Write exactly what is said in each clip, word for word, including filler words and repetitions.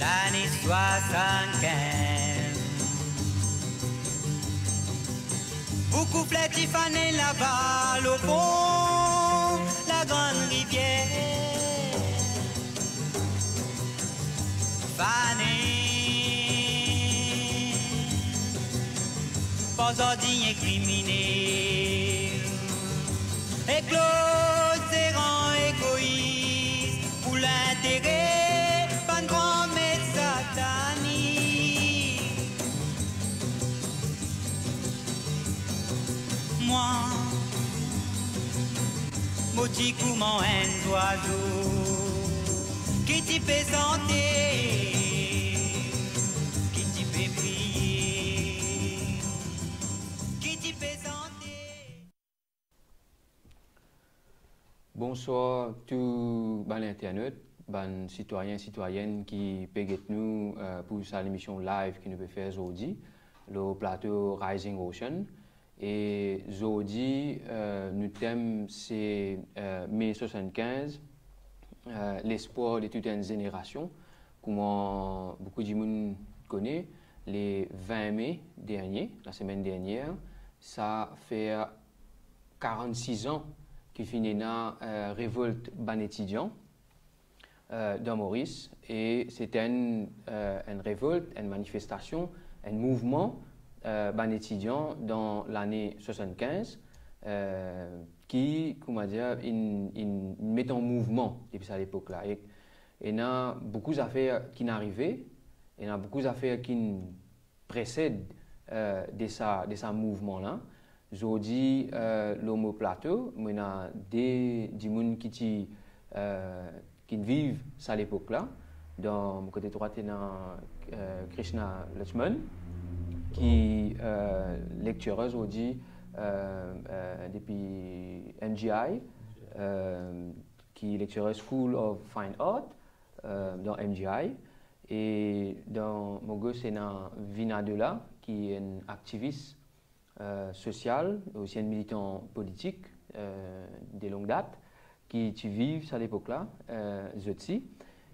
Lane swasann-kinz, boukou fler ti fane laba lor fon Lagrann Rivier. Fane, par zardinye kriminel, ek lot zeran egois pou lintere bann granmet satanik. Mwa, mo ti kouma enn zwazo ki ti pe sante, ki ti pe kriye, ki ti pe sante. Bonswar tou bann internot, bann sitwayin, sitwayenn ki pe get nou, eh, pou sa lemision live ki nou pe fer zordi lor plato Rising Ocean. E zordi, eh, nou tem se, eh, Me swasann-kinz, eh, lespwar de tout enn zenerasion. Kouma boukou dimoun kone, le vin me dernie, lasemenn dernie, sa fer karann-sis an ki finn ena, eh, revolt bann etidian, eh, dan Moris, e se ti enn, eh, enn revolt, enn manifestasion, enn mouvman, eh, bann etidian dan lane swasann-kinz, eh, ki, kouma dir, inn, inn met an mouvman depi sa lepok la. E ena boukou zafer ki'nn arive, ena boukou zafer ki'nn presed, eh, de sa, de sa mouvman la. Zordi, eh, lor mo plato, mo ena de dimoun ki ti, eh, ki'nn viv sa lepok la. Dan mo kote drwat ena, eh, Krishna Lachman, ki, eh, lecturer zordi, eh, eh, depi M G I, eh, ki lecturer School of Fine Art, eh, dan M G I. E dan mo gos ena Vina Dola, ki enn aktivis, eh, sosial, osi enn militan politik, eh, de long dat, ki ti viv sa lepok la, eh, zot si.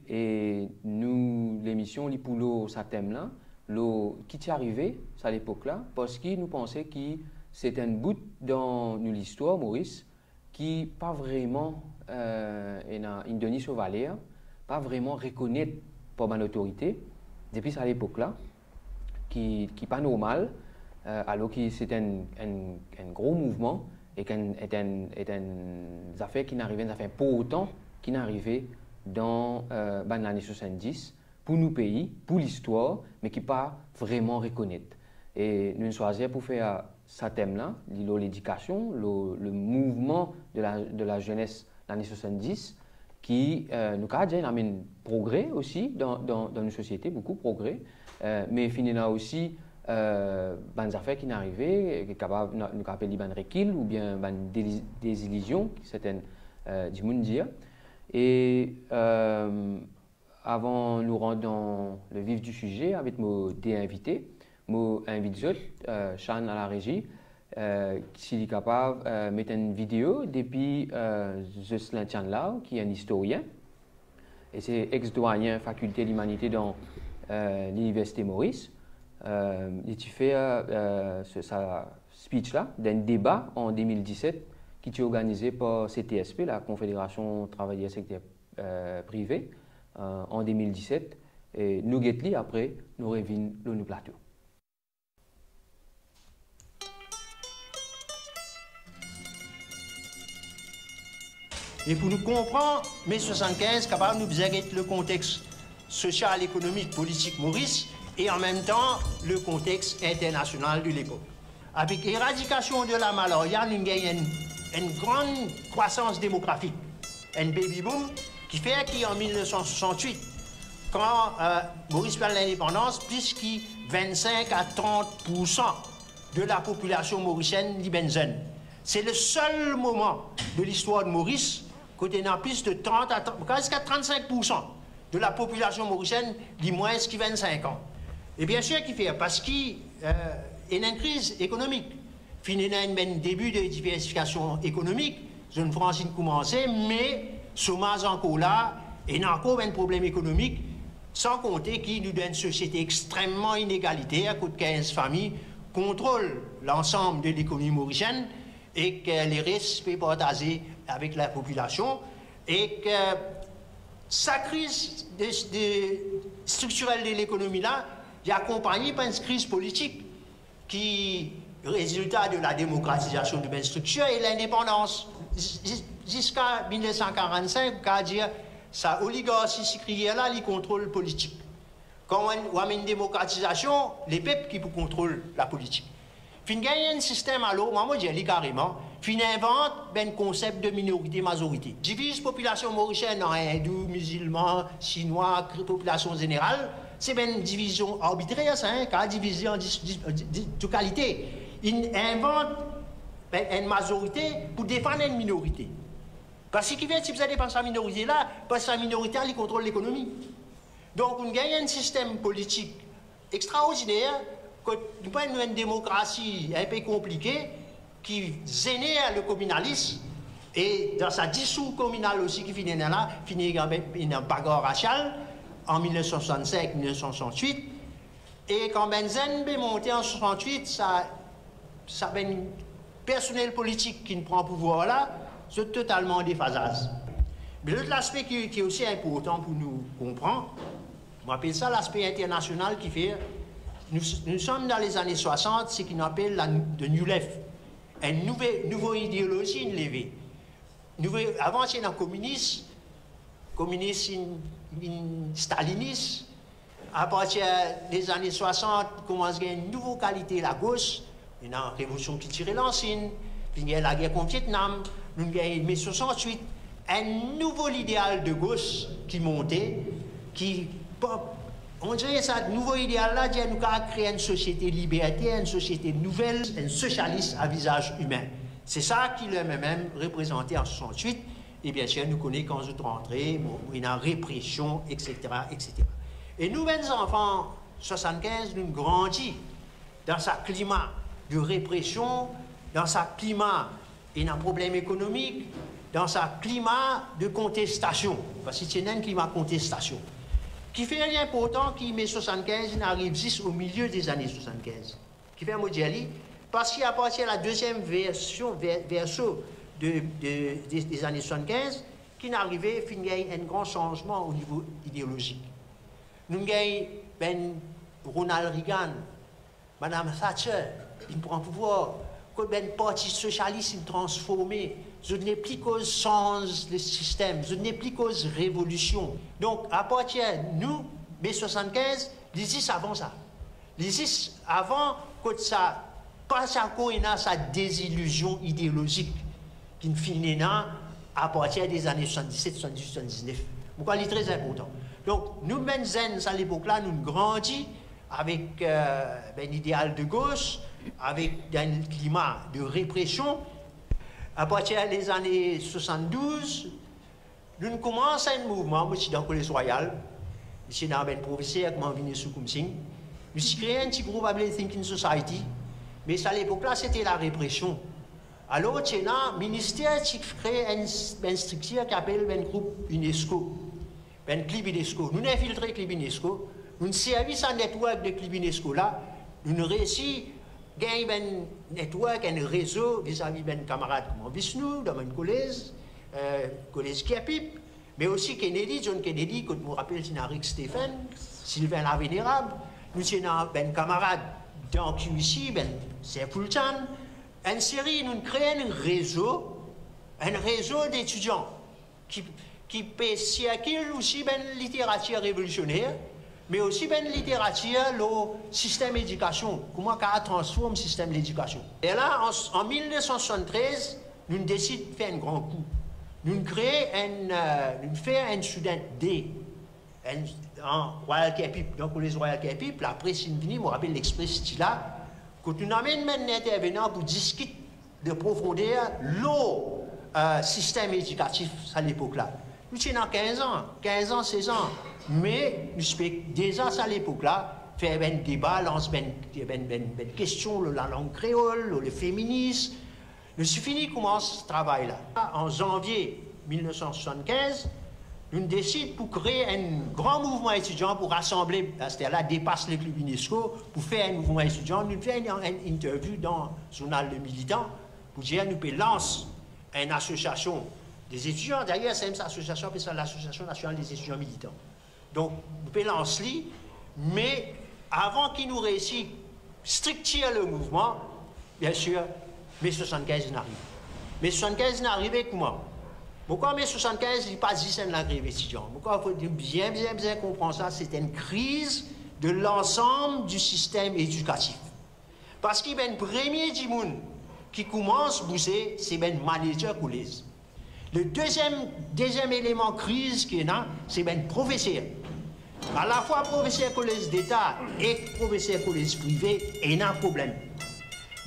E nou lemision li pou lor sa tem la, lor ki ti arive sa lepok la, parski nou panse ki se enn bout dan nou listwar Moris ki pa vreman, eh, ena, inn donn li so valer, pa vreman rekonet par bann lotorite depi sa lepok la, ki, ki pa normal, eh, alor ki se ti enn, enn, enn gro mouvman, ek enn, et enn, et enn zafer ki'nn arive, enn zafer inportan ki'nn arive dan, eh, bann lane swasann-dis, pou nou pei, pou listwar, me ki pa vreman rekonet. E nou'nn swazir pou fer sa tem la, li lor ledikasion, lor le mouvman de la, de la zenes lane swasann-dis, ki, eh, nou kapav dir, inn amenn progre osi dan, dan, dan nou sosiete, boukou progre, eh, me finn ena osi, eh, bann zafer ki'nn arive, ki kapav, nou, nou kapav apel li bann rekil oubien bann deli-, dezilizion, ki sertin, eh, dimoun dir. E, eh, avan nou rant dan le vif di size avek mo de invite, mo invit zot, eh, Shan a la rezi, eh, si li kapav, eh, met enn video depi, eh, Jocelyn Tianlao, ki enn istorien, e se ex-dwayen Fakilte Limanite dan, eh, Liniversite Moris. Eh, li ti fer, eh, se, sa speech la dan enn deba an de mil diset ki ti organize par C T S P, la Confédération Travailleurs Secteur, eh, Privé, eh, an de mil diset. E nou get li, apre nou revinn lor nou plato. E pou nou konpran Me swasann-kinz, kapav nou bizin get le kontex sosial, ekonomik, politik Moris e an mem tan le kontex internasional de lepok. Avek eradikasion de lamalaria, nou gagn enn, enn gran krwasans demografik, enn baby boom, ki fer ki an mil nef san swasant-wit, kan, eh, Moris pran lindepandans, plis ki vinn-sink a trant poursan de lapopilasion morisienn li bann zenn. Se le sel moman de listwar de Moris kot ena plis de trant a, ziska trant-sink poursan de lapopilasion morisienn li mwins ki vinn-sink an. E biensir ki fer, parski, eh, ena enn kriz ekonomik. Finn ena enn bann debi de diversifikasion ekonomik, zone franch inn koumanse, me Somaz ankor la, ena ankor bann problem ekonomik, san konte ki nou dan enn sosiete extremman inegaliter, kot kinz fami kontrol lansam de lekonomi morisienn ek, eh, leres pe partaze avek lapopilasion, ek, eh, sa kriz de, de, striktirel de lekonomi la, li akonpagne par enn kriz politik ki rezilta de la demokratizasion de bann striktir e lindepandans. Zis-, zis-, ziska mil nef san karant-sink, ou kav dir sa oligarsi sikriyer la, li kontrol politik. Kan ou amenn demokratizasion, lepep ki pou kontrol lapolitik. Finn gagn enn sistem, alor, mwa, mo dir li kareman, finn invant bann konsep de minorite, mazorite. Diviz popilasion morisienn an Indou, Mizilman, Sinwa, kri-, popilasion zeneral, se bann divizion arbitrer sa, hein, kav divize an dis-, dis-, di-, di-, tou kalite. Inn invant bann, enn mazorite pou defann enn minorite. Parski ki fer ti bizin defann sa minorite la, parski sa minorite la, li kontrol lekonomi. Donk, nou gagn enn sistem politik extraordiner, kot nou pran nou enn demokrasi inpe konplike, ki zener le kominalis, e dan sa disou kominal osi ki finn ena la, finn ena, ena bagar rasial an mil nef san swasann-sink, mil nef san swasann-wit, e kan bann zenn pe monte an swasann-wit, sa, sa bann personel politik ki pran pouvwar la, zot totalman an defazaz. Me lot laspe ki, ki osi inportan pou nou konpran, mo apel sa laspe internasional ki fer, nou, nou som dan lezane swasant, seki nou apel la, the new left. Enn nouve, nouvo ideolozi inn leve. Nouvo, avan ti ena kominis, kominis inn, inn stalinis. Apartir lezane swasant, koumans gagn enn nouvo kalite lagos, ena Revolision Kiltirel an Sin, finn gagn lager kont Vietnam, nou gagn me swasant-wit, enn nouvo lideal de gos ki monte, ki pa, on dire sa nouvo ideal la, dir nou kav kree enn sosiete liberte, enn sosiete nouvel, enn sosialis a vizaz imin. Se sa ki lerla mem reprezante an swasant-wit, e biensir, nou kone kan zot rantre, bon, ena represion, etsetera, etsetera. E nou bann zanfan swasann-kinz, nou grandi dan sa klima de represion, dan sa klima ena problem ekonomik, dan sa klima de kontestasion, parski ti ena enn klima kontestasion. Ki fer li inportan ki me swasann-kinz inn ariv zis o milie de zane swasann-kinz. Ki fer mo dir li, parski apartir la deziem version, ver-, verso de, de, de, de zane swasann-kinz, ki'nn arive, finn gagn enn gran sanzman o nivo ideolozik. Nou gagn bann Ronald Reagan, Madam Thatcher inn pran pouvwar, kot bann Parti Sosialis inn transforme, zot nepli koz sanz le sistem, zot nepli koz revolision. Donk, apartir nou, me swasann-kinz, li zis avan sa. Li zis avan kot sa, pa ti ankor ena sa dezilozion ideolozik ki finn ena apartir de zane swasann-diset, swasann-diwit, swasann-diznef. Mo krwar li tre inportan. Donk, nou bann zenn sa lepok la, nou grandi avek, eh, bann ideal de gos, avek dan enn klima de represion. Apartir lezane swasann-douz, nou koumans enn mouvman, mo ti dan Kolez Rwayal, mo ti ena bann profeser kouma Vinesh Rukumsing, nou ti kree enn ti group apel Thinking Society, me sa lepok la, sete la represion. Alor, ti ena, minister ti kree enn, enn striktir ki apel bann group UNESCO, bann klib UNESCO. Nou'nn infiltre klib UNESCO, nou'nn servi sa network de klib UNESCO la, nou'nn reisi gagn bann network, enn rezo vizavi bann kamarad kouma Vishnu, dan bann kolez, eh, Kolez Kirkpatrick, me osi Kennedy, John Kennedy, kot mo rapel ti ena Rick Stephens, Sylvain Lavénérable, nou ti ena bann kamarad dan Q E C, bann Sir Fulton, enn seri, nou'nn kree enn rezo, enn rezo detidian ki, ki pe sirkil osi bann literatir revolisioner, me osi bann literatir lor sistem edikasion, kouma kav transform sistem ledikasion. E la, an, an mil nef san swasann-trez, nou desid fer enn gran kou. Nou kree enn, eh, nou fer enn Student Day, enn, an Royal Kirkpatrick, dan Kolez Royal Kirkpatrick, lapres inn vini, mo rapel L'Express ti la, kot nou amenn bann intervenan pou diskit de profonder lor, eh, sistem edikatif sa lepok la. Nou ti ena kinz an, kinz an, sez an, me nou ti pe deza sa lepok la fer bann deba, lans bann, bann, bann, bann kestion lor lalang kreol, lor lefeminis. Nou ti fini koumans travay la. An zanvie mil nef san swasannkinz, nou desid pou kree enn gran mouvman etidian pou rasanble, aster la depas leklib UNESCO, pou fer enn mouvman etidian. Nou fer enn, enn interview dan zournal Le Militant pou dir nou pe lans enn asosiasion de etidian. Dayer, sa mem asosiasion apel sa L'association nationale des étudiants militants. Donk, nou pe lans li, me avan ki nou reisi striktir le mouvman, biensir, me swasannkinz inn arive. Me swasannkinz inn arive kouma? Mo krwar me swasannkinz, li pa zis enn lagrev etidian. Mo krwar fode bien, bien, bien konpran sa, se enn kriz de lansam di sistem edikatif. Parski bann premie dimoun ki koumans bouze, se bann manager kolez. Le deziem, deziem eleman kriz ki ena, se bann profeser. Alafwa profeser kolez deta ek profeser kolez prive ena problem.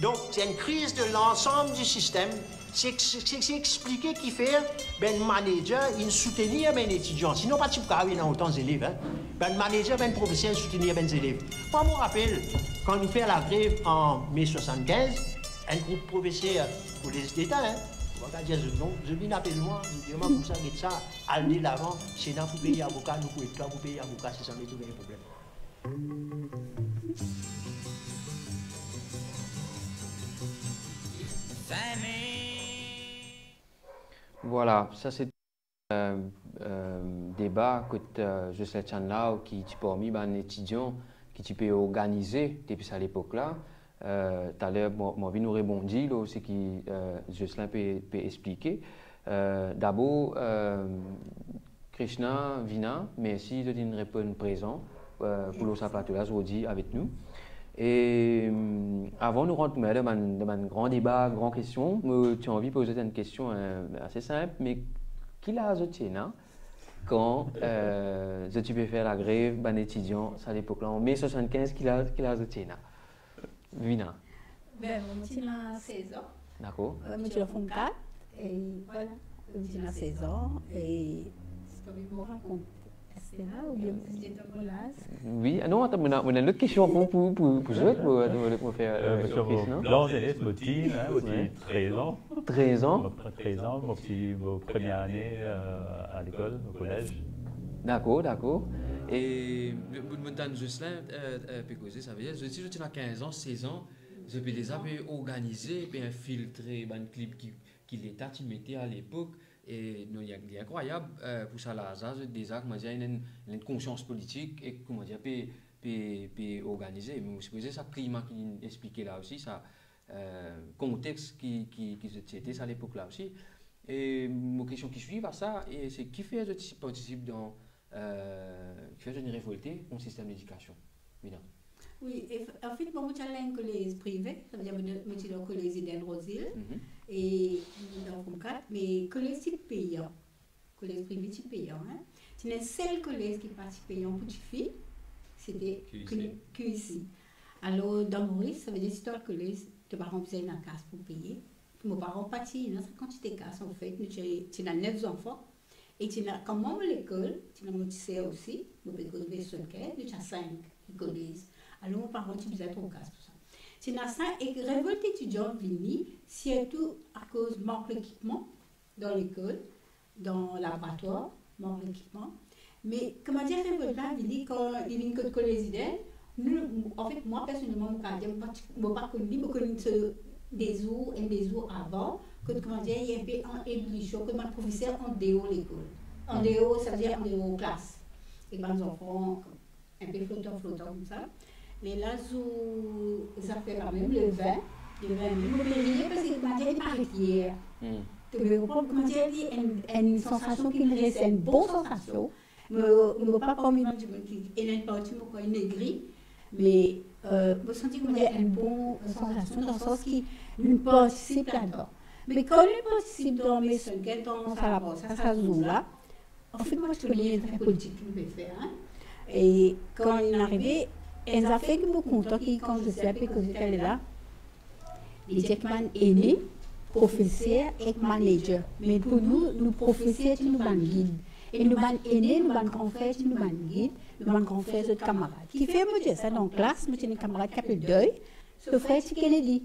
Donk, se enn kriz de lansam di sistem. Se, se, se, se explike kifer bann manager inn soutenir bann etidian. Sinon, pa ti pou kapav ena otan zelev, hein. Bann manager, bann profeser inn soutenir bann zelev. Mwa, mo rapel, kan nou fer lagrev an me swasannkinz, enn group profeser kolez deta, hein, mo pa kapav dir zot non, zot vinn apel mwa, zot dir mwa koumsa, get sa, al de lavan, Sena pou pey avoka, nou pou ed twa pou pey avoka, si zame to gagn problem. Vwala, sa se, euh, euh, deba kot, euh, Jocelyn Tshanlao ki ti parmi bann etidian ki ti pe organize depi sa lepok la. Euh, taler, mo, mo anvi nou rebondi lor seki, euh, Jocelyn pe, pe explike. Euh, dabor, euh, Krishna, Vina, mersi zot inn reponn prezan, euh, pou lor sa plato la zordi avek nou. E, euh, avan nou rant dan bann, dan bann gran deba, gran kestion, mo ti anvi poz zot enn kestion, euh, ase sinp, me ki laz zot ti ena kan, euh, zot ti pe fer lagrev, bann etidian, sa lepok la, an me swasannkinz, ki laz, ki laz zot ti ena? Vina. Ben, mo ti ena sez an. Dakor. Euh, mo ti dan Form kat, e vwala. Mo ti ena sez an, e si to anvi mo rakont Estela, oubien mo ti ena mo laz. Wi, ah non, atann, mo ena, mo ena enn lot kestion ankor pou, pou, pou zot, pou, pou, pou fer, euh, euh, mo, Chris, non? Mo, dan zenes, mo teen, hein, mo ti, wi, trez an. Trez an? Mo, trez an, mo ti, mo premie ane, euh, a lekol, o kolez. Dakor, dakor. E, mo, mo tann Jocelyn, euh, euh, pe koze, savedir, zot ti, zot ti ena kinz an, sez an, zot pe deza pe organize, pe infiltre bann klib ki, ki Leta ti mete alepok, e non, li, li inkrwayab, euh, pou sa laz la, zot deza, koumadir, ena enn, ena enn konsians politik, e koumadir, pe, pe, pe organize. Mo sipoze sa klima ki li explike la osi, sa, euh, kontex ki, ki, ki zot ti ete sa lepok la osi. E mo kestion ki swiv a sa, e se kifer zot ti partisip dan, euh, kifer zot inn revolte kont sistem ledikasion? Vina. Wi, e f-, anfet, mwa, mo ti al dan enn kolez prive, savedir mo, mo ti dan kolez Eden Rose Hill, mhm, e dan Form kat, me kolez ti peyan. Kolez prive ti peyan, hein. Ti ena enn sel kolez ki pa ti peyan pou tifi, sete Q I C. Q-, Q I C. Alor, dan Moris, savedir si to al kolez, to paran bizin ena kas pou peye. Mo paran pa ti ena sa kantite kas, anfet, nou ti, ti ena nef zanfan. E ti ena, kan mwa mo lekol, ti ena mo ti ser osi, mo pe koz Mason Care, nou ti a sink, li kolez. Alor, mo paran ti bizin tro kas pou sa. Ti ena sa, e revolt etidian vini, sirtou akoz mank lekipman dan lekol, dan laboratwar, mank lekipman. Me, koumadir, revolt la vini, kan li vinn kot kolez Eden, nou, anfet, mwa, personelman, mo kapav dir, mo pa ti, mo pa konn li, mo konn li so de zour, enn de zour avan, kot, koumadir, li enpe an ebulision, kot bann profeser andeor lekol. Andeor, savedir andeor klas. Ek bann zanfan, enpe flotan, flotan koumsa. Me la, zour zafer la mem, le vin, le vin mem, mo pe riye parski, koumadir, li pa ret yer. Hmm. To pe konpran, koumadir, li enn, enn sansasion ki res, enn bon sansasion. Mo, mo pa parmi bann dimoun ki, ena enn parti mo krwar inn egri, me, euh, mo santi koumadir enn bon sansasion dan sans ki nou partisip ladan. Me kan nou partisip dan Mason Care, dan sa laboratwar, sa, sa zour la, anfet, mwa, ti kone enn zafer politik ki nou pe fer, hein. E kan inn arive, enn zafer ki mo kontan, ki kan Jocelyn pe koze taler la, li dir ki bann ene, profeser ek manager. Me pou nou, nou profeser ti nou bann gid. E nou bann ene, nou bann gran frer ti nou bann gid, nou bann gran frer zot kamarad. Kifer mo dir sa, dan klas, mo ti ena enn kamarad ki apel Doy, so frer ti Kennedy.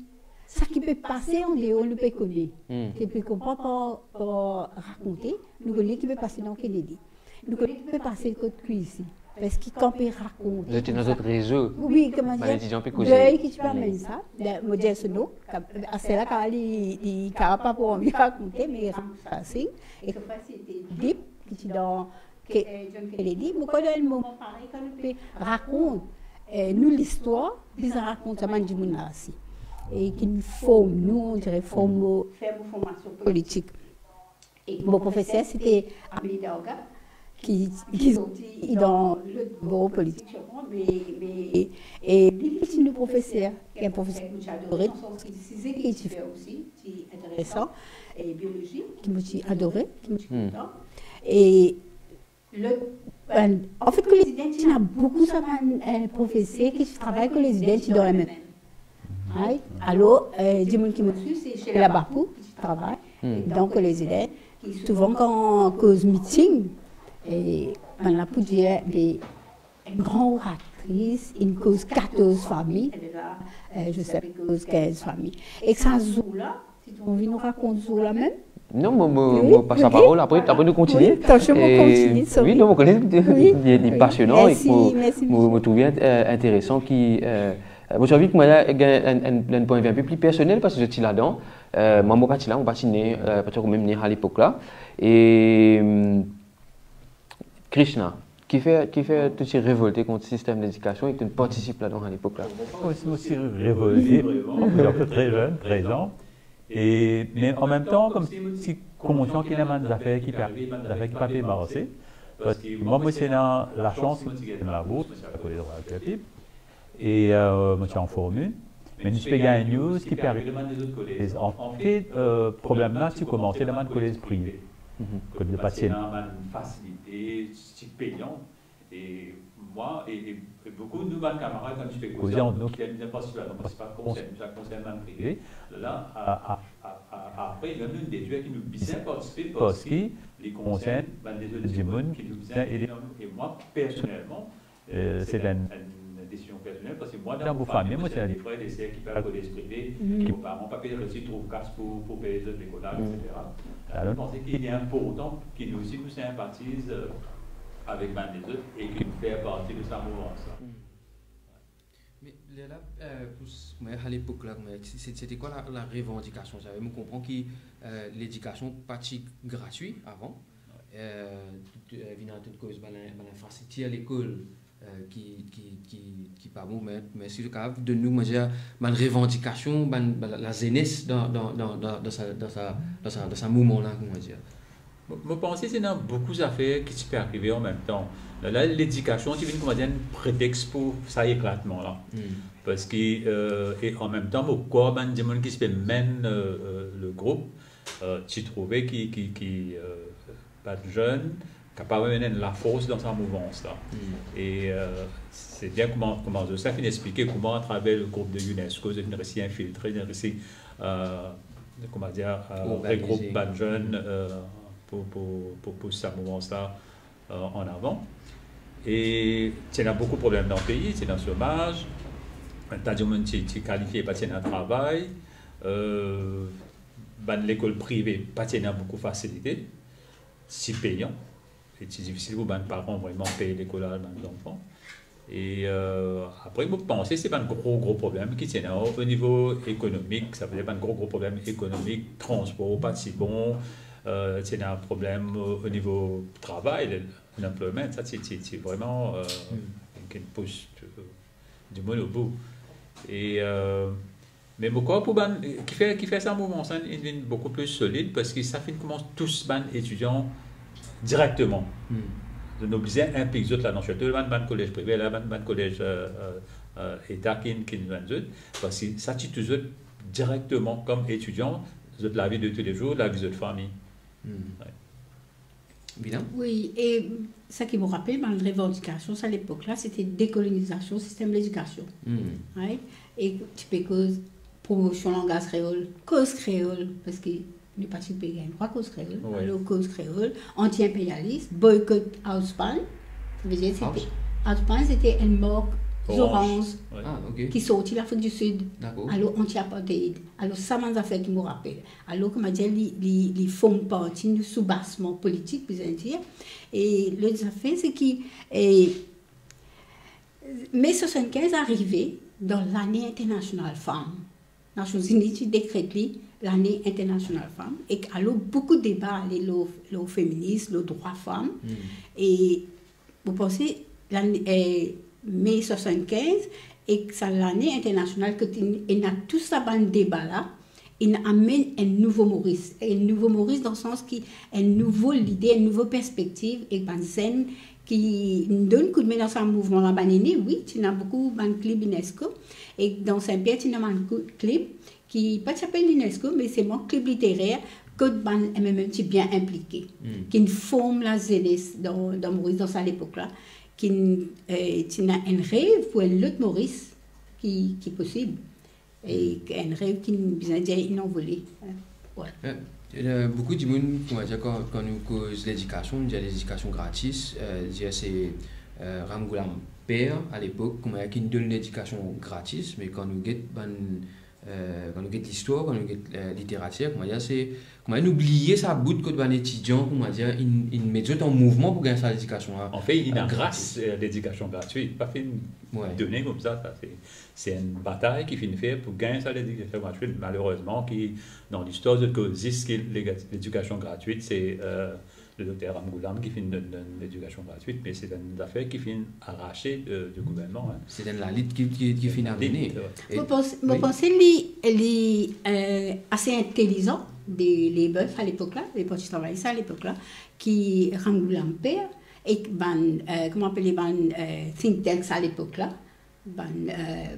Sa ki pe pase andeor, nou pe kone. Hmm. Ki pe konpran par, par rakonte, nou kone ki pe pase dan Kennedy. Nou kone ki pe pase kot Crécy. Parski kan pe rakont. Zot ena zot rezo. Wi, kouma dir, etidian pe koze. Dèy ki ti pe amenn sa. Mo dir so non, ka-, aster la ka li, li ka pa pou anvi rakonte, me Ramsa Singh, e kouma si ete Dip, ki ti dan ke, eh, John Kennedy, mo krwar dan enn moman parey, kan nou pe rakont, eh, nou listwar, bizin rakont sa bann dimoun la osi. E ki form nou, on dirait form nou, fer nou formasion politik. E mo profeser, se ete Amélie Darga, ki, ki sorti dan lot bor politik, me, me, e li, li ti nou profeser, ki enn profeser ki mo ti adore, dan sans ki size ki ti fer osi, ti interesan, e biolozi, ki mo ti adore, ki mo ti kontan. E le, euh, an fet, Collège des Idées ti ena boukou sa bann, euh, profeser ki ti travay Collège des Idées ti dan M M M. Right? Alor, euh, dimoun ki mo swiv, se Sheila Bappu ki ti travay dan Collège des Idées, ki souvan kan koz miting, e bann la pou dir, be, enn gran oratris, inn koz katorz fami, euh, Joseph inn koz kinz fami. E sa zour la, si to anvi nou rakont zour la mem? Non, mo, mo, mo pas laparol, apre, apre nou kontinie. Wi, atansion, mo kontinie, sorry. Wi, non, mo kone li, li pasianan e mo, mo trouv li, euh, interesan ki, euh, mo ti anvi, mo, enn, enn, enn pwin de vi enn pe pli personel, parski zot ti ladan. Euh, mwa, mo pa ti la, mo pa ti ne, euh, pa ti ankor mem ne alepok la. E, euh, Krishna, kifer, kifer to ti revolte kont sistem ledikasion e to partisip ladan alepok la? Mo ti, mo ti revolte, mo ti tre zenn, trez an. E, me an mem tan, koumsi mo ti konsian ki ena bann zafer ki pe arive, bann zafer ki pa pe marse. Parski mwa, mo ti ena lasans, mo ti gagn labours, mo ti al Collège Royal Creative. E, euh, mo ti anform, me nou ti pe gagn news ki pe arive dan bann lezot kolez. An, an fet, euh, problem la ti koumanse dan bann kolez prive. Kot zot pa ti ena bann fasilite, ti peyan. E mwa, e, e, e boukou nou bann kamarad, kan nou ti pe koze ant nou, ki bizin partisipe ladan, parski pa konsern, sa konsern bann prive. La, a, a, a, a, apre, mem nou dedwir ki nou bizin partisipe, parski li konsern bann lezot dimoun ki nou bizin ede. E mwa, personelman, Euh, se enn, enn desizion personel, parski mwa, dan mo fami, mo ti ena de frer, de ser ki pe al kolez prive, ki mo paran pa pe resi trouv kas pou, pou pey zot lekol la, et cetera. Alor, mo panse ki li inportan ki nou osi nou sinpatiz, euh, avek bann lezot e ki nou fer parti de sa mouvmans la. Me lerla, euh, pou s-, mwa, alepok la, mwa, se, se, sete kwa la, la revandikasion? Sa, mo konpran ki, euh, ledikasion pa ti gratwi avan. Euh, to, to, euh, vinn antann koz bann, bann infrastriktir lekol, euh, ki, ki, ki, ki pa bon, me, me si to kapav donn nou, mwa, dir, bann revandikasion, bann, bann la, lazenes dan, dan, dan, dan, dan sa, dan sa, dan sa, dan sa moman la, kouma dir. Mo, mo panse se ena boukou zafer ki ti pe arive an mem tan. La, la, ledikasion ti vinn kouma dir enn pretex pou sa eklatman la. Parski, euh, e an mem tan, mo krwar bann dimoun ki ti pe menn, euh, euh, le group, euh, ti trouve ki, ki, ki, euh, bann zenn kapav amenn enn lafors dan sa mouvmans la. E, euh, se bien kouma, kouma Joseph finn explike kouma, atraver le group de UNESCO, zot finn resi infiltre, finn resi, euh, kouma dir, euh, regroup bann zenn, euh, pou, pou, pou pous sa mouvmans la, euh, an avan. E ti ena boukou problem dan pei, ti ena somaz, enn ta dimoun ti, ti kalifie, pa ti ena travay, euh, bann lekol prive pa ti ena boukou fasilite, ti peyan, e ti difisil pou bann paran vreman pey lekol a bann zanfan. E, euh, apre, mo panse se bann gro, gro problem ki ti ena o, o nivo ekonomik, sa ve dir bann gro, gro problem ekonomik, transpor pa ti bon, euh, ti ena problem o, o nivo travay, le, l'employment, sa ti, ti, ti vreman, euh, ki pous, euh, dimoun o bou. E, euh, me mo krwar pou bann, kifer, kifer sa mouvmans la inn vinn boukou pli solid, parski sa finn koumans tous bann etidian direkteman. Zot, nou bizin inplik zot ladan, sirtou bann, bann kolez prive la, bann, bann kolez, euh, euh, euh, eta ki, ki zwenn zot, parski sa ti tous zot direkteman kom etidian, zot lavi de toulezour, lavi zot fami. Wi. Wi, e sa ki mo rapel, bann revandikasion sa lepok la, sete dekolonizasion sistem ledikasion. Right? E ti pe koz promosion langaz kreol, koz kreol, parski nou pa ti pe gagn drwa koz kreol. Alor, koz kreol, anti-inperialis, boykot Haussmann, sa ve dir sete, Haussmann, sete enn mark Zoranz, wi, ki sorti Lafrik di Sid, dakor, alor anti-apartheid. Alor sa bann zafer ki mo rapel. Alor, kouma dir, li, li, li form parti nou soubasman politik, bizin dir. E lot zafer, se ki, e, Me swasannkinz arive dan lane internasional fam. Nasion Zini ti dekret li lane internasional fam, ek alor boukou deba ale lor, lor feminis, lor drwa fam. E mo panse lane, eh, Me swasannkinz ek sa lane internasional kot inn, ena tou sa bann deba la, inn amenn enn nouvo Moris. Enn nouvo Moris dan sans ki enn nouvo lide, enn nouvo perspektiv, ek bann zenn ki donn koudme dan sa mouvman la, bann ene, wi, ti ena boukou bann klib UNESCO, ek dan Sin-Pier ti ena bann kou-, klib ki pa ti apel UNESCO, me selman klib literer, kot bann M M M ti bien inplike, ki'nn form lazenes dan, dan Moris dan sa lepok la, ki'nn, eh, ti ena enn rev pou enn lot Moris ki, ki posib. E enn rev ki bizin dir inn anvole. Wi. Eh, eh, boukou dimoun, kouma dir, kan, kan nou koz ledikasion, nou dir ledikasion gratis, eh, dir se, eh, Ramgoolam Per, alepok, kouma dir, ki'nn donn ledikasion gratis, me kan nou get bann, eh, kan nou get listwar, kan nou get, eh, literatir, kouma dir, se, kouma dir, nou bliye sa bout kot bann etidian, kouma dir, inn, inn met zot an mouvman pou gagn sa ledikasion la, anfet, inn, eh, gratis, eh, ledikasion gratwit, pa finn done koumsa, sa, se Se enn batay ki finn fer pou gagn sa ledikasion gratwit. Malerezman, ki dan listwar, zot koz zis ki lega-, ledikasion gratwit, se, eh, le dokter Ramgoolam ki finn donn, donn ledikasion gratwit, me se enn zafer ki finn arase de, de gouvernman, hein. Se enn lalit ki, ki, ki finn amene. Lalit, wi. E mo pans, mo panse li, li, eh, ase intelizan de Labour alepok la, le Parti Travayis alepok la, ki Ramgoolam Per, ek bann, eh, kouma apele bann, eh, think tanks alepok la, bann, eh,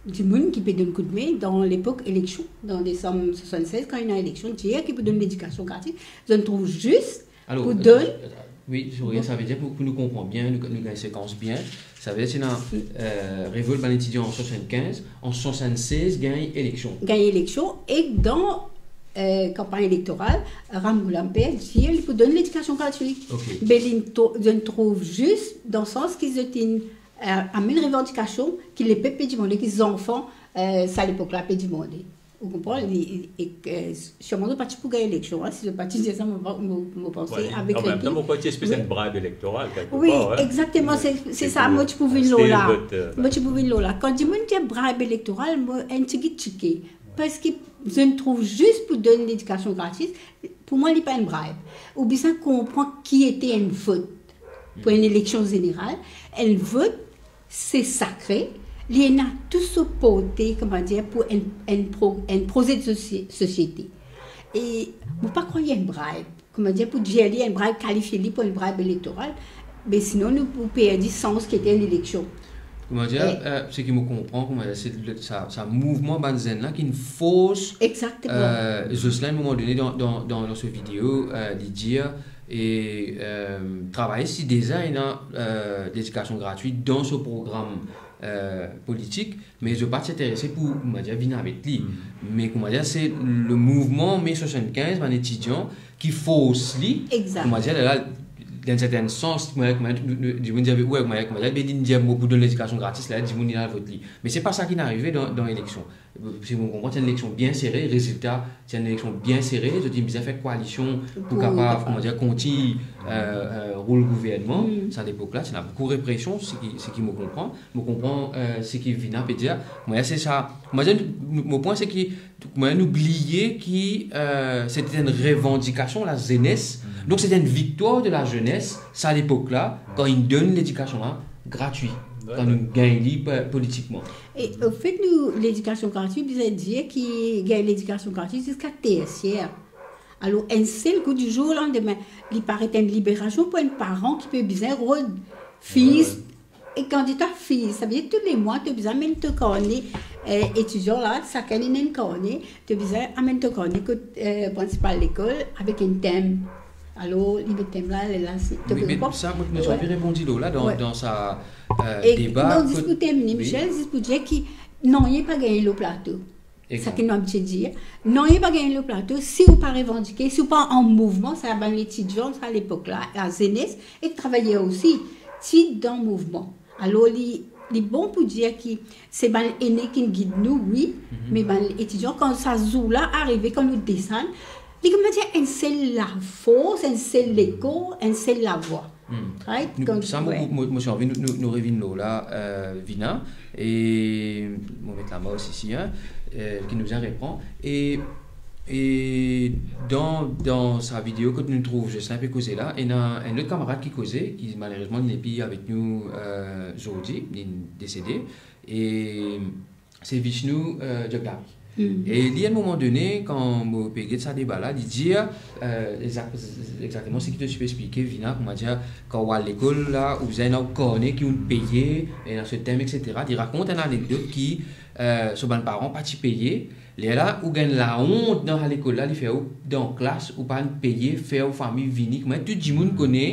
dimoun ki pe donn koudme dan lepok eleksion, dan desam swasannsiz, kan ena eleksion, dir ki pou donn ledikasion gratwit, zot trouv zis pou donn. Alor, eh, wi, Zoria, bon, savedir pou, pou nou konpran bien, nou, nou gagn sekans bien, savedir ti ena, eh, revolt bann etidian an swasannkinz, an swasannsiz gagn eleksion. Gagn eleksion, ek dan, eh, kanpagn elektoral, Ramgoolam Per dir li pou donn ledikasion gratwit. Ok. Me li tro-, zot trouv zis dan sans ki zot inn eh, amenn revandikasion ki lepep pe dimande, ki zanfan, eh, sa lepok la pe dimande. Ou konpran? Li, li, ek, eh, sirman zot pa ti pou gagn eleksion, hein, si zot pa ti dir sa, mo, mo, mo panse, wi, avek an mem tan, mo krwar ti espes enn bribe elektoral, kelke par, hein. Wi, egzakteman, se, se sa, mo ti pou vinn lor la. Mo ti pou vinn lor la. Kan dimoun dir bribe elektoral, mo enn tigit tike. Parski zot trouv zis pou donn ledikasion gratwit, pou mwa, li pa enn bribe. Ou bizin konpran ki ete enn vot pou enn eleksion zeneral. Enn vot, se sakre, li ena tou so porte, kouma dir, pou enn, enn pro-, enn proze de sosie-, sosiete. E mo pa krwar li enn bribe. Kouma dir, pou dir li enn bribe, kalifie li pou enn bribe elektoral, me sinon nou pou perdi sans ki ete enn eleksion. Kouma dir, eh, eh, seki mo konpran, kouma dir, se le, sa, sa mouvman bann zenn la ki'nn fors, egzakteman, eh, Jocelyn, a enn moman done dan, dan, dan, dan so video, eh, li dir, e, eh, Travayis ti deza ena, eh, ledikasion gratwit dan so program, eh, politik, me zot pa ti interese pou, kouma dir, vinn avek li. Me, kouma dir, se le mouvman Me swasannkinz, bann etidian ki fors li, egzak, kouma dir, la, la, dan enn serten sans, kouma, kouma, nou, nou, dimoun dir, wi, kouma, kouma dir, be li dir mo pou donn ledikasion gratis, la, dimoun inn al vot li. Me se pa sa ki'nn arive dan, dan eleksion. Si mo konpran, ti enn eleksion bien sere, rezilta, ti enn eleksion bien sere, zot inn bizin fer koalision pou kapav, kouma dir, kontign, eh, eh, roul gouvernman. Sa lepok la, ti ena boukou represion, seki, seki mo konpran. Mo konpran, eh, seki Vina pe dir. Mo, se sa. Mo, mo pwin, seki, mo, nou bliye ki, eh, se ti enn revandikasion lazenes. Donk, se ti enn viktwar de lazenes, sa lepok la, kan inn donn ledikasion la gratwit, kan nou gagn li pa-, politikman. E, anfet, nou, ledikasion gratwit, bizin dir ki gagn ledikasion gratwit ziska tersier. Alor, enn sel kou, di zour o landime, li paret enn liberasion pou enn paran ki pe bizin rod fis, e kan dir twa fis, savedir tou le mwa, to bizin amenn to karne, eh, etidian la, sakenn ena enn karne, to bizin amenn to karne kot, eh, prinsipal lekol avek enn tem. Alor, li met tem la, la, si to... Wi, me sa, mo, mo ti anvi rebondi lor la, dan, dan sa, eh, deba. E non, zis pou termine, Michel, zis pou dir ki nanye pa gagne lor plato. Sa ki nou abitie dir, nanye pa gagne lor plato si ou pa revandike, si ou pa an mouvman, sa bann etidian, sa lepok la, lazenes, ek travayer osi, ti dan mouvman. Alor, li, Li bon pou dir ki se bann ene ki'nn gid nou, wi, me bann etidian, kan sa zour la arive, kan nou desann, li kouma dir enn sel lafors, enn sel lekor, enn sel lavwa. Right? Nou, Kan, sa, mo, wi. mo, mo ti anvi nou, nou, nou revinn lor la, euh, Vina, e mo met Lama osi, si, hein, euh, ki nou bizin repran. E, e dan, dan sa video kot nou trouv Jocelyn pe koze la, ena enn lot kamarad ki koze, ki malerezman li nepli avek nou, euh, zordi, li desede, e se Vishnu, euh, Jagdari. E li, enn moman done, kan mo pe get sa deba la, li dir, euh, exak-, exakteman seki to ti pe explike, Vina, kouma dir, kan ou al lekol la, ou bizin ena ou karne ki ou'nn peye, ena so tem, et cetera. Li rakont enn anekdot ki, euh, so bann paran pa ti peye. Lerla ou gagn laont dan sa lekol la, li fer ou dan klas, ou pa'nn peye, fer ou fami vini. Kouma tou dimoun kone,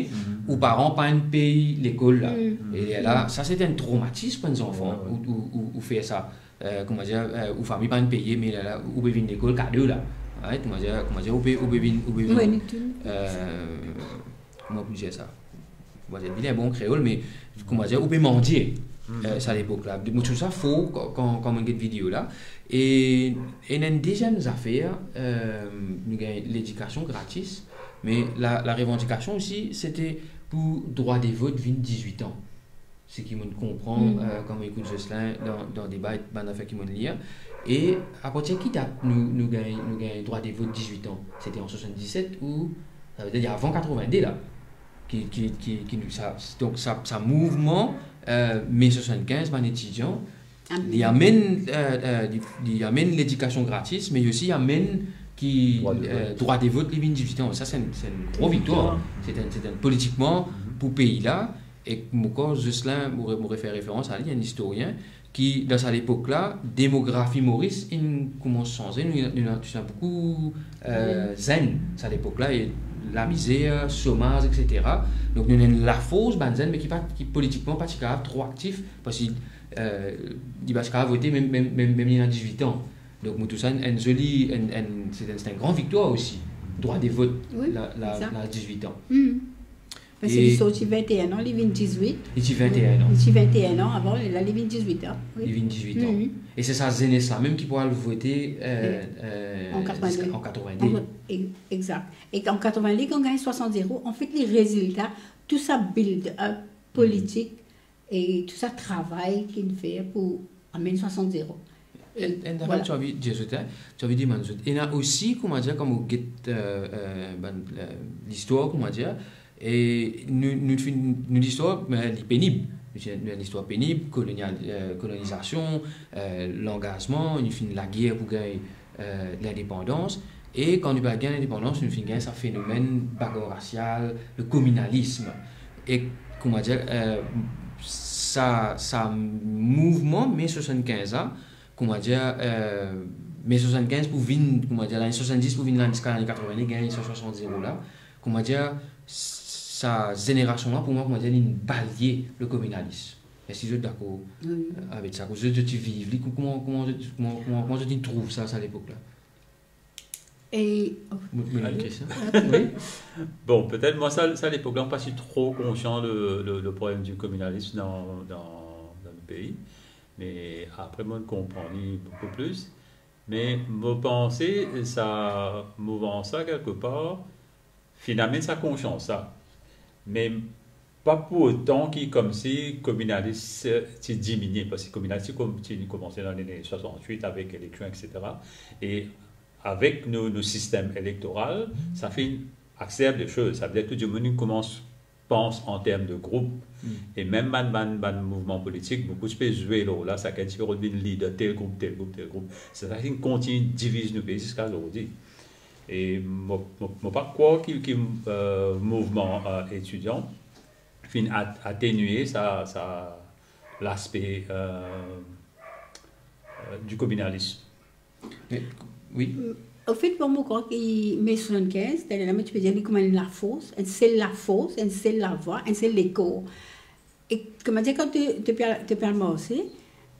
ou paran pa'nn pey lekol la. E lerla, sa se enn tromatis pou enn zanfan, ou, ou, ou, ou fer sa. Euh, kouma dir, euh, ou fami pa'nn peye, me lerla, ou pe vinn lekol kado la. Right? Kouma dir, kouma dir, ou pe, ou pe vinn, ou pe vinn, Wi, nou tou. euh, kouma pou dir sa? Kouma dir, vinn bon kreol, me kouma dir, ou pe mandie, euh, sa lepok la. Mo trouv sa for kan, kan, kan mo get video la. E, e enn deziem zafer, euh, nou gagn ledikasion gratis, me la, la revandikasion osi, sete pou drwa de vot vinn dizwit an. Seki mo'nn konpran, euh, kan mo ekout Jocelyn dan, dan deba, bann zafer ki mo'nn lir. E apartir ki dat nou, nou gagn, nou gagn drwa de vot dizwit an? Sete an swasanndiset ou, savedir avan katrovinde la, ki, ki, ki, ki nou, sa, donk sa, sa mouvman, euh, me swasannkinz, bann etidian, li amenn, euh, euh, li, li amenn ledikasion gratis, me li osi amenn ki, Drwa de euh, vot. drwa de vot, li vinn dizwit an. Sa, se enn, se enn gro viktwar. Se enn, se enn politikman pou pei la, e mo krwar Jocelyn, mo re-, mo refer referans a li, enn istorien, ki dan sa lepok la, demografi Moris inn koumans sanze, nou, nou, nou ena boukou, euh, zenn sa lepok la, e lamizer, somaz, et cetera. Donk nou ena enn lafors bann zenn, me ki pa, ki politikman pa ti kapav tro aktif, parski, euh, li pa ti kapav vote, mem, mem, mem, mem li ena dizwit an. Donk mo trouv sa enn, enn zoli, enn, enn, se enn, se enn gran viktwar osi, drwa de vot, Wi, la, la, egzak. la dizwit an. Parski E li sorti vinte et un an, li vinn dizwit. Li ti vinte et un an. Li ti vinte et un an avan, e la li vinn dizwit an, wi. Li vinn dizwit an. Mhm. E se sa zenes la mem ki pou al vote, euh, E euh, an katrovinde. ziska, an katrovinde. An, e-, egzak. E an katrovinde, kan gagn swasant zero, anfet, li rezilta tou sa build-up politik e tou sa travay ki'nn fer pou amenn swasant zero. E Enn, enn zafer vwala. Ti anvi dir zot, hein, ti anvi demann zot. Ena osi, kouma dir, kan mo get, euh, euh, bann, euh, listwar, kouma dir, e nou, nou finn, nou listwar, me li penib. Nou ti, nou listwar penib, kolonial, euh, kolonizasion, euh, langazman, nou finn lager pou gagn, euh, lindepandans. E kan nou pa gagn lindepandans, nou finn gagn sa fenomenn bagar rasial, le kominalism. E, kouma dir, euh, sa, sa mouvman me swasannkinz la, kouma dir, euh, me swasannkinz pou vinn, kouma dir, lane swasanndis pou vinn lane, ziska lane katrovin, li gagn sa swasant zero la. Kouma dir, sa zenerasion la, pou mwa, kouma dir, li balie le kominalis. Eski zot dakor, Wi. euh, avek sa? Kouma zot, zot ti viv li? Kou-, kouma, kouma zot, kouma, kouma, kouma zot ti trouv sa, sa lepok la? E, oh. Mo, mo, Allez. Christian. Wi. Bon, petet mwa, sa, sa lepok la, mo pa ti tro konsian le, le, le problem di kominalism dan, dan, dan le pei. Me apre, mo konpran li boukou plis. Me mo panse sa mouvman sa, kelkepar, finn amenn sa konsians la. Me pa pou otan ki koumsi kominalis, eh, ti diminie, parski kominalis ti kom-, ti koumanse dan lane swasant-wit avek eleksion, et cetera. E avek nou, nou sistem elektoral, sa finn akselere de soz. Savedir tou dimoun koumans pans an term de group. Mm. E mem bann, bann, bann mouvman politik, boukou ti pe zwe lor la, sakenn ti pe rod vinn lider tel group, tel group, tel group. Se sa ki kontign diviz nou pei ziska zordi. E mo, mo, mo pa krwar ki, ki, eh, mouvman, eh, etidian finn at-, atenue sa, sa, laspe, eh, eh, di kominalism. Me, wi. Anfet, mwa, mo krwar ki me swasannkinz, setadir la, mo ti pe dir li kouma enn lafors, enn sel lafors, enn sel lavwa, enn sel lekor. E, kouma dir, kan to, to pe al, to pe al marse,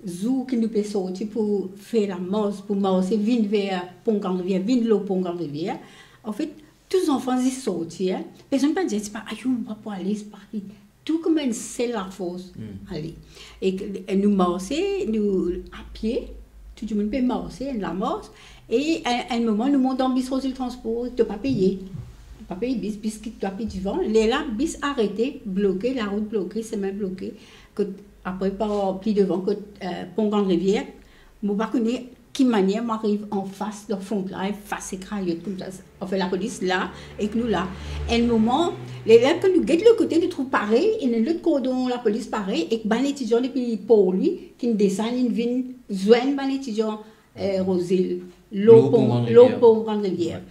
zour ki nou pe sorti pou fer lamars, pou marse, vinn ver Pon Grande Rivière, vinn lor Pon Grande Rivière, anfet, tou zanfan zis sorti, hein. Personn pa dir, se pa, ayo, mo pa pou ale, se pa tou kouma enn sel lafors ale. E nou marse, nou apie, tou dimoun pe marse, enn lamars, e enn, enn moman nou mont dan bis Rozil Transpor, to pa peye. To pa peye bis, bis ki to pe divan. Lerla bis arete, bloke, larout bloke, semin bloke. Kot, apre par pli devan, kot, eh, Pon Grann Rivier, mo pa kone ki manier mo ariv anfas, dan front line, fas ek Rayot koumsa. Anfin, lapolis la, ek nou la. Enn moman, lerla kan nou get lot kote, nou trouv pare, ena enn lot kordon lapolis pare, ek bann etidian depi Port Louis, ki'nn desann, inn vinn zwenn bann etidian, eh, Rozil, lor pon, lor Pon Grann Rivier.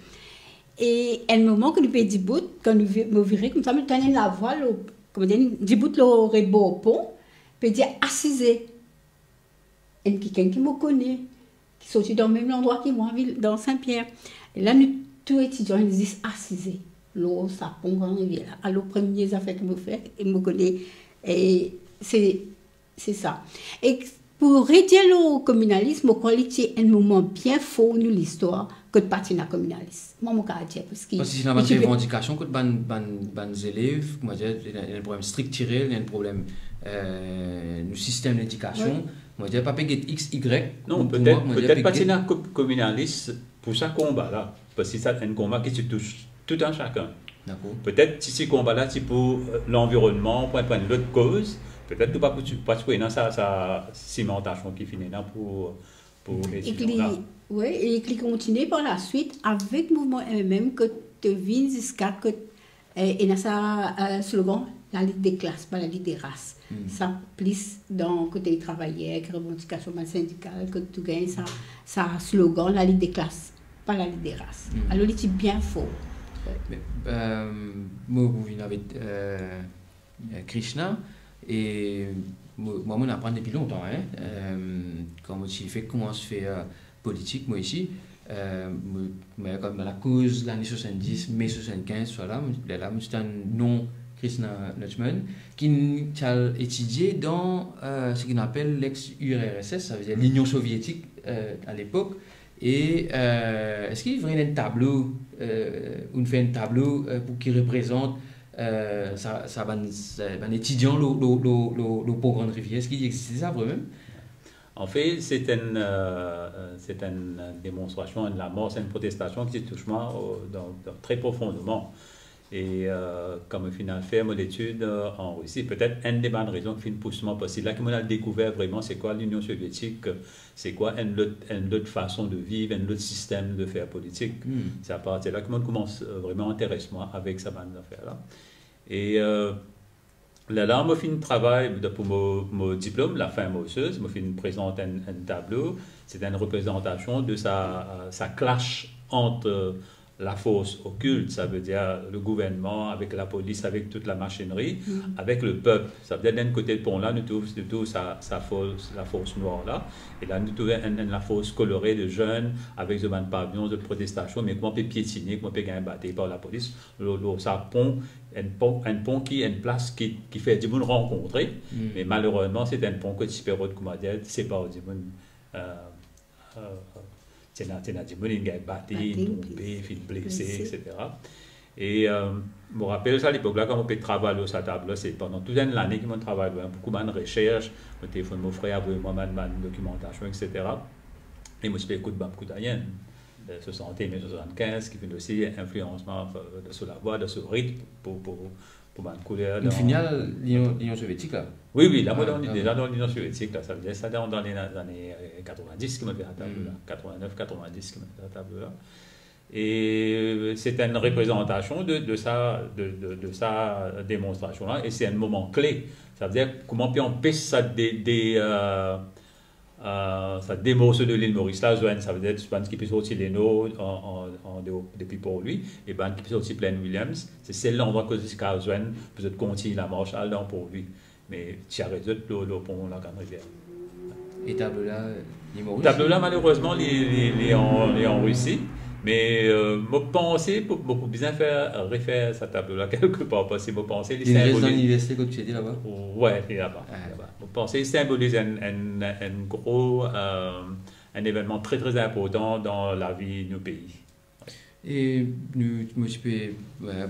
E enn moman, kan nou pe dibout, kan nou vi-, mo vire koumsa, mo tann enn lavwa, lor, kouma dir, dibout lor rebor pon, pe dir, "Asize." Enn kikenn ki mo kone, ki sorti dan mem landrwa ki mwa, vil, dan Sin-Pier. E la, nou tou etidian, nou zis asize lor sa pon Grann Rivier la. Alor, premie zafer ki mo fer, e mo kone, e se, se sa. E pou redir lor kominalis, mo krwar li ti enn moman bien for nou listwar, kot pa ti ena kominalis. Mwa, mo kapav dir, parski... Parski ena bann revandikasion kot bann, bann, bann zelev, kouma dir, ena, ena problem striktirel, ena problem, eh, nou sistem ledikasion. Wi. Kouma dir, pa pe get X, Y. Non, pou, pou petet, mwa, kouma dir, petet pe pa ti ena ko-, kominalis pou sa konba la. Parski sa enn konba ki ti tous tou enn sakenn. Dakor. Petet si, si konba la ti pou, eh, lanvironnman, pou enn, pou enn lot koz, petet nou pa pou ti, pa ti pou ena sa, sa simantasion ki finn ena pou, pou etidian la. Wi, e ki kontinie par laswit avek mouvman M M M, kot vinn ziska kot, eh, ena sa, eh, slogan, lalit de klas, pa lalit de ras. Sa plis dan kote travayer, ek revandikasion bann sindikal, kot tou gagn sa, sa slogan, lalit de klas, pa lalit de ras. Alor, li ti bien for. Me, eh, mo pou vinn avek, eh, eh, Krishna, e mo, mwa, mo'nn aprann depi lontan, en. Eh, kan mo ti fek koumans fer, eh, politik, mo isi, eh, mo, mo, kan lakoz lane swasanndis, me swasann-kinz, lerla, mo, lerla, mo ti tann non Krishna Lachman, ki ti al etidie dan, eh, seki nou apel lex U R S S, savedir Linion Sovietik, eh, alepok. E, eh, eski vremem enn tablo, eh, ou'nn fer enn tablo, eh, pou ki reprezant, eh, sa, sa bann, sa bann etidian lor, lor, lor, lor, lor Pon Grann Rivier? Eski li existe sa vremem? Anfet, se enn, eh, se enn demonstrasion, enn lamars, enn protestasion ki ti tous mwa, eh, dan, dan, tre profondman. E, eh, kan mo finn al fer mo letid, eh, an Risi, petet enn de bann rezon ki finn pous mwa, parski la ki mo'nn al dekouver vreman se kwa Linion Sovietik, se kwa enn lot, enn lot fason de viv, enn lot sistem de fer politik. Se apartir la ki mo'nn koumans, eh, vreman interes mwa avek sa bann zafer la. E, eh, lerla mo finn travay pou mo, mo diplom, lafin mo sez, mo finn prezant enn, enn tablo. Se enn reprezantasion de sa, eh, sa clash ant, eh, lafors okilt, savedir le gouvernman avek lapolis, avek tout lamasinri, avek lepep. Savedir, de lot kote pon la, nou trouv, nou trouv sa, sa fors, lafors nwar la. E la, nou trouv enn, enn lafors kolore de zenn avek zot bann pavion, zot protestasion, me kouma pe pietine, kouma pe gagn bate par lapolis lor, lor sa pon, enn pon, enn pon ki, enn plas ki, ki fer dimoun rankontre. Me malerezman, se enn pon ki ti pe rod, kouma dir, separ dimoun, eh, eh, ti ena, ti ena dimoun inn gagn bate, inn tonbe, finn blese, etsetera. E, eh, mo rapel sa lepok la, kan mo pe travay lor sa tablo, se pandan tou enn lane ki mo'nn travay lor, boukou bann resers, mo telefonn mo frer, avoy mwa bann, bann dokimantasion, etsetera. E mo ti pe ekout bann boukou Dayen, eh, swasann, me swasann-kinz, ki finn osi inflians mwa, eh, dan so lavwa, dan so ritm, pou, pou, pou bann kouler. Inn fini al Linion, Linion Sovietik la? Wi, wi, la, mo dan, deza dan Linion Sovietik la, savedir sa dan, dan lane, eh, katrevindis ki mo fer sa tablo la, katrevin-nef, katrevindis ki mo fer sa tablo la. E se enn reprezantasion de, de sa, de, de, de sa demonstrasion la, e se enn moman kle. Savedir, kouma pe anpes sa de, de, eh, eh, sa de morso de Lil Moris la zwenn, savedir tou bann ki pe sorti Lenor an, an, an deor, depi Port Louis, e bann ki pe sorti Plaine Williams, se sel landrwa kot zot kapav zwenn pou zot kontign lamars al dan Port Louis. Me ti aret zot lor, lor pon Lagrann Rivier. E tablo la, li mor isi? Tablo la, malerezman, li, li, li an, li an Risi. Me, eh, mo panse pou, pou bizin fer, refer sa tablo la kelkepar, parski mo panse li sinboliz... Li res dan liniversite kot ti ete laba? Wi, li laba, li laba. Mo panse li sinboliz enn, enn, enn gro, eh, enn evennman tre, tre inportan dan lavi nou pei. E nou, mo ti pe, eh,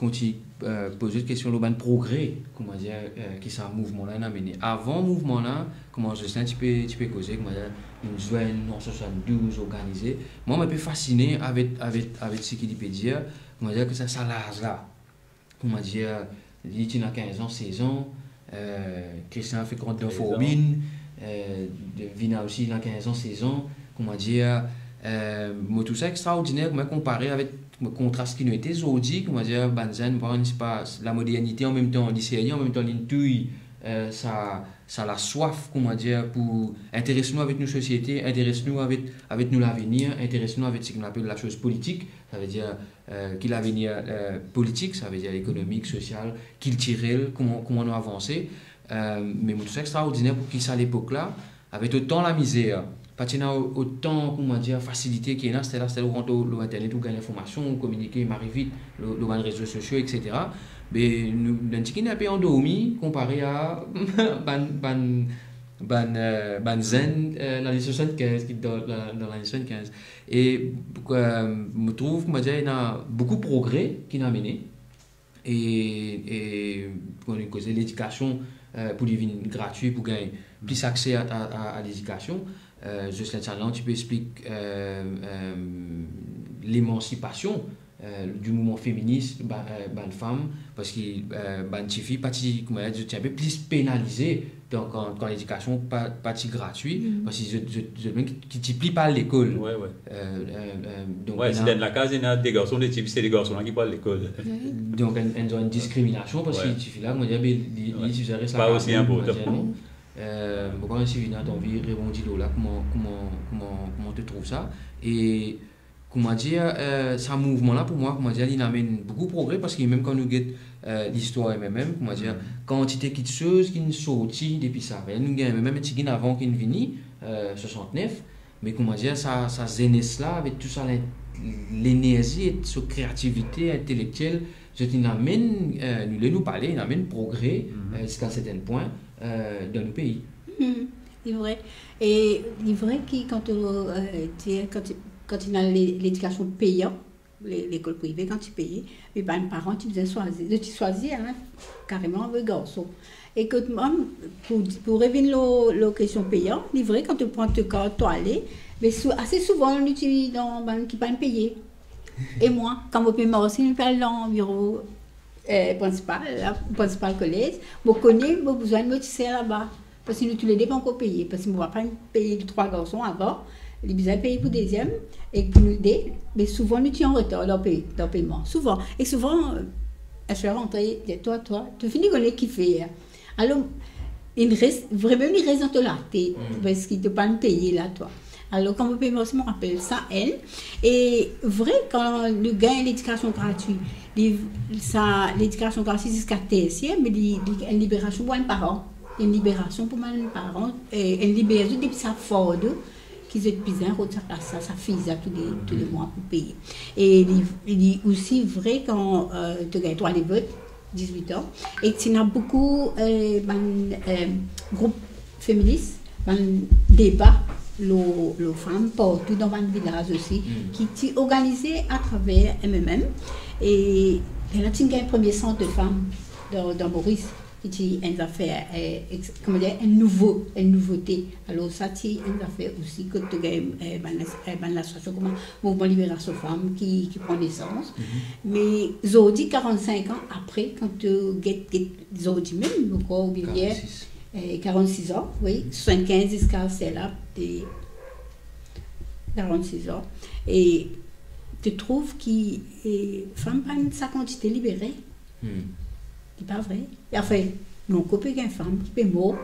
kontign, eh, poz zot kestion lor bann progre, koumadir, eh, ki sa mouvman la inn amene. Avan mouvman la, kouma Jocelyn ti pe, ti pe koze, koumadir, inn zwenn an swasanndouz, organize. Mwa, mo pe fasine avek, avek, avek seki li pe dir, koumadir, ki sa, sa laz la. Koumadir, li ti ena kinz an, sez an, eh, Christian fek rant dan formil, eh, Vina osi, li ena kinz an, sez an, koumadir, eh, mo trouv sa extraordiner, koumadir konpare avek kontras ki nou ete zordi, koumadir, bann zenn, mo pa kone si pa lamodernite, an mem tan, li serye, an mem tan, linn touy, eh, sa, sa laswaf, koumadir, pou interes nou avek nou sosiete, interes nou avek, avek nou lavenir, interes nou avek seki nou apel lasoz politik, savedir, eh, ki lavenir, eh, politik, savedir ekonomik, sosial, kiltirel, kouma, kouma nou avanse. Eh, me mo trouv sa extraordiner pou ki sa lepok la, avek otan lamizer, pa ti ena o-, otan, koumadir, fasilite ki ena aster la, aster la ou rant lor, lor internet, ou gagn linformasion, ou kominike mari vit lor, lor bann rezo sosio, et cetera. Me nou, nou ti kinn inpe andormi konpare a bann, bann, bann, eh, bann zenn, eh, lane swasannkinz, ki dan, dan, dan lane swasannkinz. E, eh, mo trouv, koumadir, ena boukou progre ki inn amene. E, e, pou nou koze ledikasion, eh, pou li vinn gratwi, pou gagn plis akse a, a, a, a ledikasion. Eh, Jocelyn Salan ti pe explik, eh, eh, lemansipasion, eh, di mouvman feminis, ba-, eh, bann fam, parski, eh, bann tifi pa ti, koumadir, zot ti inpe plis penalize, donk, kan, kan ledikasion pa, pa ti gratwi, parski zot, zot, zot mem ki, ki ti pli pa al lekol. Eh, eh, eh, donk, ena, si dan lakaz ena de garson, de tifi, se de garson la ki pou al lekol. Donk, enn, enn, enn diskriminasion, parski tifi la, koumadir, be, li, li ti bizin res lakas, pa osi inportan, koumadir, non? Eh, mo pa kone si Vina, to anvi rebondi lor la, kouma, kouma, kouma, kouma to trouv sa? E, koumadir, eh, sa mouvman la, pou mwa, koumadir, li amenn boukou progre, parski mem kan nou get, eh, listwar M M M, koumadir, kantite kitsoz ki'nn sorti depi sa. Nou gagn M M M ti gagn avan ki'nn vini, eh, swasantnef, me, koumadir, sa, sa zenes la, avek tou sa len-, lenerzi e so kreativite intelektiel, zot inn amenn, eh, nou, ler nou pale, inn amenn progre, eh, ziska serten pwin, eh, dan nou pei. Mhm. Li vre. E li vre ki kan to, eh, dir, kan ti, kan ti ena le-, ledikasion peyan, le-, lekol prive, kan ti peye, me bann paran ti bizin swazir, zot ti swazir, hein, kareman, wi, garson. E kot mem, pou, pou revinn lor, lor kestion peyan, li vre, kan to pran to kart, to ale, me sou-, ase souvan, nou ti dan bann ki pa'nn peye. E mwa, kan mo pe marse, mo pe al dan biro, eh, prinsipal, la, prinsipal kolez, mo kone mo bizin met mo tiser laba. Parski nou toulede pa ankor peye, parski mo papa peye trwa garson avan, li bizin peye pou deziem, e pou nou de, me souvan nou ti an retar dan pey-, dan peyman. Souvan, e souvan, eh, enn swer rantre, dir, "Twa, twa, to fini kone ki fer." Alor, li res, vremem, li res dan to latet, parski to pa'nn peye la, twa. Alor, kan mo pe marse, mo rapel sa, enn. E vre, kan nou gagn ledikasion gratwi, li, sa, ledikasion gratwi ziska tersier, me li, li enn liberasion pou bann paran, enn liberasion pou bann paran, eh, enn liber zot depi sa fardo ki zot bizin rod sa plas la, sa fiz la, tou le, tou le mwa pou peye. E li, li osi vre kan, eh, to gagn trwa levot, dizwit an, e ti ena boukou, eh, bann, eh, group feminis, bann deba lor, lor fam partou dan bann vilaz osi, ki ti organize atraver M M M. E lerla ti gagn premie sant de fam dan, dan Moris, ki ti enn zafer, eh, ex-, koumadir, enn nouvo, enn nouvote. Alor, sa ti enn zafer osi kot to gagn, eh, bann las-, eh, bann lasosiasion kouma Mouvman Liberasion Fam ki, ki pran nesans. Me zordi, karant-sink an apre, kan to get, get zordi mem, mo krwar, oubien yer, karant-sis. Eh, karant-sis an, wi, swasannkinz ziska sela, e karant-sis an. E to trouv ki, eh, fam pa'nn sa kantite libere. Li pa vre. Anfin, mo koz pe gagn fam ki pe mor,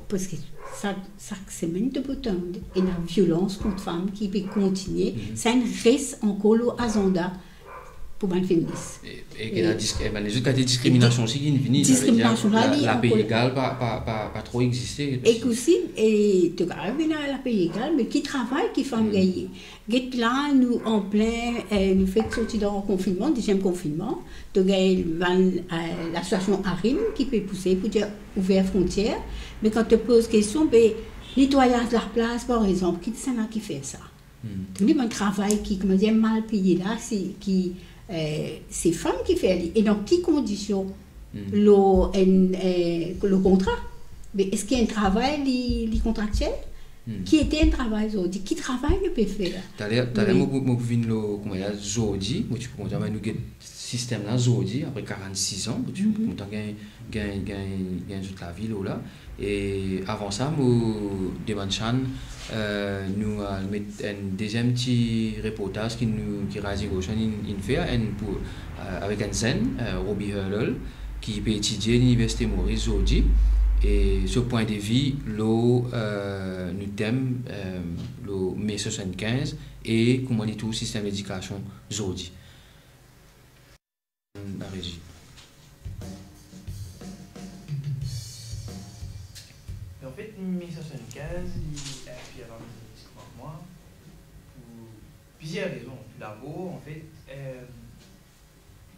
parski sa, sak semenn to pou tann, ena violans kont fam ki pe kontigne, sa inn res ankor lor azanda pou bann feminis. E, e ki ena dis-, e bann lezot kalite diskriminasion osi ki vini, savedir diskriminasion la, la, li lapey ankor egal pa, pa, pa, pa tro existe. E osi, e to kapav vinn a lapey egal, me ki travay ki fam gagne? Get la, nou anplin, eh, nou fek sorti dan konfinnman, deziem konfinnman. To gagn bann, eh, lasosiasion ARIM ki pe pouse pou dir ouver frontier. Me kan to poz kestion, be, netwayaz laplaz, par exanp, ki kisannla ki fer sa? Donk, bann travay ki, koumadir, mal peye la, se ki, Eh, se fam ki fer li. E dan ki kondision? Hmm. Lor enn, eh, lor kontra? Me eski enn travay li, li kontratiel? Hmm. Ki ete enn travay zordi? Ki travay nou pe fer? Taler, taler, wi, mo pou, mo pou vinn lor, kouma dir, zordi, mo ti pou kontan, me nou get sistem la zordi, apre karann-sis an, mo ti pou, mhm, kontan gagn, gagn, gagn, gagn zot lavi lor la. E avan sa, mo demann Shan, eh, nou al met enn deziem ti reportaz ki nou, ki Rising Ocean inn, inn fer, enn pou, eh, avek enn zenn, eh, Robbie Hurlel, ki pe etidie Liniversite Moris zordi, e so pwin de vi lor, eh, nou tem, eh, lor Me swasannkinz e kouma li trouv sistem ledikasion zordi. Larezi. E anfet, Me swasannkinz, li inspir bann zenes kouma mwa, pou plizier rezon. Toudabor, anfet, eh,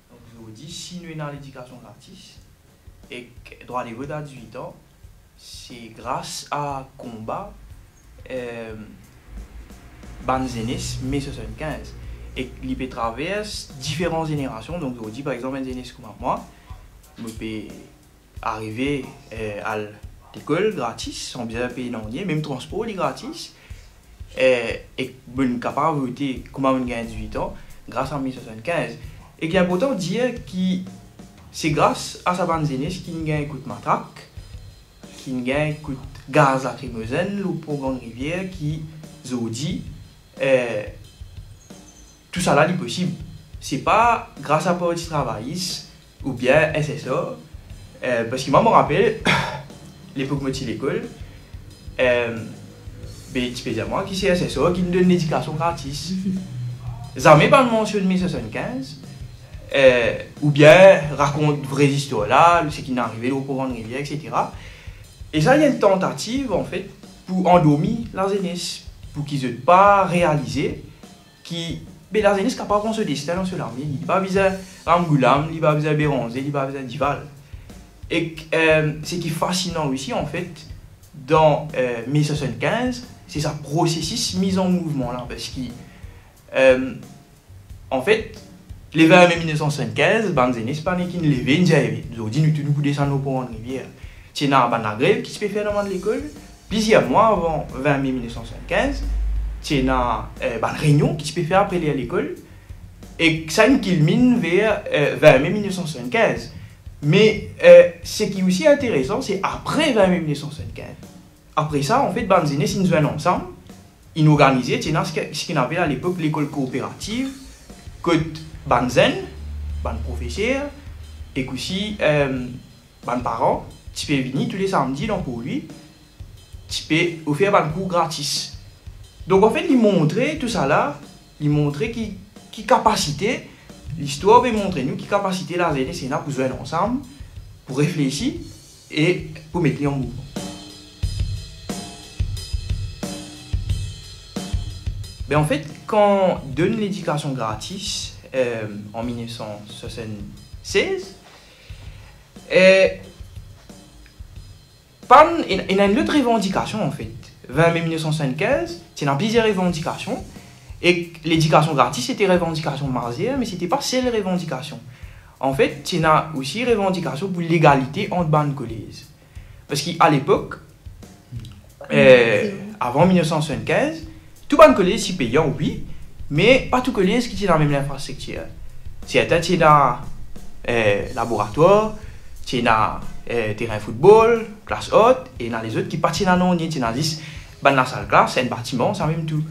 donk, zordi, si nou ena ledikasion gratis, ek drwa de vot a diz-wit an, se gras a konba, eh, bann zenes Me swasannkinz. Ek li pe travers diferan zenerasion. Donk, zordi, par exanp, enn zenes kouma mwa, mo pe arive, eh, al lekol gratis, san bizin pey nanye, mem transpor li gratis. Eh, ek mo'nn kapav vote kouma mo'nn gagn diz-wit an, gras a Me swasannkinz. E ki inportan dir ki se gras a sa bann zenes ki'nn gagn kout matrak, ki'nn gagn kout gaz lakrimozenn lor Pon Grande Rivière, ki zordi, eh, tousala li posib. Se pa gras a Parti Travayis oubien S S R, eh, parski mwa, mo rapel, lepok mo ti lekol, eh, be, ti pe dir mwa ki se S S R ki'nn donn ledikasion gratis. Zame pa'nn mansionn Me swasannkinz, eh, oubien rakont vre zistwar la, seki inn arive lor Pon Grande Rivière, et cetera. E sa, li enn tantativ, anfet, pou andormi lazenes, pou ki zot pa realize ki, be, lazenes kapav pran so destin dan so lame, li pa bizin Ramgoolam, li pa bizin Bérenger, li pa bizin Dival. Ek, eh, seki fasinan osi, anfet, dan, eh, Me swasannkinz, se sa prosesis miz an mouvman la, parski, eh, anfet, le vin me mil nef san swasannkinz, bann zenes pa nek inn leve, inn dir, "Ey, zordi nou tou nou pou desann lor Pon Grande Rivière." Ti ena bann lagrev ki ti pe fer dan bann lekol, plizier mwa avan vin me mil nef san swasannkinz, ti ena, eh, bann reynion ki ti pe fer apre ler lekol, e sa inn kilminn ver, eh, vin me mil nef san swasannkinz. Me, eh, seki osi interesan, se apre vin me mil nef san swasannkinz. Apre sa, anfet, bann zenes inn zwenn ansam, inn organize, ti ena seki, seki nou apel alepok lekol kooperativ, kot bann zenn, bann profeser, ek osi, eh, bann paran ti pe vini tou le samdi dan Port Louis, ti pe ofer bann kour gratis. Donk, anfet, li montre tousala, li montre ki, ki kapasite, listwar pe montre nou ki kapasite lazenes ena pou zwenn ansam, pou reflesi e pou met li an mouvman. Be, anfet, kan donn ledikasion gratis, eh, an mil nef san swasannses, eh, pa'nn, ena, ena enn lot revandikasion, anfet. Vin me mil nef san swasannkinz, ti ena plizier revandikasion, ek ledikasion gratis, sete revandikasion mazer, me sete pa sel revandikasion. Anfet, ti ena osi revandikasion pou legalite ant bann kolez. Parski alepok, eh, avan mil nef san swasannkinz, tou bann kolez ti peyan, wi, me pa tou kolez ki ti ena mem linfrastriktir. Sertin ti ena, eh, laboratwar, ti ena, eh, terin foutbol, klas art, e ena lezot ki pa ti ena nanye, ti ena zis bann lasal klas, enn batiman, sa mem tou.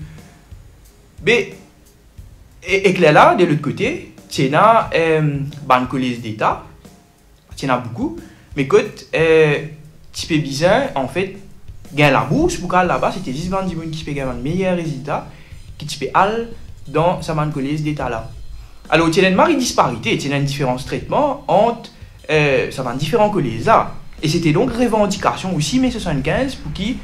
Be, e, ek lerla, de lot kote, ti ena, eh, bann kolez deta, ti ena boukou, me kot, eh, ti pe bizin, anfet, gagn labours pou al laba, sete zis bann dimoun ki ti pe gagn bann meyer rezilta ki ti pe al dan sa bann kolez deta la. Alor, ti ena enn mari disparite, ti ena enn diferans tretman ant, eh, sa bann diferan kolez la. E sete donk revandikasion osi, me swasannkinz, pou ki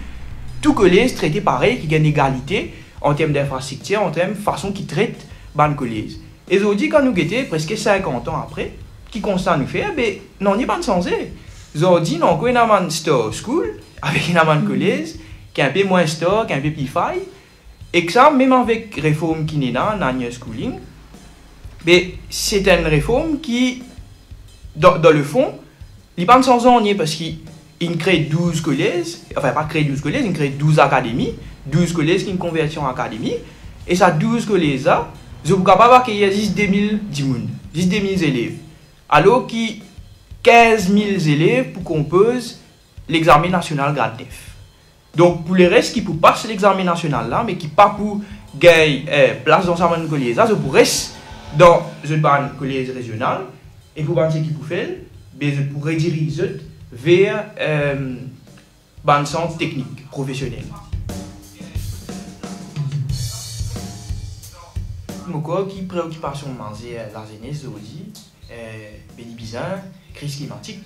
tou kolez trete parey, ki gagn egalite an term linfrastriktir, an term fason ki tret bann kolez. E zordi, kan nou gete preske sinkant an apre, ki konsta nou fer? Be, nanye pa'nn sanze. Zordi, nou ankor ena bann star school, avek ena bann kolez ki inpe mwin star, ki inpe pli fay. Ek sa, mem avek reform ki ena, nanye schooling, Me se enn reform ki, dan, dan lefon, li pa'nn sanz nanye, parski inn kre douz kolez, anfin, pa kre douz kolez, inn kre douz akademi, douz kolez ki'nn konverti an akademi, e sa douz kolez la, zot pou kapav akeyir zis de mil dimoun, zis de mil zelev, alor ki kinz mil zelev pou konpoz lexame nasional grad nef. Donk, pou leres ki pou pas lexame nasional la, me ki pa pou gagn, eh, plas dan sa bann kolez la, zot pou res dan zot bann kolez rezional, e pou bann seki pou fer, be zot pou rediriz zot ver, eh, bann sant teknik profesionel. Mo krwar ki preokipasion mazer lazenes zordi, eh, be li bizin kriz klimatik.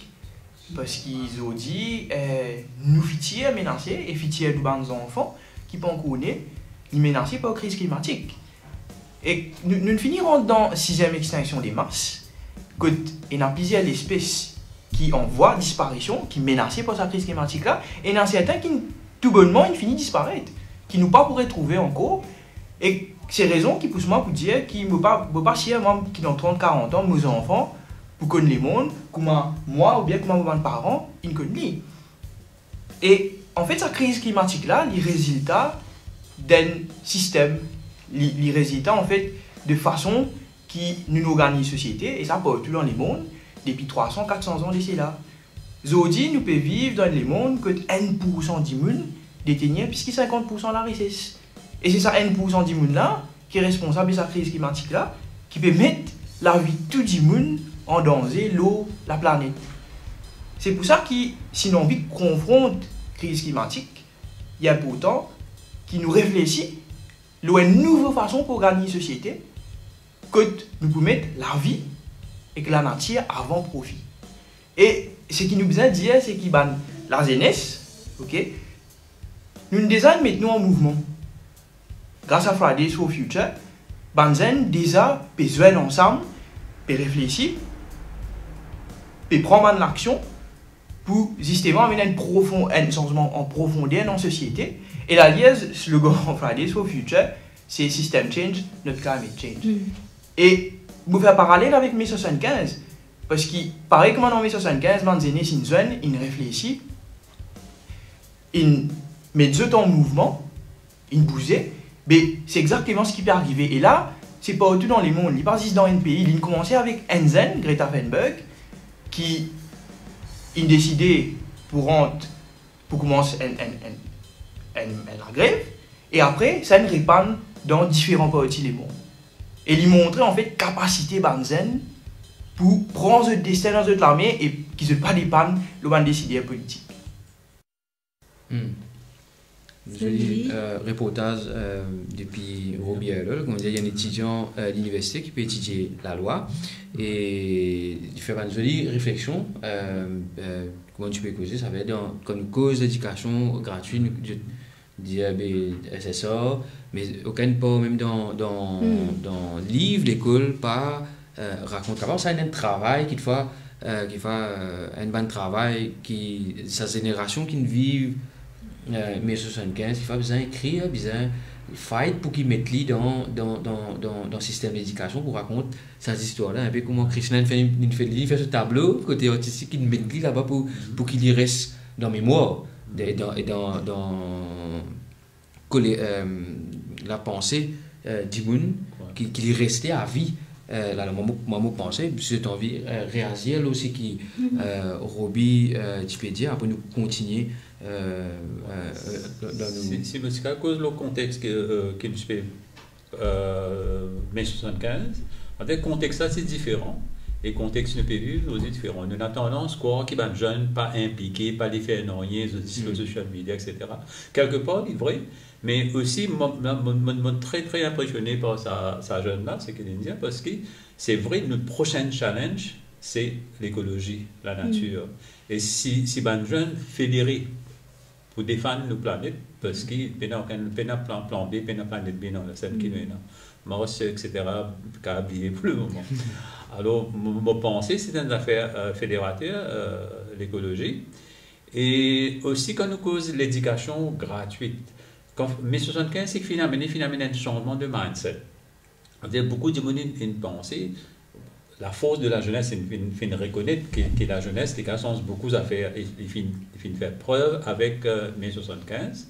Parski zordi, eh, nou fitir menase, e fitir nou bann zanfan ki pankor ne, li menase par kriz klimatik. E nou, nou fini rant dan siziem extinksion de mas, kot ena plizier lespes ki an vwa disparision, ki menase par sa kriz klimatik la, e ena sertin ki toubonnman inn fini disparet, ki nou pa pou retrouve ankor. E se rezon ki pous mwa pou dir ki mo pa, mo pa sir, mwa, ki dan trant, karant an, mo zanfan pou konn lemond kouma mwa oubien kouma mo bann paran inn konn li. E, anfet, sa kriz klimatik la, li rezilta d'enn sistem, li, li rezilta, anfet, de fason ki nou, nou organiz sosiete, e sa partou dan lemond, depi trwa san, kat san zan de sela. Zordi, nou pe viv dan enn lemond kot enn poursan dimoun detenir plis ki sinkant poursan larises. E se sa enn poursan dimoun la ki responsab de sa kriz klimatik la, ki pe met lavi tou dimoun an danze lor laplanet. Se pou sa ki, si nou anvi konfront kriz klimatik, li inportan ki nou reflesi lor enn nouvo fason pou organiz sosiete, kot nou pou met lavi ek lanatir avan profi. E seki nou bizin dir, se ki bann lazenes, ok, nou deza met nou an mouvman. Gras a Fridays for Future, bann zenn deza pe zwenn ansam, pe reflesi, pe pran bann laksion pou zisteman amenn enn profon-, enn sanzman an profonder dan sosiete. E la, li, slogan Fridays for Future, se System Change, not Climate Change. Hmm. E mo fer paralel avek me swasannkinz, parski parey kouma an me swasannkinz, bann zenes inn zwenn, inn reflesi, inn met zot an mouvman, inn bouze, be, se exakteman seki pe arive. E la, se partou dan lemond, li pa zis dan enn pei, li koumanse avek enn zenn, Greta Thunberg, ki inn deside pou rant, pou koumans enn, enn, enn, enn, enn lagrev, e apre, sa inn repann dan diferan parti lemond. E li montre, anfet, kapasite bann zenn pou pran zot destin dan zot lame e ki zot pa depann lor bann desider politik. Hmm. Zoli, zoli, euh, reportaz, euh, depi Roby Erlol, kouma dir, enn etidian, euh, liniversite ki pe etidie lalwa, e li fer bann zoli refleksion, euh, euh, kouma nou ti pe koze, savedir dan, kan nou koz ledikasion gratwit, nou, dir, be, S S R, me okenn par mem dan, dan, hmm, dan liv lekol pa, euh, rakont. Kapav sa enn travay, kitfwa, euh, kitfwa, euh, enn bann travay ki, sa zenerasion ki'nn viv, euh, me swasannkinz, kitfwa bizin ekrir, bizin fight pou ki met li dan, dan, dan, dan, dan sistem ledikasion pou rakont sa zistwar la, inpe kouma Krishna inn fer, inn fer, li fer so tablo, kote artistik, inn met li laba pou, pou ki li res dan memwar, de, dan, e dan, dan kole-, euh, lapanse, euh, dimoun, ouais, ki, ki li reste avi, euh, la, la, mwa, mo, mwa, mo panse, si zot anvi, euh, reazir lor seki, mhm, euh, Roby, euh, ti pe dir, apre nou kontinie, euh, euh, euh, dan nou... Si, si mo ti kav koz lor kontex ke, euh, ke nou ti pe, euh, me swasannkinz, anfet, konteks la ti diferan, e konteks nou pe viv osi diferan. Nou ena tandans krwar ki bann zenn pa inplike, pa li fer nanye, zot zis lor, hmm, social media, et cetera. Kelkepar, li vre, me osi, mo, mo, mo, mo, mo tre, tre inpresione par sa, sa zenn la, seki li dir, parski se vre, nou prosin challenge, se lekolozi, lanatir. Mm. E si, si bann zenn federe pou defann nou planet, parski pena okenn, pena plan, plan B, pena planet B dan lasien ki nou ena. Mars, et cetera, kapav bliye pou lemoman. Alor, mo, mo panse, se enn zafer, euh, federater, euh, lekolozi. E osi, kan nou koz ledikasion gratwit, kan, me swasannkinz, se ki finn amenn, finn amenn enn sanzman de mindset. Savedir boukou dimoun inn, inn panse, lafors de lazenes, inn, inn, inn rekonet ki, ki lazenes, li kapav sanz boukou zafer, e, e finn, e finn fer prev avek, euh, me swasannkiz.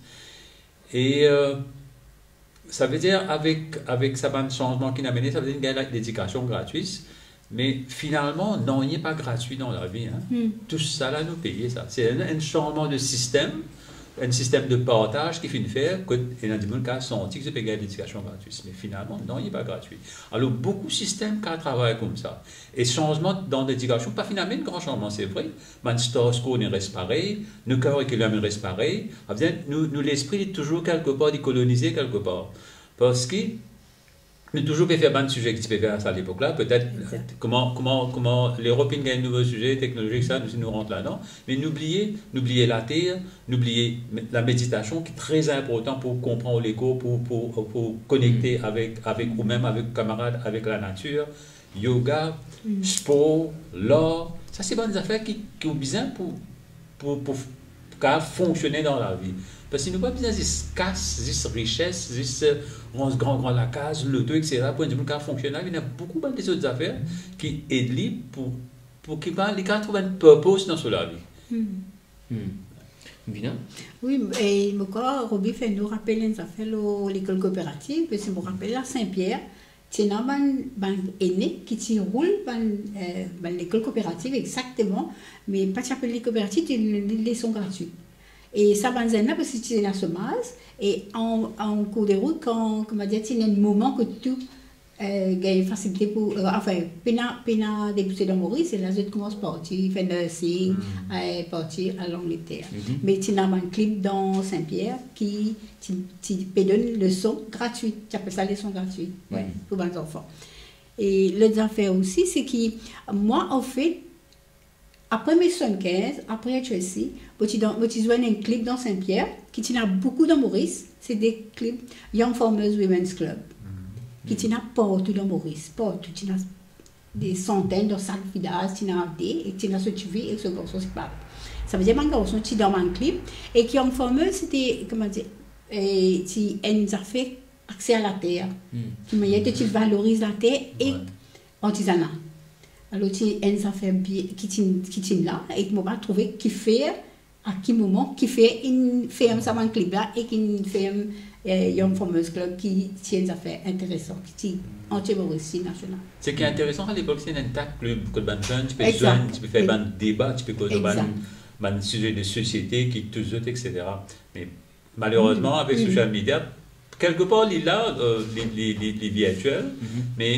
E, euh, savedir avek, avek sa bann sanzman ki inn amene, savedir inn gagn la, ledikasion gratwit, me finalman, nanye pa gratwi dan lavi, hein. Hmm. Tou sa la, nou peye sa. Se enn, enn sanzman de sistem, enn sistem de partaz ki finn fer kot ena dimoun kapav santi ki zot pe gagn ledikasion gratwit. Me finalman, nanye pa gratwi. Alor, boukou sistem kapav travay koumsa. E sanzman dan ledikasion pa finn amenn gran sanzman, se vre. Bann star school inn res parey, nou curriculum inn res parey. Savedir, nou, nou lespri, li touzour kelkepar, li kolonize kelkepar. Parski nou touzour pe fer bann size ki ti pe fer a sa lepok la, petet, exact, kouma, kouma, kouma Lerop inn gagn nouvo size teknolozik, sa, nou, nou rant ladan, me nou bliye, nou bliye later, nou bliye me-, lameditasion ki tre inportan pou konpran ou lekor, pou, pou, pou konekte avek, avek ou mem, avek kamarad, avek lanatir, yoga, spor, lar, sa se bann zafer ki, ki ou bizin pou, pou, pou f-, kapav fonksione dan lavi. Parski nou pa bizin zis kas, zis rises, zis, euh, rann gran, gran lakaz, loto, et cetera, pou enn dimoun kapav fonksione. Ena boukou bann lezot zafer ki ed li pou, pou ki pa, li kapav trouv enn purpose dan so lavi. Hmm. Vina? Wi, e mo krwar Roby fer nou rapel enn zafer lor lekol kooperativ, parski mo rapel la, Sin-Pier, ti ena bann, bann ene ki ti roul bann, eh, bann lekol kooperativ, exakteman, me pa ti apel li kooperativ, ti li leson gratwi. E sa bann zenn la, parski ti ena somaz, e an, an kour de rout, kan, koumadir, ti ena enn moman kot tou, eh, gagn fasilite pou, eh, anfin, pena, pena debouse dan Moris, e la zot koumans parti fer nursing, eh, parti al Angleter. Me ti ena bann klib dan Sin-Pier ki ti, ti pe donn leson gratwi, ti apel sa leson gratwi, wi, pou bann zanfan. E lot zafer osi, se ki mwa, anfet, apre me swasannkiz, apre H S C, mo ti dan, mo ti zwenn enn klib dan Sin-Pier, ki ti ena boukou dan Moris, se de klib, Young Farmers Women's Club, ki ti ena partou dan Moris, partou, ti ena de santenn dan sak vilaz, ti ena de, e ti ena so tifi ek so garson, se pa. Savedir bann garson ti dan bann klib, e ki anfan mem, se ti, koumadir, e ti enn zafer akse a later. Ki manier to ti valoriz later ek artizana. Alor, ti enn zafer bie, ki ti, ki ti la, e ki mo pa trouve kifer, a ki moman, kifer inn ferm sa bann klib la, e ki inn ferm, eh, Young Farmers Club, ki ti enn zafer interesan, ki ti anti-Moris, ti nasional. Seki interesan, a lepok, ti ena enn ta klib kot bann zenn ti pe zwenn, ti pe fer bann deba, ti pe koz bann, bann size de sosiete ki tous zot, et cetera. Me malerezman, avek social media, kelkepar li la, eh, li, li, li, li virtiel, me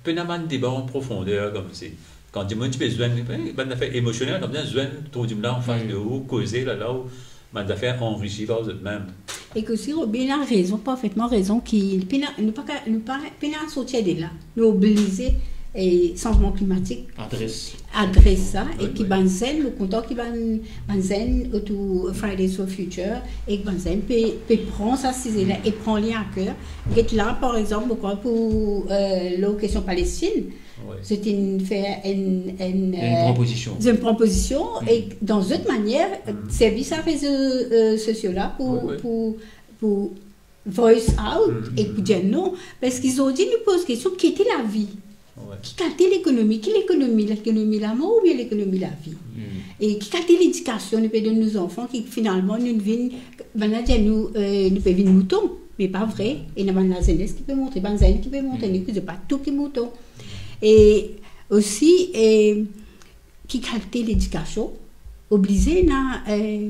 pena bann deba an profonder, koumsi kan dimoun ti pe zwenn, eh, bann zafer emosionel, koumsi zwenn, trouv dimoun la anfas de ou, koze la, la ou, bann zafer anrisi par zot mem. Ek osi, Roby ena rezon, parfetman rezon, ki pena, nou pa ka, nou pa, pena sorti de la. Nou oblize, eh, sanzman klimatik adres, adres sa, e ki bann zenn, mo kontan ki bann, bann zenn otour Fridays for Future, e ki bann zenn pe, pe pran sa size la, e pran li a ker. Get la, par exanp, mo krwar pou, eh, lor kestion Palestin, zot inn fer enn, enn, eh, pran pozision. Zot inn pran pozision, e dan zot manier, servi sa rezo, eh, sosio la pou, pou, pou voice out e pou dir non. Parski zordi nou poz kestion, ki kalite lavi? Ki kalite lekonomi? Ki lekonomi? Lekonomi lamor oubien lekonomi lavi? E ki kalite ledikasion nou pe donn nou zanfan ki finalman nou vinn, bann la dir nou, eh, nou pe vinn mouton, me pa vre. Ena bann lazenes ki pe montre, bann zenn ki pe montre nou ki zot pa tou ki mouton. E osi, eh, ki kalite ledikasion? Oblize ena, eh,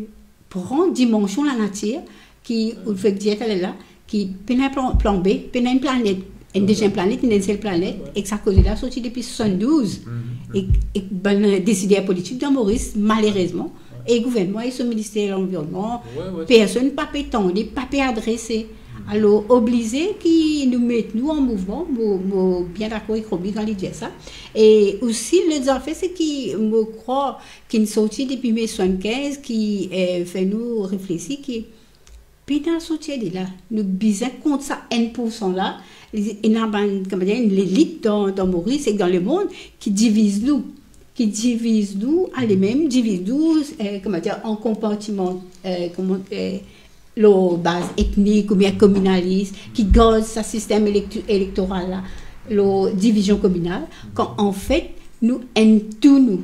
pran dimansion lanatir ki, ou fek dir taler la, ki pena plan, plan B, pena enn planet, enn deziem planet, ena enn sel planet, ek sa koze la sorti depi swasann-douz, ek, ek bann desider politik dan Moris, malerezman, e gouvernman e so minister lanvironnman, personn pa pe tande, pa pe adrese. Alor, oblize ki nou met nou an mouvman, mo, mo bien dakor ek Roby kan li dir sa. E osi, lot zafer, se ki mo krwar ki'nn sorti depi me swasann-kinz, ki, eh, fer nou reflesi ki pena sorti de la. Nou bizin kont sa enn poursan la. Ena bann, koumadir, enn lelit dan, dan Moris ek dan lemond ki diviz nou. Ki diviz nou, alimem diviz nou, eh, koumadir, an konpartiman, eh, kouma, eh, lor baz etnik oubien kominalis, ki gard sa sistem elekti-, elektoral la. lor divizion kominal, kan anfet, nou enn tou nou.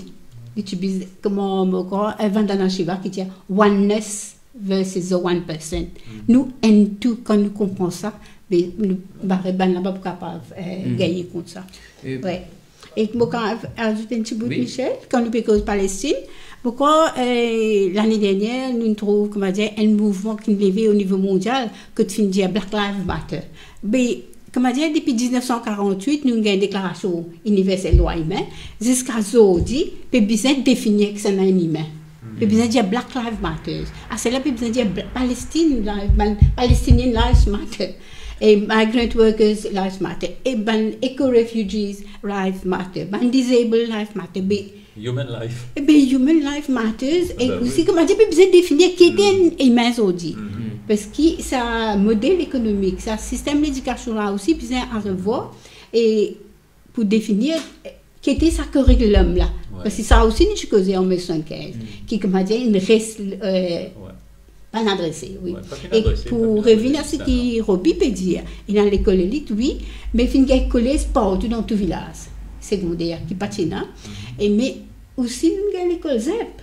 Li ti bizin, kouma mo krwar, eh, Vandana Shiva ki dir, oneness versus the one percent. Nou enn tou, kan nou konpran sa, be nou bare bann la pa pou kapav, eh, gagne kont sa. E we. E mo kapav azout enn ti bout, Michel, kan nou pe koz Palestinn, mo krwar, eh, lane dernier, nou trouv, kouma dir, enn mouvman ki leve o nivo mondial, kot finn dir Black Lives Matter. Be, kouma dir, depi diznef san karant-wit, nou gagn Deklarasion Iniversel Drwa Imin, ziska zordi, pe bizin definir kisannla enn imin. Pe bizin dir Black Lives Matters. Aster la pe bizin dir Bla-, Palestine Lives, bann Palestinian Lives Matter. E migrant workers Lives Matter. E bann eco refugees Lives Matter. Bann disabled Lives Matter. Be, Human life. E be, human life matters. E osi, kouma dir, pe bizin definir ki ete enn imin zordi. Parski sa model ekonomik, sa sistem ledikasion la osi bizin revwar. E pou definir, eh, ki ete sa curriculum la. We. Parski sa osi nou ti koze an mil nef san swasann-kinz, ki, kouma dir, inn res, eh, pa inn adrese, wi. We, pa finn adrese, pa finn adrese. E pou revinn a seki Roby pe dir, ena lekol elit, wi, me finn gagn kolez partou dan tou vilaz segonder ki pa ti ena. E me osi nou gagn lekol zep.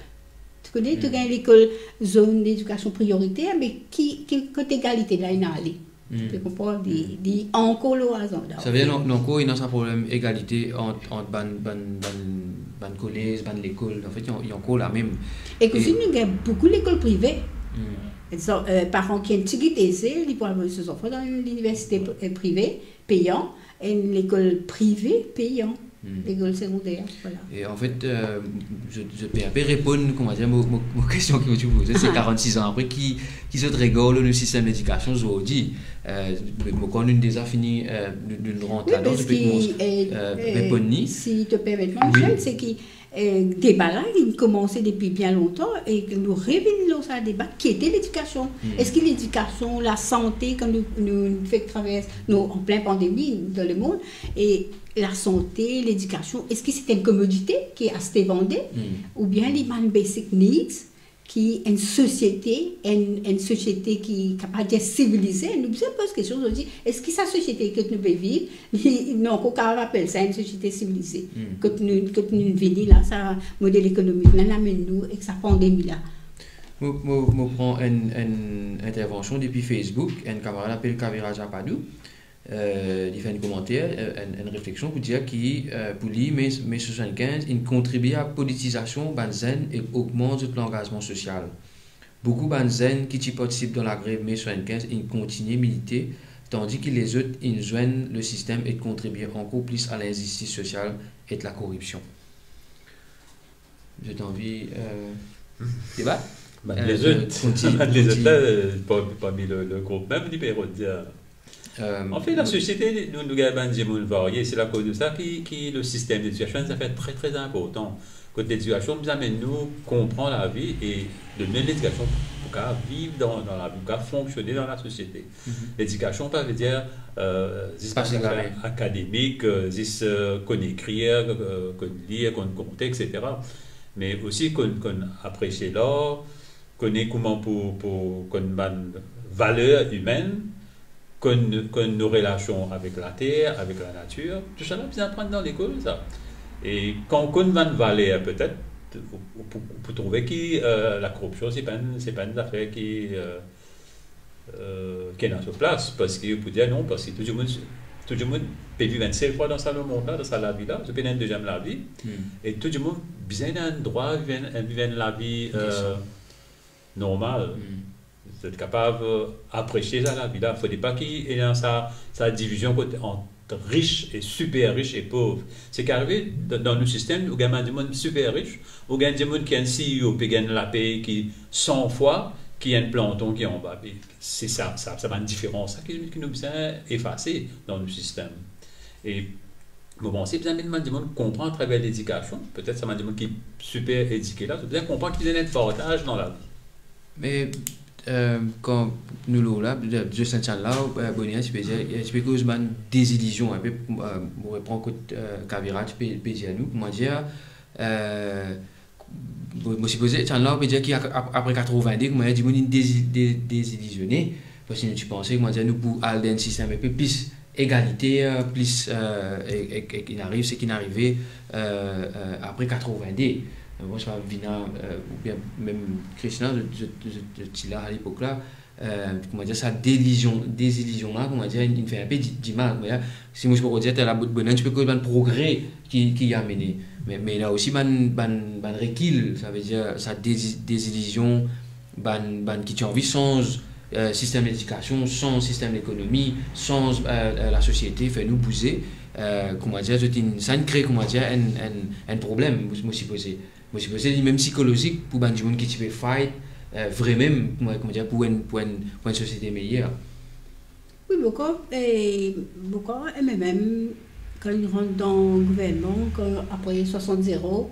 To kone, to gagn lekol zone ledikasion prioriter, me ki, ki kote egalite la ena ale? To konpran, li, li ankor lor azanda. Sa ve dir, nou, nou ankor ena sa problem egalite ant, ant bann, bann, bann, bann kolez, bann lekol. Anfet, li, li ankor la mem. E osi, nou gagn boukou lekol prive. Exanp, eh, paran ki enn tigit eze, li pou avoy so zanfan dan enn liniversite, eh, prive, peyan, enn lekol prive, peyan. Lekol segonder, vwala. E anfet, eh, zot, zot pe inpe reponn, kouma dir, mo, mo, mo kestion ki mo ti poze, se karant-sis an apre, ki, ki zot regar lor nou sistem ledikasion zordi? Eh, mo krwar nou deza fini, eh, nou, nou rant ladan, parski, eh, eh, reponn li. Si to permet mwa, Michel, se ki, eh, deba la, li komanse depi bien lontan e nou revinn lor sa deba, ki ete ledikasion? Eski ledikasion, lasante, kan nou, nou fek travers, nou an plin pandemi dan lemond, e lasante, ledikasion, eski se enn komodite ki aste vande, oubien li bann basic needs ki enn sosiete, enn, enn sosiete ki kapav dir sivilize? Nou bizin poz kestion, nou dir, eski sa sosiete kot nou pe viv, li, nou ankor kapav apel sa enn sosiete sivilize? Kot nou, kot nou vini la, sa model ekonomik la, la amenn nou ek sa pandemi la. Mo, mo, mo pran enn, enn intervansion depi Facebook, enn kamarad apel Kaviraj Apadou. Eh, li fer enn komanter, eh, enn, enn refleksion pou dir ki, eh, pou li, me, me swasann-kinz inn kontribie a politizasion bann zenn ek ogmant zot langazman sosial. Boukou bann zenn ki ti partisip dan lagrev me swasann-kinz inn kontinie milite, tandi ki lezot inn zwenn le sistem ek kontribie ankor plis a linzistis sosial ek lakoripsion. Zot anvi, eh, debat? Bann lezot, bann lezot la, eh, parmi, parmi le, le group mem, li pe rod dir. Eh, anfet, lasosiete, nou, nou gagn bann dimoun varie. Se lakoz de sa ki, ki le sistem ledikasion, sa fer tre, tre inportan. Kot ledikasion bizin amenn nou konpran lavi e donn nou ledikasion pou kapav viv dan, dan lavi, pou kapav fonksione dan lasosiete. Ledikasion pa ve dir, eh, zis bann zafer akademik, eh, zis, eh, konn ekrir, eh, konn lir, konn konte, et cetera. Me osi konn, konn apresie lar, kone kouma pou, pou konn bann valer imenn, konn, konn nou relasion avek later, avek lanatir. Tousala bizin aprann dan lekol, sa. E kan ou konn bann valer, petet, ou, ou pou, ou pou trouve ki, eh, lakoripsion, se pa enn, se pa enn zafer ki, eh, eh, ki ena so plas, parski ou pou dir non, parski tou dimoun, tou dimoun pe viv enn sel fwa dan sa lemond la, dan sa lavi la, zot pena enn deziem lavi, e tou dimoun bizin ena enn drwa viv enn, viv enn lavi, eh, normal. Zot kapav, eh, apresie sa lavi la. Fode pa ki ena sa, sa divizion kot ant rich e siper rich e pov. Seki arive dan, dan nou sistem, ou gagn bann dimoun siper rich, ou gagn dimoun ki enn C E O pe gagn lapey ki san fwa ki enn planton ki anba. E se sa, sa, sa bann diferans la ki, ki nou bizin efase dan nou sistem. E mo panse bizin amenn bann dimoun konpran atraver ledikasion, petet sa bann dimoun ki siper edike la, zot bizin konpran ki bizin ena partaz dan lavi. Me, eh, kan nou lor la, Justin Chanla, eh, Bonia, ti pe dir, eh, ti pe koz bann dezilizion, inpe, eh, mo repran kot, eh, Kaviraj pe, pe dir nou, kouma dir, eh, mo, mo sipoze, Chanla pe dir ki ap-, ap-, apre katrevinde, kouma dir, dimoun inn dezi-, de-, dezilizione, parski nou ti panse, kouma dir, nou pou al dan enn sistem inpe plis egalite, euh, plis, euh, ek, ek, ek inn ariv, seki inn arive, euh, euh, apre katrevinde. Euh, bon, se pa Vina, euh, oubien mem Krishna, zot, zot, zot, zot ti la alepok la, euh, kouma dir, sa delizion, dezilizion la, kouma dir, inn, inn fer inpe di, dimal, kouma dir, si mo, mo pou dir, tel la bout bonenn, ti pe koz bann progre ki, ki amene. Me, me ena osi bann, bann, bann rekil, savedir, sa dezi-, dezilizion, bann, bann ki ti anvi sanz, euh, sistem ledikasion, sanz sistem lekonomi, sanz, euh, euh, lasosiete, fer nou bouze, euh, kouma dir, zot inn, sa inn kre, kouma dir, enn, enn, enn problem, mo, mo sipoze. Mo sipoze li mem sikolozik pou bann dimoun ki ti pe fight, euh, vre mem, kouma, kouma dir, pou enn, pou enn, pou enn sosiete meyer. Wi, boukou, e, boukou, e mem, kan li rant dan gouvernman, kan apre swasant zero,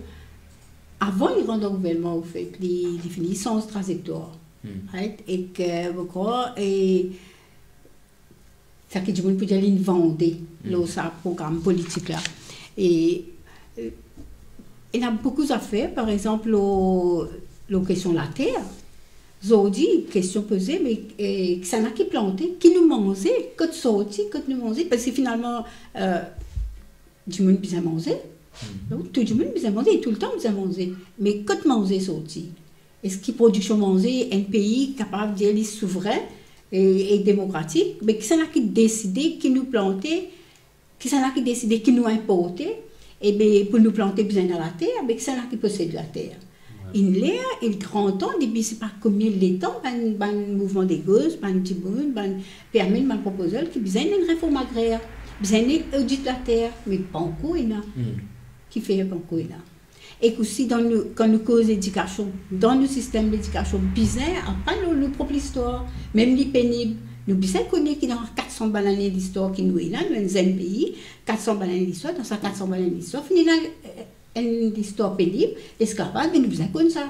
avan li rant dan gouvernman, anfet, li, li fini sanz trazektwar. Hmm. Right? Ek, boukou, e, sa ki dimoun pou dir linn vande, hmm, lor sa program politik la. E, e, ena boukou zafer, par exanp, lor, lor kestion later. Zordi, kestion poze, me, e, kisannla ki plante, ki nou manze, kot sorti, kot nou manze, parski finalman, euh, dimoun bizin manze. Hmm. Donk, tou dimoun bizin manze, toultan bizin manze. Me kot manze sorti? Eski prodiksion manze, enn pei kapav dir li souvren e, e demokratik? Me kisannla ki deside ki nou plante, kisannla ki deside ki nou inporte? Ebe, pou nou plante bizin ena later, me kisannla ki posed later? Wi. Inn ler, inn gran tan, depi se pa konbien letan, bann, bann mouvman de gos, bann dimoun, bann pe amenn bann propozal ki bizin enn reform agrer, bizin enn odit later, me pankor ena. Hmm. Kifer pankor ena? Ek osi dan nou, kan nou koz ledikasion, dan nou sistem ledikasion, bizin aprann nou, nou prop listwar, mem li penib, nou bizin kone ki dan kat san bann lane listwar ki nou ena, nou enn zenn pei, kat san bann lane listwar, dan sa kat san bann lane listwar, finn ena, eh, enn listwar penib, lesklavaz, me nou bizin konn sa.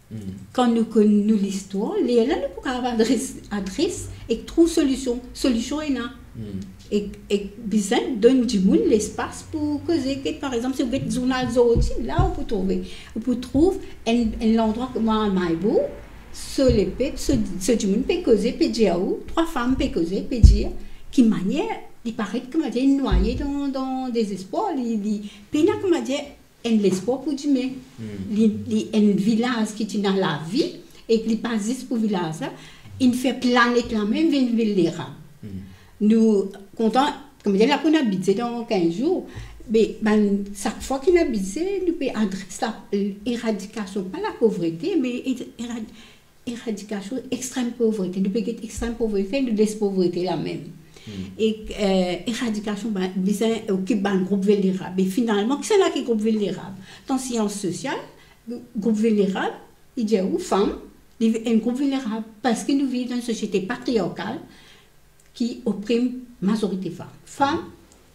Hmm. Kan nou konn nou listwar, lerla nou pou kapav adres, adres ek trouv solision. Solision ena. Hmm. Ek, ek bizin donn dimoun lespas pou koze. Get, par exanp, si ou get zournal zordi, la ou pou trouve, ou pou trouv enn, enn landrwa kouma Maybour, so lepep, so, so dimoun pe koze, pe dir ou, trwa fam pe koze, pe dir ki manier li paret, kouma dir, nwaye dan, dan dezespwar, li, li pena, kouma dir, enn lespwar pou dime. Hmm. Li, li enn vilaz ki ti ena lavi, ek li pa zis pou vilaz la, inn fer planet la mem vinn vilnerab. Hmm. Nou kontan, kouma dir, la pou ena bidze dan kinz zour, me bann, sak fwa ki ena bidze, nou pe adres la, eradikasion, pa lapovrete, me e-, erad-, eradikasion extrem povrete. Nou pe get extrem povrete, nou les povrete la mem. Hmm. E, eh, eradikasion, bann, bizin okip bann group vilnerab. E finalman, kisannla ki group vilnerab? Dan sians sosial, group vilnerab, li dir ou fam, li enn group vilnerab, parski nou viv dan enn sosiete patriarkal ki oprim mazorite fam. Fam,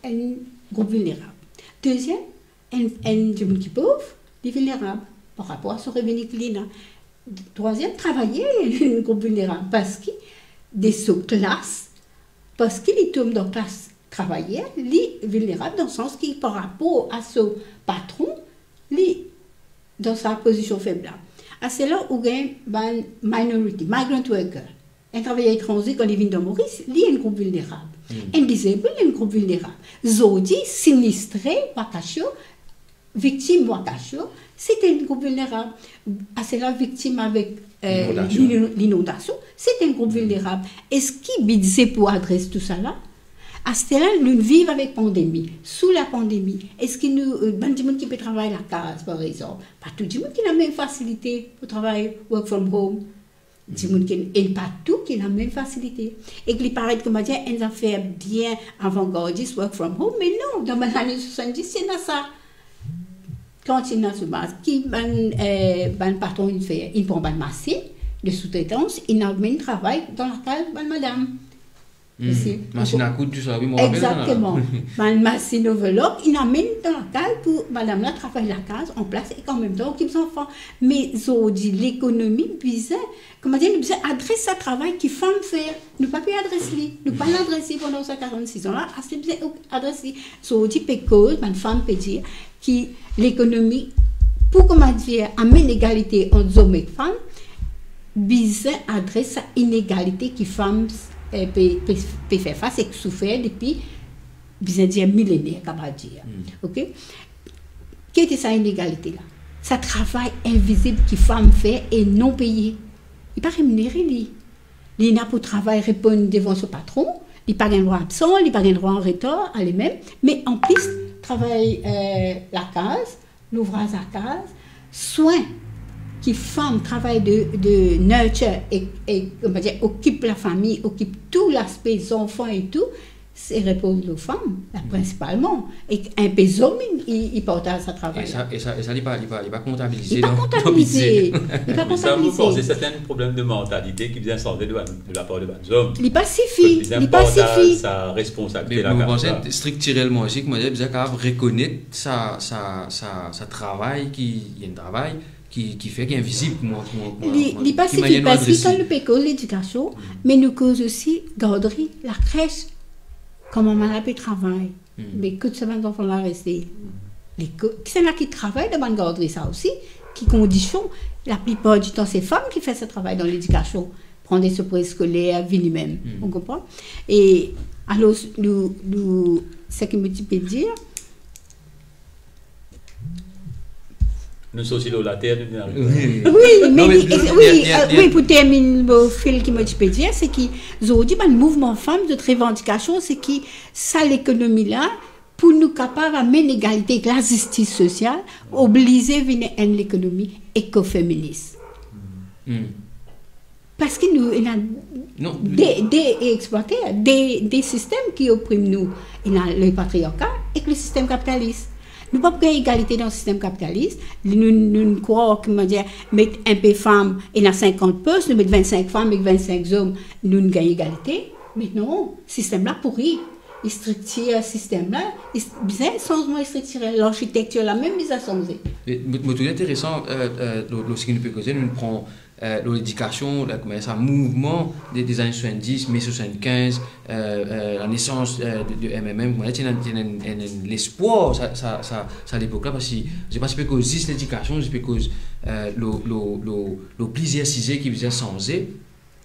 enn group vilnerab. Deziem, enn, enn dimoun ki pov, li vilnerab par rapor a so revini ki li ena. Trwaziem, travayer, enn group vilnerab, parski de so klas, parski li tom dan klas travayer, li vilnerab dan sans ki par rapor a so patron, li dan sa pozision feb la. Aster la, ou gagn bann minority, migrant worker. Enn travayer etranze, kan li vinn dan Moris, li enn group vilnerab. Hmm. Enn disabled, enn group vilnerab. Zordi, sinistre, wakasio, viktim wakasio, se enn group vilnerab. Aster la, viktim avek, eh, linondasion, lino-, linondasion, se enn group vilnerab. Eski bidze pou adres tousala? Aster la, nou viv avek pandemi. Sou lapandemi, eski nou, eh, bann dimoun ki pe travay lakaz, par exanp, pa tou dimoun ki ena mem fasilite pou travay work from home. Dimoun ki, e pa tou ki ena mem fasilite. Ek li paret, kouma dir, enn zafer bien avangardis, work from home, me non, dan bann lane swasanndis, ti ena sa. Kan ti ena somaz, ki bann, eh, bann patron inn fer, inn pran bann masin de soutretans, inn amenn travay dan lakaz bann madam. Hmm. Osi. Masin a koud, tousa, wi, mo rapel sa. Exakteman. Bann masin overlock, inn amenn dan lakaz pou madam la travay lakaz, an plas, ek an mem tan okip zanfan. Me zordi, lekonomi bizin, kouma dir, nou bizin adres sa travay ki fam fer. Nou pa pe adres li. Nou pa adres li pandan sa karannsis an la, aster bizin adres li. Zordi pe koz, bann fam pe dir ki lekonomi, pou, kouma dir, amenn egalite ant zom ek fam, bizin adres sa inegalite ki fam eh, pe, pe, pe fer fas ek soufer depi, bizin dir, milener, kapav dir. Hmm. Oke? Ki ete sa inegalite la? Sa travay invizib ki fam fer e non peye. Li pa reminere, li. Li ena pou travay, reponn devan so patron, li pa gagn drwa absan, li pa gagn drwa an retar, ale mem, me anplis, travay, eh, lakaz, louvraz lakaz, swin ki fam travay de, de nurture e, e, on va dire, okip lafami, okip tou laspe zanfan e tou, se repoz lor fam, la, hmm, prinsipalman. E enpe zom, i, i, i partaz sa travay la. E sa, e sa, e sa, li pa, li pa, li pa kontabilize dan, dan bize. Li pa kontabilize. Li pa kontabilize. Me sa, mo panse, sa se enn problem de mantalite ki bizin sanze de, de lapar de bann zom. Li pa sifi, li pa sifi. Kot bizin partaz sa responsabilite la. Me mo panse striktirelman osi, kouma dir, bizin kapav rekonet sa, sa, sa, sa travay ki, enn travay ki, ki fer ki invizib, kouma, kouma, kouma, li, kouma, li pa ki manier nou adrese. Li pa sifi, parski kan nou pe koz ledikasion, hmm, me nou koz osi gardri, lakres, kan mama la pe travay. Hmm. Me kot sa bann zanfan la reste? Hmm. Lekol, kisannla ki travay dan bann gardri sa osi, ki kondision, laplipar ditan se fam ki fer sa travay dan ledikasion, pran de so preskoler, vini mem. Hmm. Ou konpran? E alor, nou, nou, seki mo ti pe dir, nou sorti lor later, nou vinn arive. Wi. Wi, me non, me li, li, wi, li, li, eh, li, wi, pou terminn mo fil ki mo ti pe dir, se ki zordi bann mouvman fam, zot revandikasion, se ki sa lekonomi la, pou nou kapav amenn legalite ek lazistis sosial, oblize vinn enn lekonomi ekofeminis. Hmm. Parski nou ena, non, de, de explwater, de, de sistem ki oprim nou. Ena le patriarka ek le sistem kapitalis. Nou pa pou gagn egalite dan sistem kapitalis. Nou, nou, nou krwar ki, kouma dir, met enpe fam, ena sinkant pos, nou met vinn-sink fam ek vinn-sink zom, nou gagn egalite. Me non, sistem la pouri. Striktir sistem la, is-, bizin sanzman striktirel, larsitektir la mem bizin sanze. E mo, mo trouv interesan, eh, eh, lor, lor seki nou pe koze, nou pran, eh, lor ledikasion, la, kouma sa mouvman de, de zane swasanndis, me swasann-kinz, eh, eh, lanesans, eh, de, de M M M, kouma ti ena, ti ena enn, enn, enn lespwar, sa, sa, sa, sa lepok la, parski mo pa ti pe koz zis ledikasion, mo pe koz, eh, lor, lor, lor, lor plizier size ki bizin sanze.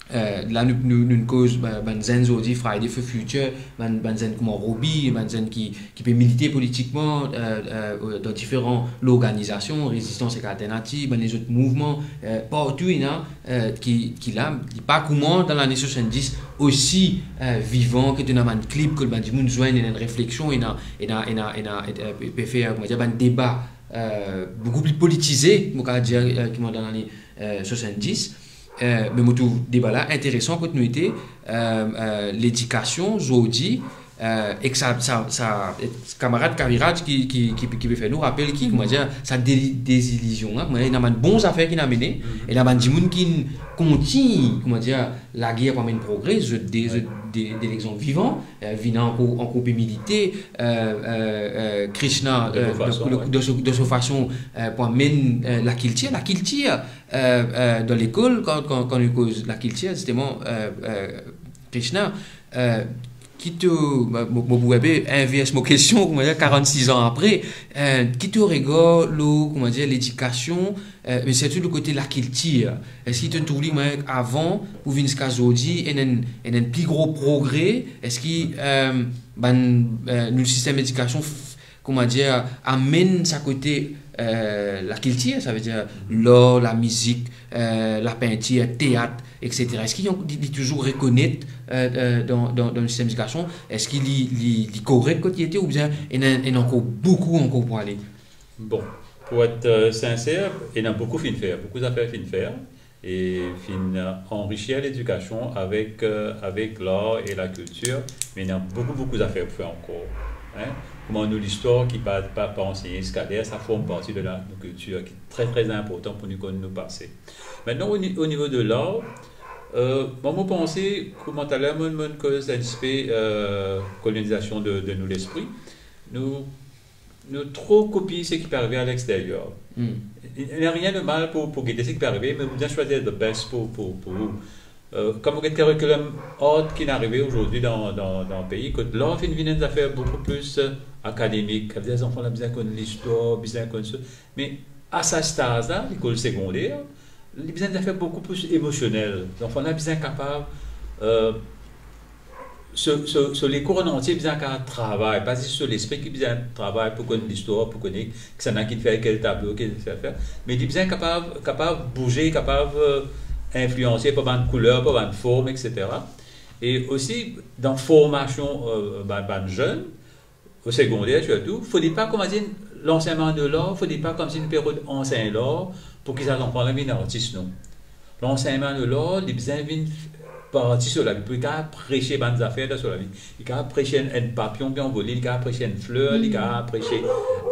Eh, la nou, nou, nou koz ba-, bann zenn zordi, Friday for Future, bann, bann zenn kouma Roby, bann zenn ki, ki pe milite politikman, eh, eh, dan diferan lorganizasion, Rezistans ek Alternativ, bann lezot mouvman, eh, partou ena, eh, ki, ki la, li pa kouma dan lane swasanndis osi, eh, vivan, ki ena bann klib, kot bann dimoun zwenn, ena enn refleksion, ena, ena, ena, ena, eh, pe, pe fer, kouma dir, bann deba, eh, boukou pli politize, mo kapav dir, eh, kouma dan lane, eh, swasanndis. Eh, me mo trouv deba la interesan kot nou ete, eh, eh, ledikasion zordi, eh, ek sa, sa, sa, eh, kamarad Kaviraj ki, ki, ki, ki pe fer nou rapel ki, hmm, kouma dir, sa de-, dezilizion, hein, kouma dir, ena bann bon zafer ki ena mene, hmm, ena bann dimoun ki kontign, kouma dir, lager pou amenn progre, zot de, ouais, zot de, de lexanp vivan, eh, vinn ankor, ankor pe milite, eh, eh, eh, Krishna, de, eh, de fason, dan, ouais, dan so, dan so fason, eh, pou amenn, eh, lakiltir, lakiltir, eh, eh, dan lekol, kan, kan, kan nou koz lakiltir, zisteman, eh, eh, Krishna, eh, ki to, mo, mo, mo pou enpe invers mo kestion, kouma dir, karannsis an apre, eh, ki to regar lor, kouma dir, ledikasion, eh, me sirtou lor kote lakiltir? Eski to trouv li, kouma dir, avan pou vinn ziska zordi, ena enn, ena enn pli gro progre? Eski, eh, bann, eh, nou sistem ledikasion f-, kouma dir, amenn sa kote, eh, lakiltir, savedir lar, lamizik, eh, lapintir, teat, et cetera. Eski li, li touzour rekonet, eh, eh, dan, dan, dan le sistem ledikasion? Eski li, li, li korek kot li ete oubien ena, ena ankor boukou ankor pou ale? Bon, pou et, eh, sinser, ena boukou finn fer, boukou zafer finn fer. E finn, eh, anrisir ledikasion avek, eh, avek lar e lakiltir, me ena boukou, boukou zafer pou fer ankor, hein. Kouma nou listwar ki pa, pa, pa ansegne ziska ler, sa form parti de la, nou kiltir, ki tre, tre inportan pou nou konn nou pase. Aster, o ni-, o nivo de lar, eh, mwa, mo panse, kouma taler, mo, mo koz enn tipe, eh, kolonizasion de, de nou lespri. Nou nou tro kopie seki pe arive a lexteryer. Hmm. Ena rien de mal pou, pou gete seki pe arive, me ou bizin swazir the best pou, pou, pou ou. Eh, kan mo get curriculum art ki inn arive azordi dan, dan, dan pei, kot lar finn vinn enn zafer boukou pli, eh, akademik, savedir zanfan la bizin konn listwar, bizin konn sa. Me a sa staz la, lekol segonder, li bizin enn zafer boukou pli emosionel. Zanfan la bizin kapav, eh, So, so, so lekor an antie bizin kapav travay, pa zis so lespri ki bizin travay pou konn listwar, pou kone kisannla ki fer kel tablo, ki fer, fer, me li bizin kapav, kapav bouze, kapav, euh, inflianse par bann kouler, par bann form, et cetera. E osi, dan formasion, euh, bann, bann zenn, o segonder sirtou, fode pa, kouma dir, lansegnman de lar, fode pa koumsi nou pe rod ansegn lar pou ki sa zanfan la vinn artis, non. Lansegnman de lar, li bizin vinn parti so lavi, pou li kapav prese bann zafer dan so lavi. Li kapav prese enn, enn papiyon ki anvole, li kapav prese enn fler, li kapav prese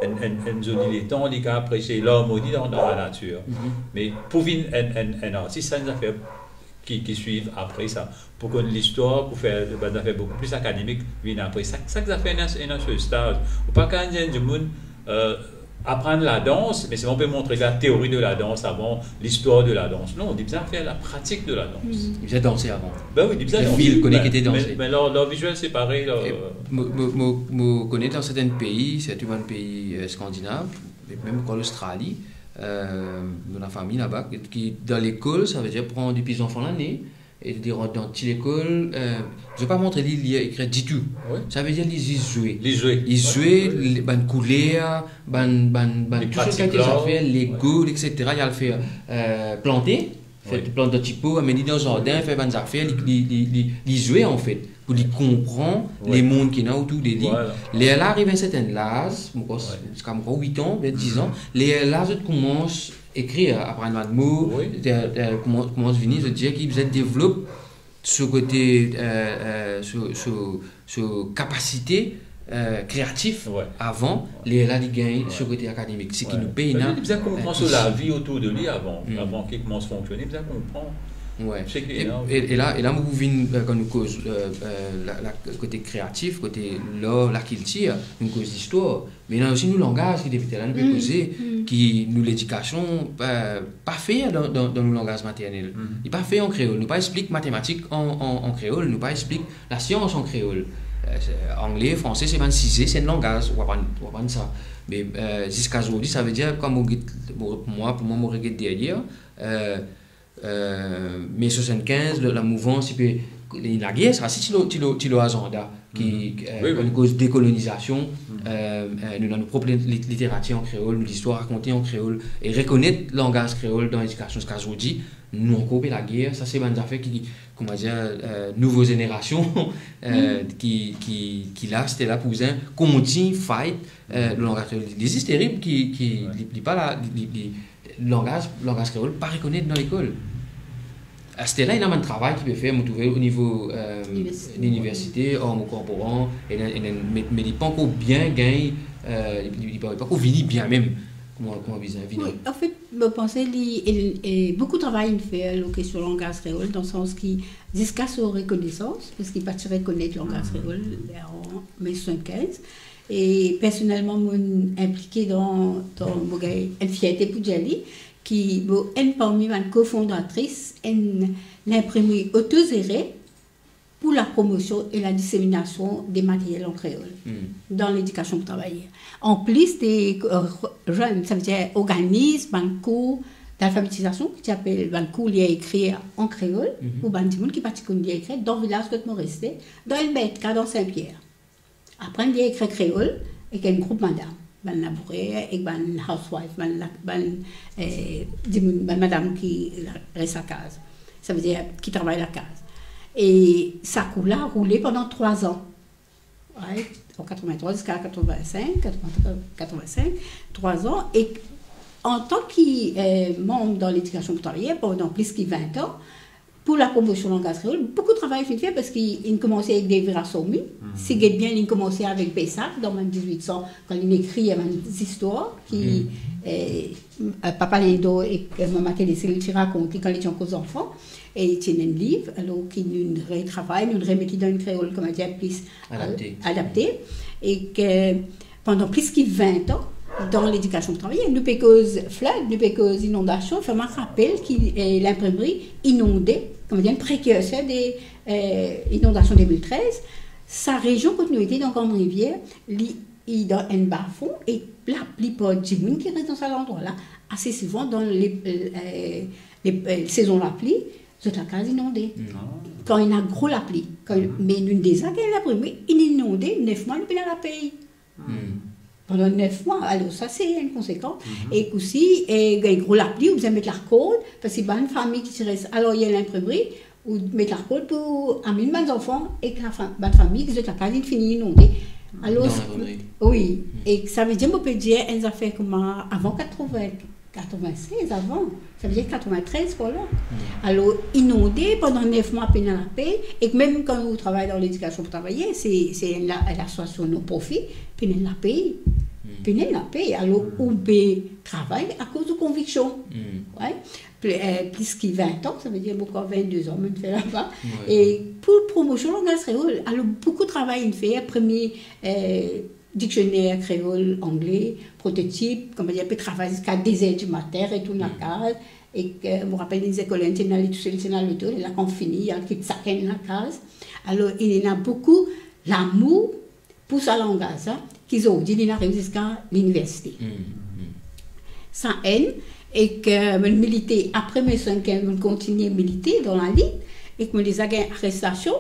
enn, enn, enn zoli letan, li kapav prese larmoni dan, dan lanatir. Me pou vinn enn, enn, enn artis, sa enn zafer ki, ki swiv apre sa. Pou konn listwar, pou fer bann zafer boukou pli akademik, vinn apre. Sa, sa zafer ena, ena so staz. Ou pa kapav dir enn dimoun, euh, aprann ladans, me selman pe montre li lateori de ladans avan, listwar de ladans. Non, li bizin fer lapratik de ladans. Li bizin danse avan. Ben wi, li bizin danse. Li fil, kone ki ete danse. Me, me lar, lar viziel, se parey, la. E mo, mo, mo, mo kone dan sertin pei, sirtou bann pei, euh, skandinav, e mem ankor Lostrali, euh, dan lafami laba, ki, ki dan lekol, savedir pran depi zanfan la ne, e li rant dan ti lekol, euh, zot pa montre li lir, ekrir ditou. Wi. Savedir li zis zwe. Li zwe. Li zwe, wi, wi. Li, bann kouler, bann, bann, bann, tou so kalite zafer, lego, et cetera, li al fer, euh, plante, fer plant dan ti po, amenn li dan zardin, fer bann zafer, li, li, li, li, li zwe, anfet, pou li konpran lemonn ki ena otour de li. Ler la ariv enn sertin laz, mo krwar, ziska mo krwar wit an, oubien diz an, ler la zot koumans ekrir, aprann bann mo, de, de, koumans, koumans vini, zot dir ki bizin devlop so kote, euh, euh, so, so, so kapasite, euh, kreatif avan, ler la li gagn so kote akademik. Seki nou pena, li bizin konpran so lavi otour de li avan, avan ki koumans fonksione, li bizin konpran. E, e, e la, e la, mo pou vinn, euh, kan nou koz, euh, euh, la, la, kote kreatif, kote lar, lakiltir, nou koz listwar. Me ena osi nou langaz ki depi taler nou pe koze, ki nou ledikasion, euh, pa fer dan, dan, dan nou langaz maternel. Li pa fer an kreol. Nou pa explik matematik an, an, an kreol, nou pa explik lasians an kreol. Euh, se, angle, franse, se bann size, se enn langaz, ou aprann, ou aprann sa. Me, euh, ziska zordi, savedir, kan mo get, mo, mwa, pou mwa, mo reget deryer, euh, Euh, me swasannkinz, la, lamouvans, ti pe, lager, sa si ti lor, ti lor, ti lor azanda, ki, euh, kan nou koz dekolonizasion, euh, euh, nou ena nou prop li-, li-, literatir an kreol, nou listwar rakonte an kreol, e rekonet langaz kreol dan ledikasion ziska zordi, nou ankor pe lager, sa se bann zafer ki, ki, kouma dir, euh, nouvo zenerasion, euh, ki, ki, ki la, se la pou bizin kontign fight, euh, langaz kreol. Li zis terib ki, ki, li, li pa la, li, li, li, langaz, langaz kreol pa rekonet dan lekol. Aster la, ena bann travay ki pe fer, mo trouve, o nivo, euh, liniversite, liniversite, ar mo konporan, e, e, me, me li pankor bien gagn, euh, li, li, li pa, li pankor vini bien mem, kouma, kouma bizin vini. Wi, anfet, mo panse li, e, e boukou travay inn fer lor kestion langaz kreol, dan sans ki, ziska so rekonesans, parski pa ti rekonet langaz kreol, an mil nev san swasannkinz, E personelman, mo inplike dan, dan, mo gagn enn fierte pou dir li, ki mo enn parmi bann kofondatris enn linprimri otozere pou lapromosion e ladiseminasion de materyel an kreol dan ledikasion pou travayer. Anplis de, euh, rann, savedir organiz bann kour dalfabetizasion, ki ti apel bann kour lir ekrir an kreol, pou bann dimoun ki pa ti konn lir ekrir, dan vilaz kot mo reste, dan Elbertka, dan Sin-Pier. Aprann lir ekrir kreol ek enn group madam, bann labourer ek bann housewife, bann la-, bann, eh, dimoun, bann madam ki la-, res lakaz. Savedir ki travay lakaz. E sa kour la roule pandan trwa an. Right? An katrevintrwa ziska katrevinsink, katrevintrwa, katrevinsink, trwa an. E antan ki, eh, manm dan ledikasion pou travayer pandan plis ki vin an, pou lapromosion langaz kreol, boukou travay finn fer, parski inn koumanse ek David Rassoumi. Si get bien, linn koumanse avek Bessac, dan bann dizwit san, kan linn ekrir bann zistwar ki, eh, Papa Lindor ek, eh, Mama Télésile ti rakont li kan li ti ankor zanfan, e ti ena enn liv, alor ki nou retravay, nou remet li dan enn kreol, kouma dir, plis, eh, adapte. Adapte. E ke pandan plis ki vin an, dan ledikasion pou travayer, nou pe koz flood, nou pe koz inondasion, fer mwa rapel ki, eh, linprimri inonde, kouma dir, enn prekerser de, eh, inondasion de mil trez. Sa rezion kot nou ete, dan Grande Rivière, li, li dan enn bafon, e laplipar dimoun ki res dan sa landrwa la, ase souvan dan le, eh, le, eh, sezon lapli, zot lakaz inonde. kan ena gro lapli, kan, me nou deza gagn lapli, me inn inonde, nef mwa nou pena lapey. Hmm. Pandan nef mwa, alor sa se enn konsekans. Mhm. E osi, e, gagn gro lapli, ou bizin met lakord, parski bann fami ki ti res, alor, ena linprimri, ou met lakord pou amenn bann zanfan ek lafa-, bann fami ki zot lakaz inn fini inonde. Alor, dan linprimri. Wi, hmm, e savedir, mo pe dir enn zafer kouma avan katrovin, katrovin-sez, avan, savedir katrovin-trez par la. Hmm. Alor, inonde pandan nef mwa, pena lapey, ek mem kan ou travay dan ledikasion pou travayer, se, se enn la-, enn lasosiasion non profi, pena lapey. Hmm. Pena lapey. Alor, hmm, ou pe travay akoz ou konviksion. Hmm. Wi. Pli, eh, plis ki vin an, savedir mo krwar vinn-de-z an mo'nn fer laba. Wi. E pou promosion langaz kreol, alor boukou travay inn fer, premie, eh, diksioner kreol angle, prototip, kouma dir, pe travay ziska de zer di matin, retourn, hmm, lakaz, e, eh, mo rapel, enn lekol, ti ena li tousel, ti ena loto, la kan fini, al kit sakenn lakaz. Alor, ena boukou lamour pou sa langaz la, ki zordi li ariv ziska liniversite. Hmm, hmm. Sa enn, ek, eh, mo'nn milite, apre me swasannkinz, mo'nn kontinie milite dan lalit, ek mo'nn deza gagn arestasion,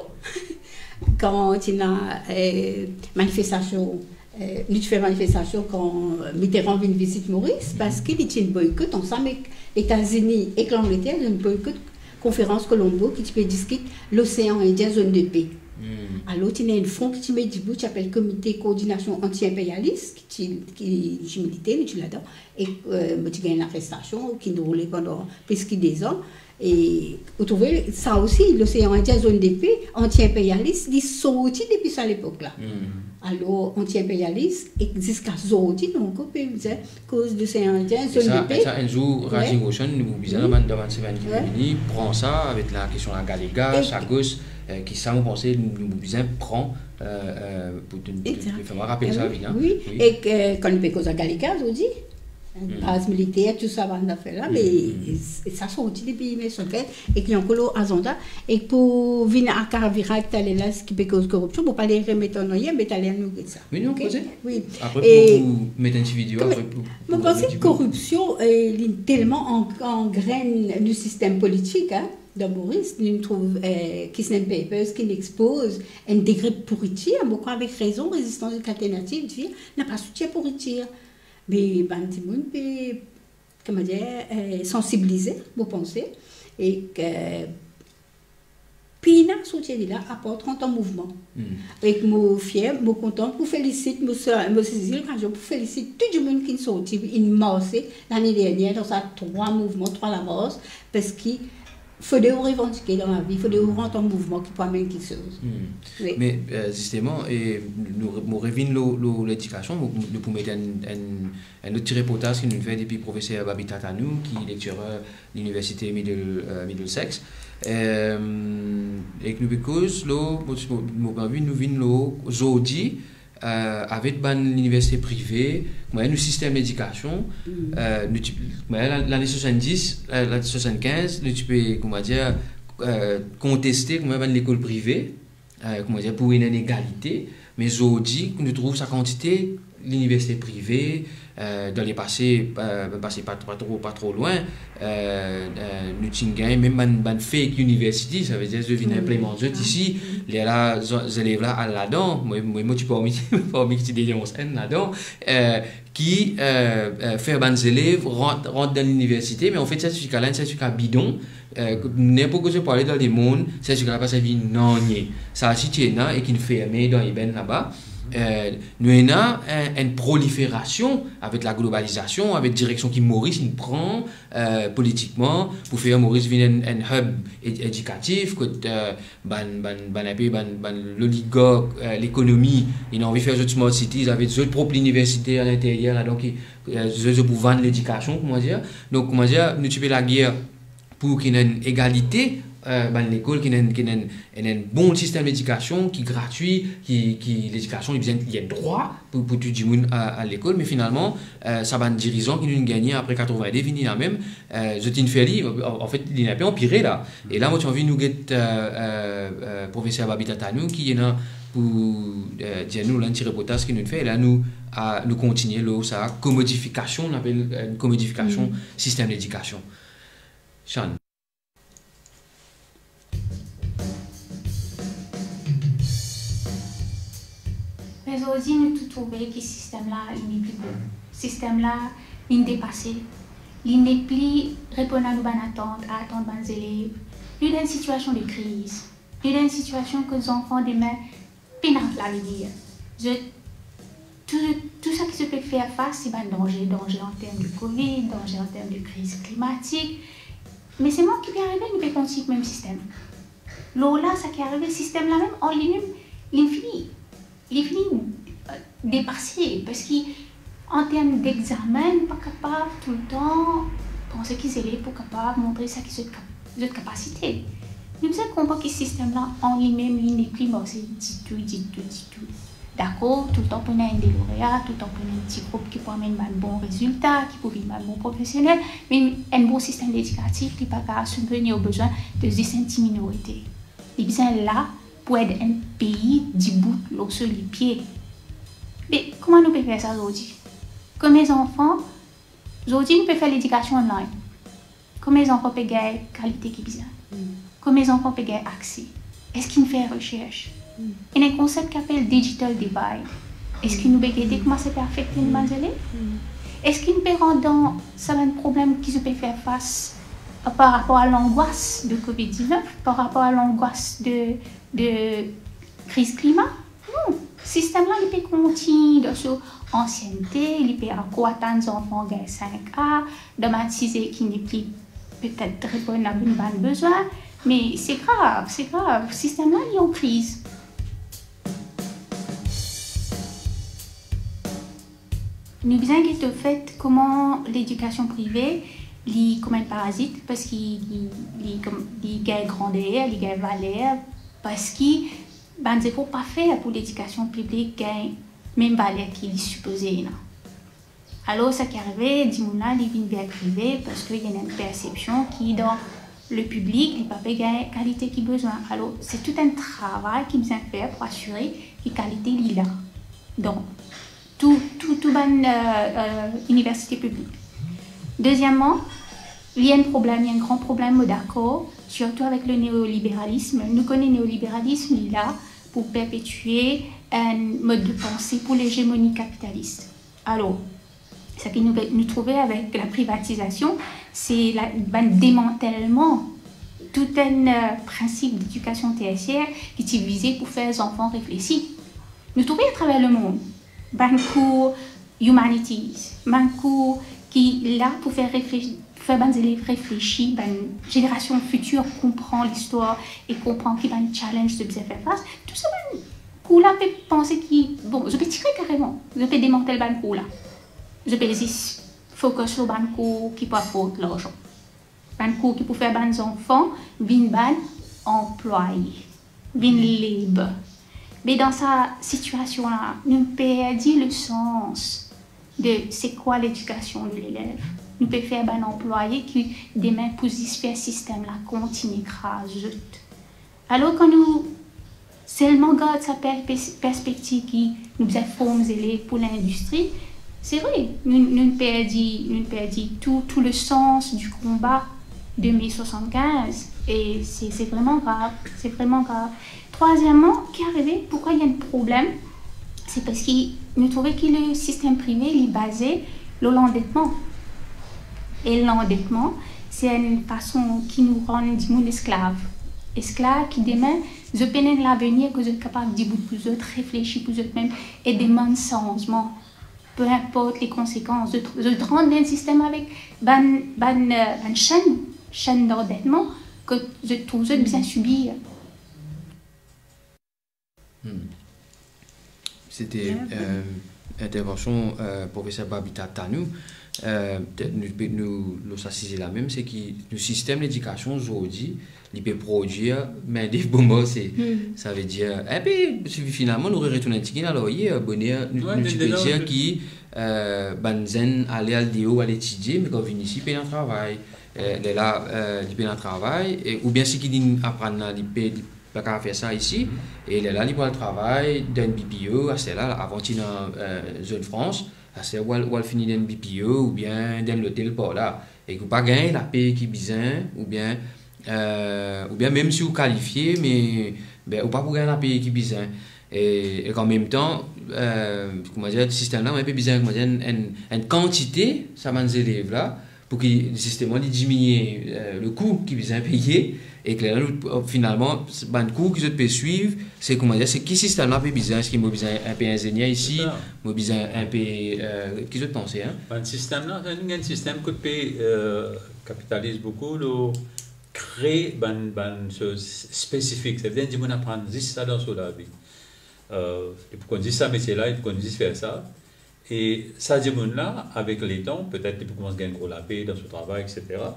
kan ti ena, eh, manifestasion, eh, nou ti fer manifestasion kan Mitterrand vinn vizit Moris, mhm, parski li ti'nn boykot ansam ek Letazini ek Langleter, zot boykot konferans Colombo ki ti pe diskit Losean Indien, zone de paix. Hmm. Alor, ti ena enn fron ki ti met dibout, ti apel Komite Koordinasion Anti-Inperialis, ki ti, ki, ki milite, nou ti ladan, e, eh, mo ti gagn arestasion, ki roule pandan plis ki de-z-an. E, ou trouve, sa osi, Losean Indien, zone de paix, anti-inperialis, li sorti depi sa lepok la. Hmm. Alor, anti-inperialis, e ziska zordi, nou ankor pe bizin koz Losean Indien, e zone sa, de paix. E sa, enn zour, Razin, wi, Roshan, nou bizin, wi, dan bann, dan bann semenn ki, wi, pe vini, pran sa avek lakestion lagalega, e sa gos, eh, ki sa, mo panse, nou, nou bizin pran, eh, eh, pou tou, tou, egzak, tou fer mwa rapel sa, wi, vini, wi. Wi. Ek, eh, kan nou pe koz lagalega zordi, hmm, baz militer, tou sa bann zafer la, hmm, me, hmm, e, e sa sorti depi me swasannkinz, e ki ankor lor azanda, e pou vinn a karavira ek taler la, seki pe koz koripsion, mo pa le remet an nanye, me taler nou get sa. Wi, nou, ok? Koze. Wi. Apre, e pou, pou met enn ti video, apre pou, mo pou panse remet ki koripsion, eh, li telman an-, angrenn nou sistem politik, hein, dan Moris, nou trouv, eh, Kisnem Papers ki expoz enn degre pouritir, mo krwar avek rezon, Rezistans Alternativ dir, napa soutien pouritir. Me bann dimoun pe, kouma dir, eh, sansibilize, mo panse, e ki pena sorti de la, apar trant an mouvman. Hmm. Ek mo fier, mo kontan pou felisit, mo sa-, mo sezi lokazion pou felisit tou dimoun ki sorti, inn marse lane dernier dan sa trwa mouvman, trwa lamars, parski fode ou revandike dan lavi, fode ou rant an mouvman ki pou amenn kiksoz. Hmm. Wi. Me, eh, zisteman, e nou, mo revinn lor, lor ledikasion, mo, nou pou met enn, enn, enn lot ti reportaz ki nou fer depi profeser Babita Tanou, ki lektirer Liniversite Middle, eh, Middlesex. Eh, ek nou pe koz lor, mo, mo, mo anvi nou vinn lor zordi, eh, avek bann liniversite prive, kouma nou sistem ledikasion, mm, eh, nou ti, kouma la-, lane swasanndis, eh, lane swasann-kinz, nou ti pe, kouma dir, eh, konteste kouma bann lekol prive, eh, kouma dir, pou ena enn egalite, me zordi, nou trouv sa kantite liniversite prive, eh, dan lepase, eh, pase pa, pa tro, pa tro lwin, eh, eh, nou ti gagn mem bann, bann fake university, savedir zot vinn, mm, inplimant zot, ah, isi, lerla, z-, zelev la al ladan, mwa, mwa, mo ti parmi, parmi ki ti denons enn ladan, eh, ki, eh, eh, fer bann zelev rant, rant dan liniversite, me anfet, sertifika la, enn sertifika bidon, eh, ninport kote pou ale dan lemond, sertifika la pa servi nanye. Sa osi ti ena e ki inn ferme dan Ebène laba. Eh, nou ena enn, enn proliferasion avek laglobalizasion, avek direksion ki Moris inn pran, eh, politikman, pou fer Moris vinn enn, enn hub ed-, edikatif, kot, eh, bann, bann, bann inpe, bann, bann loligark, eh, lekonomi, inn anvi fer zot smart cities avek zot prop liniversite alinteryer ladan ki, eh, zot, zot pou vann ledikasion, kouma dir. Donk, kouma dir, nou ti pe lager pou ki ena enn egalite, eh, bann lekol, ki ena enn, ki ena enn, enn, enn bon sistem ledikasion, ki gratwi, ki, ki ledikasion, li bizin, li enn drwa pou, pou tou dimoun al, al lekol, me finalman, eh, sa bann dirizan ki nou gagne apre katrevinde vini la mem, eh, zot inn fer li, an, anfet, li inn inpe anpire la. E la, mo ti anvi nou get, eh, eh, eh, profeser Babita Tanou, ki ena pou, eh, dir nou, la, enn ti reportaz ki nou fer, e la, nou, a, nou kontinie lor sa komodifikasion, nou apel, eh, komodifikasion, mm, sistem ledikasion. Shann. Zordi nou tou trouve ki sistem la, li nepli bon. Sistem la, li depase. Li nepli reponn a nou bann atant, a atant bann zelev. Nou dan enn sitiasion de kriz. Nou dan enn sitiasion kot zanfan demin pena lavenir. Zot, tou, tou sa ki zot pe fer fas, se bann danze, danze an term de covid, danze an term de kriz klimatik. Me selman ki pe arive, nou pe kontign mem sistem. Lor la, sa ki arive, sistem la mem, an limem, li fini, li fini, eh, depase, parski an term dexamen, nou pa kapav toultan panse ki zelev pou kapav montre sa ki zot kap-, zot kapasite. Nou bizin konpran ki sistem la, an limem, li nepli marse ditou, ditou, ditou. Dakor, toultan pou ena enn de lorea, toultan pou ena enn ti group ki pou amenn bann bon rezilta, ki pou vinn bann bon profesionel, me enn bon sistem ledikatif, li pa kapav sibvenir o bezwin de zis enn ti minorite. Li bizin la pou ed enn pei dibout lor so lipie. Me kouma nou pe fer sa zordi? Kouma zanfan, zordi nou pe fer ledikasion online. Kouma zanfan pe gagn kalite ki bizin? Kouma zanfan pe gagn akse? Eski nou fer resers? Ena enn konsep ki apel digital divide. Eski nou pe gete kouma sa pe afekte nou bann zelev? Eski nou pe rant dan sa bann problem ki zot pe fer fas par rapor a langwas de covid diznef, par rapor a langwas de, de kriz klima? Non. Sistem la, li pe kontign dan so ansiennte, li pe ankor atann zanfan gagn sink A, dan bann size ki nepli petet reponn a bann, bann bezwin, me se grav, se grav. Sistem la, li an kriz. Nou bizin get ofet kouma ledikasion prive, li kouma enn parazit, parski li, li kom, li gagn grander, li gagn valer, parski bann zefor pa fer pou ledikasion piblik gagn mem valer ki li sipoze ena. Alor, sa ki arive, dimoun la, li vinn ver prive, parski li ena enn persepsion ki dan le piblik, li pa pe gagn kalite ki bizin. Alor, se tou enn travay ki bizin fer pou asire ki kalite li la. Donk, tou, tou, tou bann, eh, eh, iniversite piblik. Dezieman, li enn problem, li enn gran problem, mo dakor, sirtou avek le neoliberalism. Nou kone neoliberalism, li la pou perpetie enn mod de panse pou legemoni kapitalis. Alor, seki nou, nou trouve avek laprivatizasion, se la, bann demantelman tou enn, eh, prinsip ledikasion tersier ki ti vize pou fer zanfan reflesi. Nou trouve atraver lemond, bann kour humanities, bann kour ki la pou fer refle-, fer bann zelev reflesi, bann zenerasion fitir konpran listwar e konpran ki bann challenge zot bizin fer fas. Tou sa bann kour la pe panse ki, bon, zot pe tire kareman, zot pe demantel bann kour la. Zot pe zis fokis lor bann kour ki pou aport larzan. Bann kour ki pou fer bann zanfan vinn bann anplwaye, vinn lib. Me dan sa sitiasion la, nou perdi le sans de se kwa ledikasion de lelev. Nou pe fer bann anplwaye ki demin pou zis fer sistem la kontign kraz zot. Alor, kan nou selman gard sa per-, pers-, perspektiv ki nou bizin form zelev pou lindistri, se vre, nou, nou perdi, nou perdi tou, tou le sans du konba de me swasannkinz, e se, se vreman grav, se vreman grav. Trwazieman, ki arive, poukwa ena enn problem, se parski nou trouve ki le sistem prive, li baze lor landetman. E landetman, se enn fason ki nou rann dimoun esklav. Esklav ki demin, zot pena enn lavenir kot zot kapav dibout pou zot, reflesi pou zot mem, e demann sanzman. Pe inport le konsekans, zot, zot rant dan enn sistem avek bann, bann, eh, bann senn, senn landetman, kot zot trouv zot bizin sibir. Hmm. Sete, eh, intervansion, eh, profeser Babita Tanou. Eh, nou, nou, lor sa size la mem, se ki nou sistem ledikasion zordi, li pe prodwir mindev bonmarse. Hmm. Savedir, epi, si finalman, nou retourn enn tigit, alor, yer, boner, nou, nou ti pe dir ki, eh, bann zenn ale, al deor, al etidie, me kan vinn isi, pena travay. Eh, lerla, eh, li pena travay, e, oubien seki linn aprann la, li pe, li pa kapav fer sa isi, e lerla li pou al travay dan enn B P O, aster la, avan ti ena, eh, Zone Franche, aster ou al, ou al fini dan enn B P O oubien dan enn lotel par la, e ou pa gagn lape ki bizin, oubien, eh, oubien mem si ou kalifie, me, be, ou pa pou gagn lape ki bizin. E, ek an mem tan, eh, kouma dir, sistem la, mo pe bizin, kouma dir, enn, enn, enn kantite sa bann zelev la, pou ki, zisteman, li diminie, eh, le kou ki bizin peye, e ki la, nou, finalman, bann kou ki zot pe swiv, se, kouma dir, se ki sistem la pe bizin, eski mo bizin enpe inzenier isi, mo bizin enpe, eh, ki zot panse, hein? Bann sistem la, sa, nou gagn enn sistem kot pe, eh, kapitaliz boukou lor kre bann, bann soz spesifik. Savedir, dimoun aprann zis sa dan so lavi. Eh, li pou konn zis sa metie la, li pou konn zis fer sa. E sa dimoun la, avek letan, petet li pou koumans gagn gro lape dan so travay, et cetera.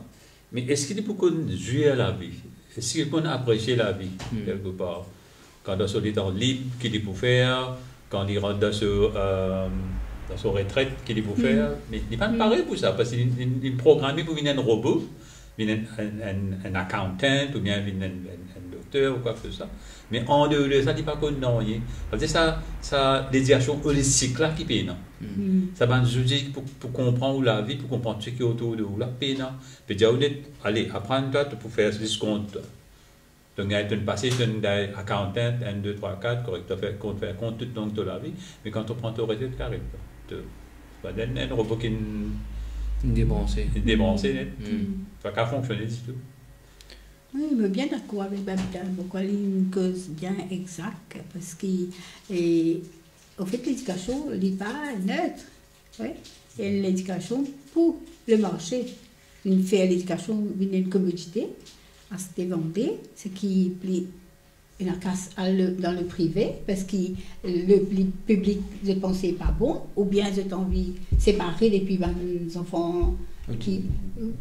Me eski li pou konn zwir lavi? Eski li konn apresie lavi, kelkepar? Kan dan so letan lib, ki li pou fer? Kan li rant dan so, eh, dan so retret, ki li pou fer? Me li pa pare pou sa, parski li, li, li programe pou vinn enn robo, vinn enn, enn, enn, enn accountant, oubien vinn enn, enn, enn dokter ou kwa ke se swa. Me andeor de sa, li pa konn nanye. Savedir sa, sa ledikasion olistik la ki pena. Sa bann zouti pou, pou konpran ou lavi, pou konpran seki otour de ou la, pena. Pe dir ou net, ale, aprann twa, to pou fer zis kont twa. Donk, gagn to pase, to dan accountant, enn, de, trwa, kat, korek, to fer kont, fer kont touletan to lavi, me kan to pran to retret, kapav to, to, pa enn, enn robo ki debranse. Debranse net. To pa kapav fonksione ditou. Wi, mo bien dakor avek Babita, mo krwar li inn koz bien exak, parski, e, anfet, ledikasion, li pa net. Wi, e ledikasion pou le marse. Vinn fer ledikasion vinn enn komodite, aste, vande, seki pli, ena kas al dan le prive, parski le pli-, piblik, zot panse pa bon, oubien zot anvi separe depi bann zanfan ki,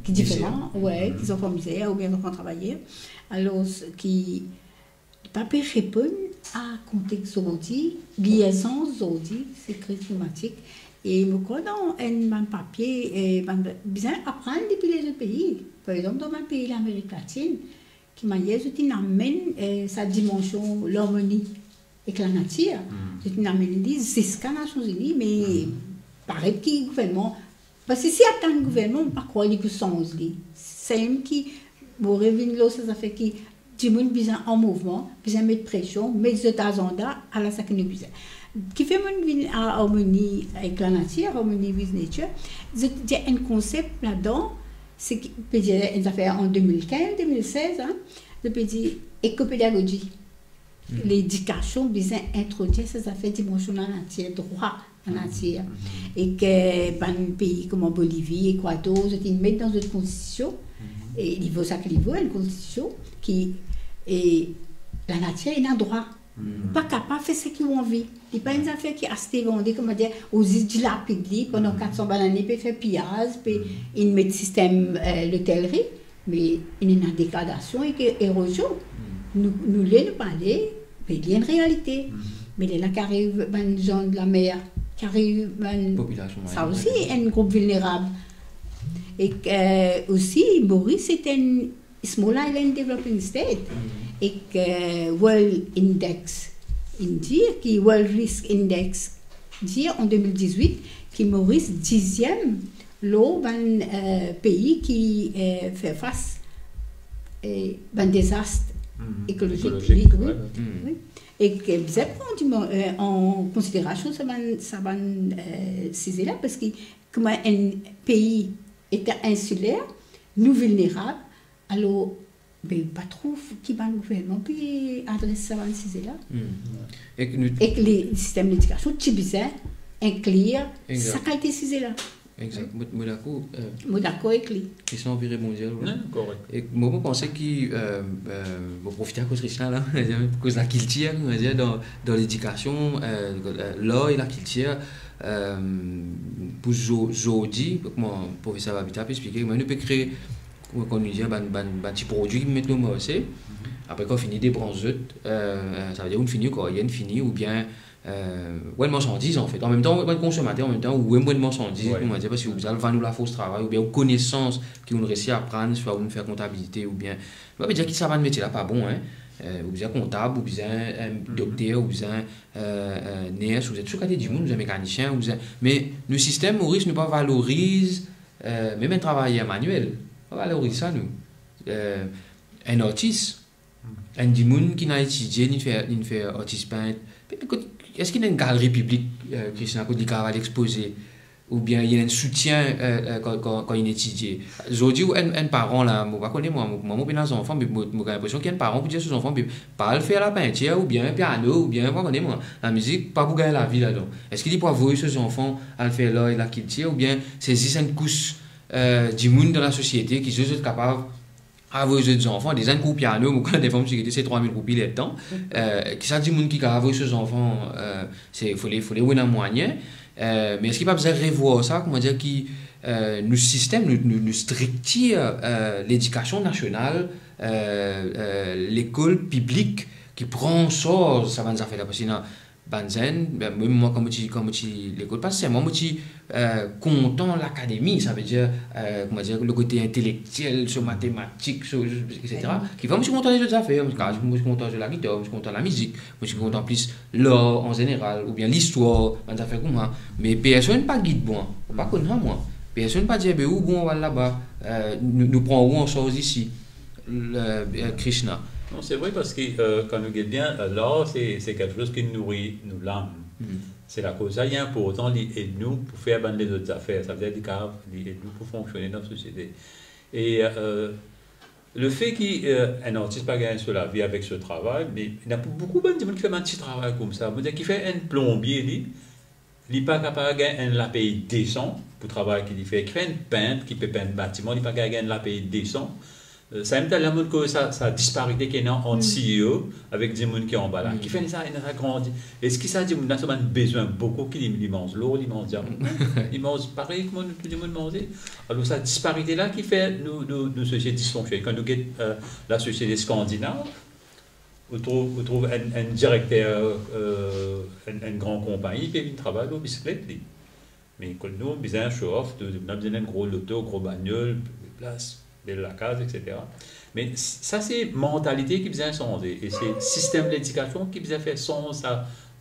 ki diferan, wi, ki zanfan mizer, oubien zanfan travayer. Alor, ki pa pe reponn a kontext zordi, lirzans zordi, se kriz klimatik. E mo krwar dan enn bann papie, e bann, bizin aprann depi lezot pei. Par exanp, dan bann pei Lamerik Latin, ki manier zot inn amenn, eh, sa dimansion larmoni ek lanatir. Zot inn amenn li ziska Nasion Zini, me paret ki gouvernman, parski si atann gouvernman, mo pa krwar li pou sanz li. Samem ki mo revinn lor sa zafer ki dimoun bizin an mouvman, bizin met presion, met zot azanda, ala seki nou bizin. Kifer mo vinn a armoni ek lanatir, harmony with nature, zot dir enn konsep ladan, seki, pe dir enn zafer an de mil kinz, de mil sez, hein, zot pe dir ekopedagozi. Ledikasion bizin introdwir sa zafer dimansion lanatir, drwa lanatir. Ek bann pei kouma Bolivi, Ekwador, zot inn met dan zot konstitision, e li vo seki li vo, enn konstitision ki, e lanatir ena drwa. Pa kapav fer seki ou anvi. Li pa enn zafer ki aste, vande, kouma dir, ou zis dilapid li pandan kat san bann lane, pe fer piyaz, pe inn met sistem, eh, lotelri, me inn ena degradasion ek erozion. Nou, nou le nou pa le, me li enn realite. Me lerla ki ariv bann zan de lamer, ki ariv bann, popilasion, sa osi enn group vilnerab. Ek, eh, osi, Moris se enn Small Island Developing State, ek, eh, World Index inn dir ki, World Risk Index dir an de mil dizwit ki Moris diziem lor bann, eh, pei ki, eh, fer fas, eh, bann dezas ekolozik. Wi. Ek, eh, bizin pran an, eh, an konsiderasion sa bann, sa bann, eh, size la, parski kouma enn pei eta insiler, nou vilnerab, alor, be, pa trouv ki bann gouvernman pe adres sa bann size la. Ek nou, ek le sistem ledikasion ti bizin inklir sa kalite size la. Exakt. Mo, mo dakor, eh, mo dakor ek li. Kestion anvi rebondir la. Non, korek. Ek mo, mo panse ki, eh, eh, mo profite akoz Krisna la, pou koz lakiltir, on va dire, dan, dan ledikasion, eh, lar e lakiltir, eh, pou zo-, zordi, kouma profeser Babita pe explike, kouma nou pe kree, kouma nou dir, bann, bann, bann ti prodwi ki met lor marse, apre kan fini debrans zot, eh, eh, savedir ou fini, ou karyer'nn fini, oubien, eh, ou enn marsandiz, anfet. An mem tan, ou enn konsomater, an mem tan, ou enn marsandiz, kouma dir, parski ou bizin al vann ou lafors travay, oubien ou konesans ki ou resi aprann, swa ou fer kontabilite, oubien, nou pa pe dir ki sa bann metie la pa bon, hein. Eh, ou bizin kontab, ou bizin, eh, dokter, ou bizin, eh, eh, ners, ou bizin tou kalite dimoun, ou bizin mekanisien, ou bizin, me nou sistem Moris, nou pa valoriz, eh, mem enn travayer maniel, pa valoriz sa, nou. Eh, enn artis, enn dimoun ki ena etidie, li fer, li fer artis pint, Kot, eski ena enn galeri piblik, eh, Krishna, kot li kapav al expoze, oubien li ena enn soutien, eh, eh, kan, kan, kan li etidie? Zordi, ou enn, enn paran la, mo pa kone mwa, mo, mwa, mo pena zanfan, me mo, mo gagn linpresion ki enn paran pou dir so zanfan, be, pa al fer lapintir, oubien piano, oubien, pa kone mwa, lamizik, pa pou gagn lavi ladan. Eski li pou avoy so zanfan al fer lar e lakiltir, oubien se zis enn kous, eh, dimoun dan lasosiete ki zot, zot kapav avoy zot zanfan, deza enn kour piano, mo konn defwa mo ti gete se trwa mil roupi letan. Eh, ki sa dimoun ki kapav avoy so zanfan, eh, se fode, fode ena mwayin. Eh, me eski pa bizin revwar sa, kouma dir ki, eh, nou sistem, nou, nou, nou striktir, eh, ledikasion nasional, eh, eh, lekol piblik ki pran an sarz sa bann zafer la, parski ena bann zenn, be, mem mwa, kan mo ti, kan mo ti lekol, pa selman mo ti, eh, kontan lakademi, savedir, eh, kouma dir, le kote intelektiel, so matematik, so, et cetera. Kifer mo ti kontan lezot zafer, mo ti, mo ti kontan zwe lagitar, mo ti kontan lamizik, mo ti kontan plis lar an zeneral, oubien listwar, bann zafer kouma. Me personn pa gid mwa, pa konn mwa. Personn pa dir, "Be, ou bon, ou al laba, eh, nou, nou pran ou an sarz isi." Le, eh, Krishna. Non, se vre, parski, eh, kan nou get bien, eh, lar, se, se kiksoz ki nouri nou lam. Hmm. Se lakoz sa, li inportan, li ed nou pou fer bann lezot zafer. Savedir, li kapav, li ed nou pou fonksione dan sosiete. E, eh, lefe ki, eh, enn artis pa gagn so lavi avek so travay, me ena pou boukou bann dimoun ki fer bann ti travay koumsa. Mo dir, ki fer enn plonbie, li, li pa kapav gagn enn lapey desan pou travay ki li fer. Ki fer enn pint ki pe pinn batiman, li pa kapav gagn enn lapey desan. Eh, sa mem talè monn koz sa, sa disparite ki ena ant Hmm. C E O avek dimoun ki anba la. Hmm. Ki fer sa, ena sa grandi. Eski sa dimoun la, so bann bezwin boukou ki li, li manz lor, li manz diaman? Li manz parey kouma nou tou dimoun manze. Alor, sa disparite la ki fer nou, nou, nou sosiete disfonksionn. Kan nou get, eh, lasosiete skandinav, ou trouv, ou trouv enn, enn direkter, eh, enn, enn gran konpagni, pe vinn travay lor bisiklet li. Me kot nou, bizin show off, nou, nou bizin enn gro loto, gro bagnol, plas, bel lakaz, et cetera. Me s-, sa se mantalite ki bizin sanze, e se sistem ledikasion ki bizin fer sanz sa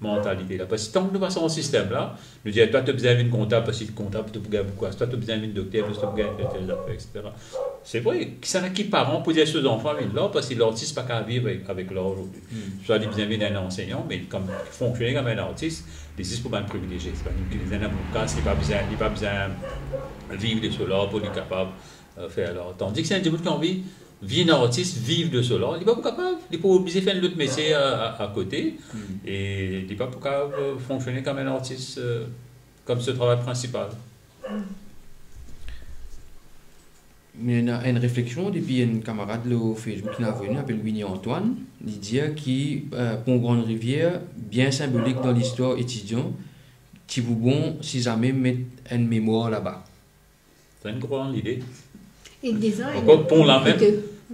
mantalite la. Parski tank nou pa sanz sistem la, nou dir, "Twa, to bizin vinn kontab, parski kontab, to pou gagn boukou larzan, twa, to bizin vinn dokter, parski to pou gagn tel, tel zafer, et cetera." Se vre, kisannla ki paran pou dir so zanfan vinn la, parski lartis pa kapav viv avek, avek lar zordi. Hmm. Swa li bizin vinn enn ansegnan, me kom, fonksione kom enn artis, li zis pou bann privilezie. Se bann ki bizin, dan mo ka, li pa bizin, li pa bizin viv de so lar pou li kapav, eh, fer lar. Tandis ki si enn dimoun ki anvi vinn artis, viv de so lar, li pa pou kapav, li pou oblize fer enn lot metie a, a, akote, Hmm. e li pa pou kapav, eh, fonksione kom enn artis, eh, kom so travay prinsipal. Me ena enn refleksion depi enn kamarad lor Facebook ki ena avoy nou, apel Winnie Antoine. Li dir ki, eh, Pont Grande Rivière bien sinbolik dan listwar etidian, ti pou bon si zame met enn memwar laba. Sa enn gran lide. E deza, Ankor, pont la mem,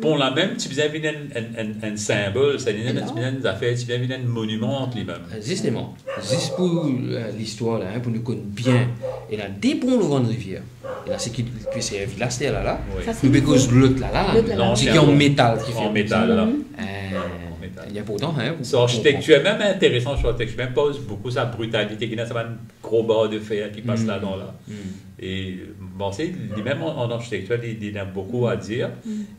pont la mem, ti bizin vinn enn, enn, enn, enn sinbol, sa, ti bizin vinn enn zafer, ti bizin vinn enn moniman li mem. Zisteman, zis pou, eh, listwar la, hein, pou nou konn bien, ena de pon lor Grande Rivière. Ena seki pe servi la, ster la, la. Wi. Sa, se nou pe koz lot la, la, la. Lot la, la. Seki an metal ki fer. An metal la. Eh, An metal. Li inportan, hein, pou, pou konpran. So arkitektir mem interesan, so arkitektir mem poz boukou sa britalite ki ena sa bann gro bar de fer ki pas ladan la. E, bon, se, li mem an, an arkitektir, li, li ena boukou a dir,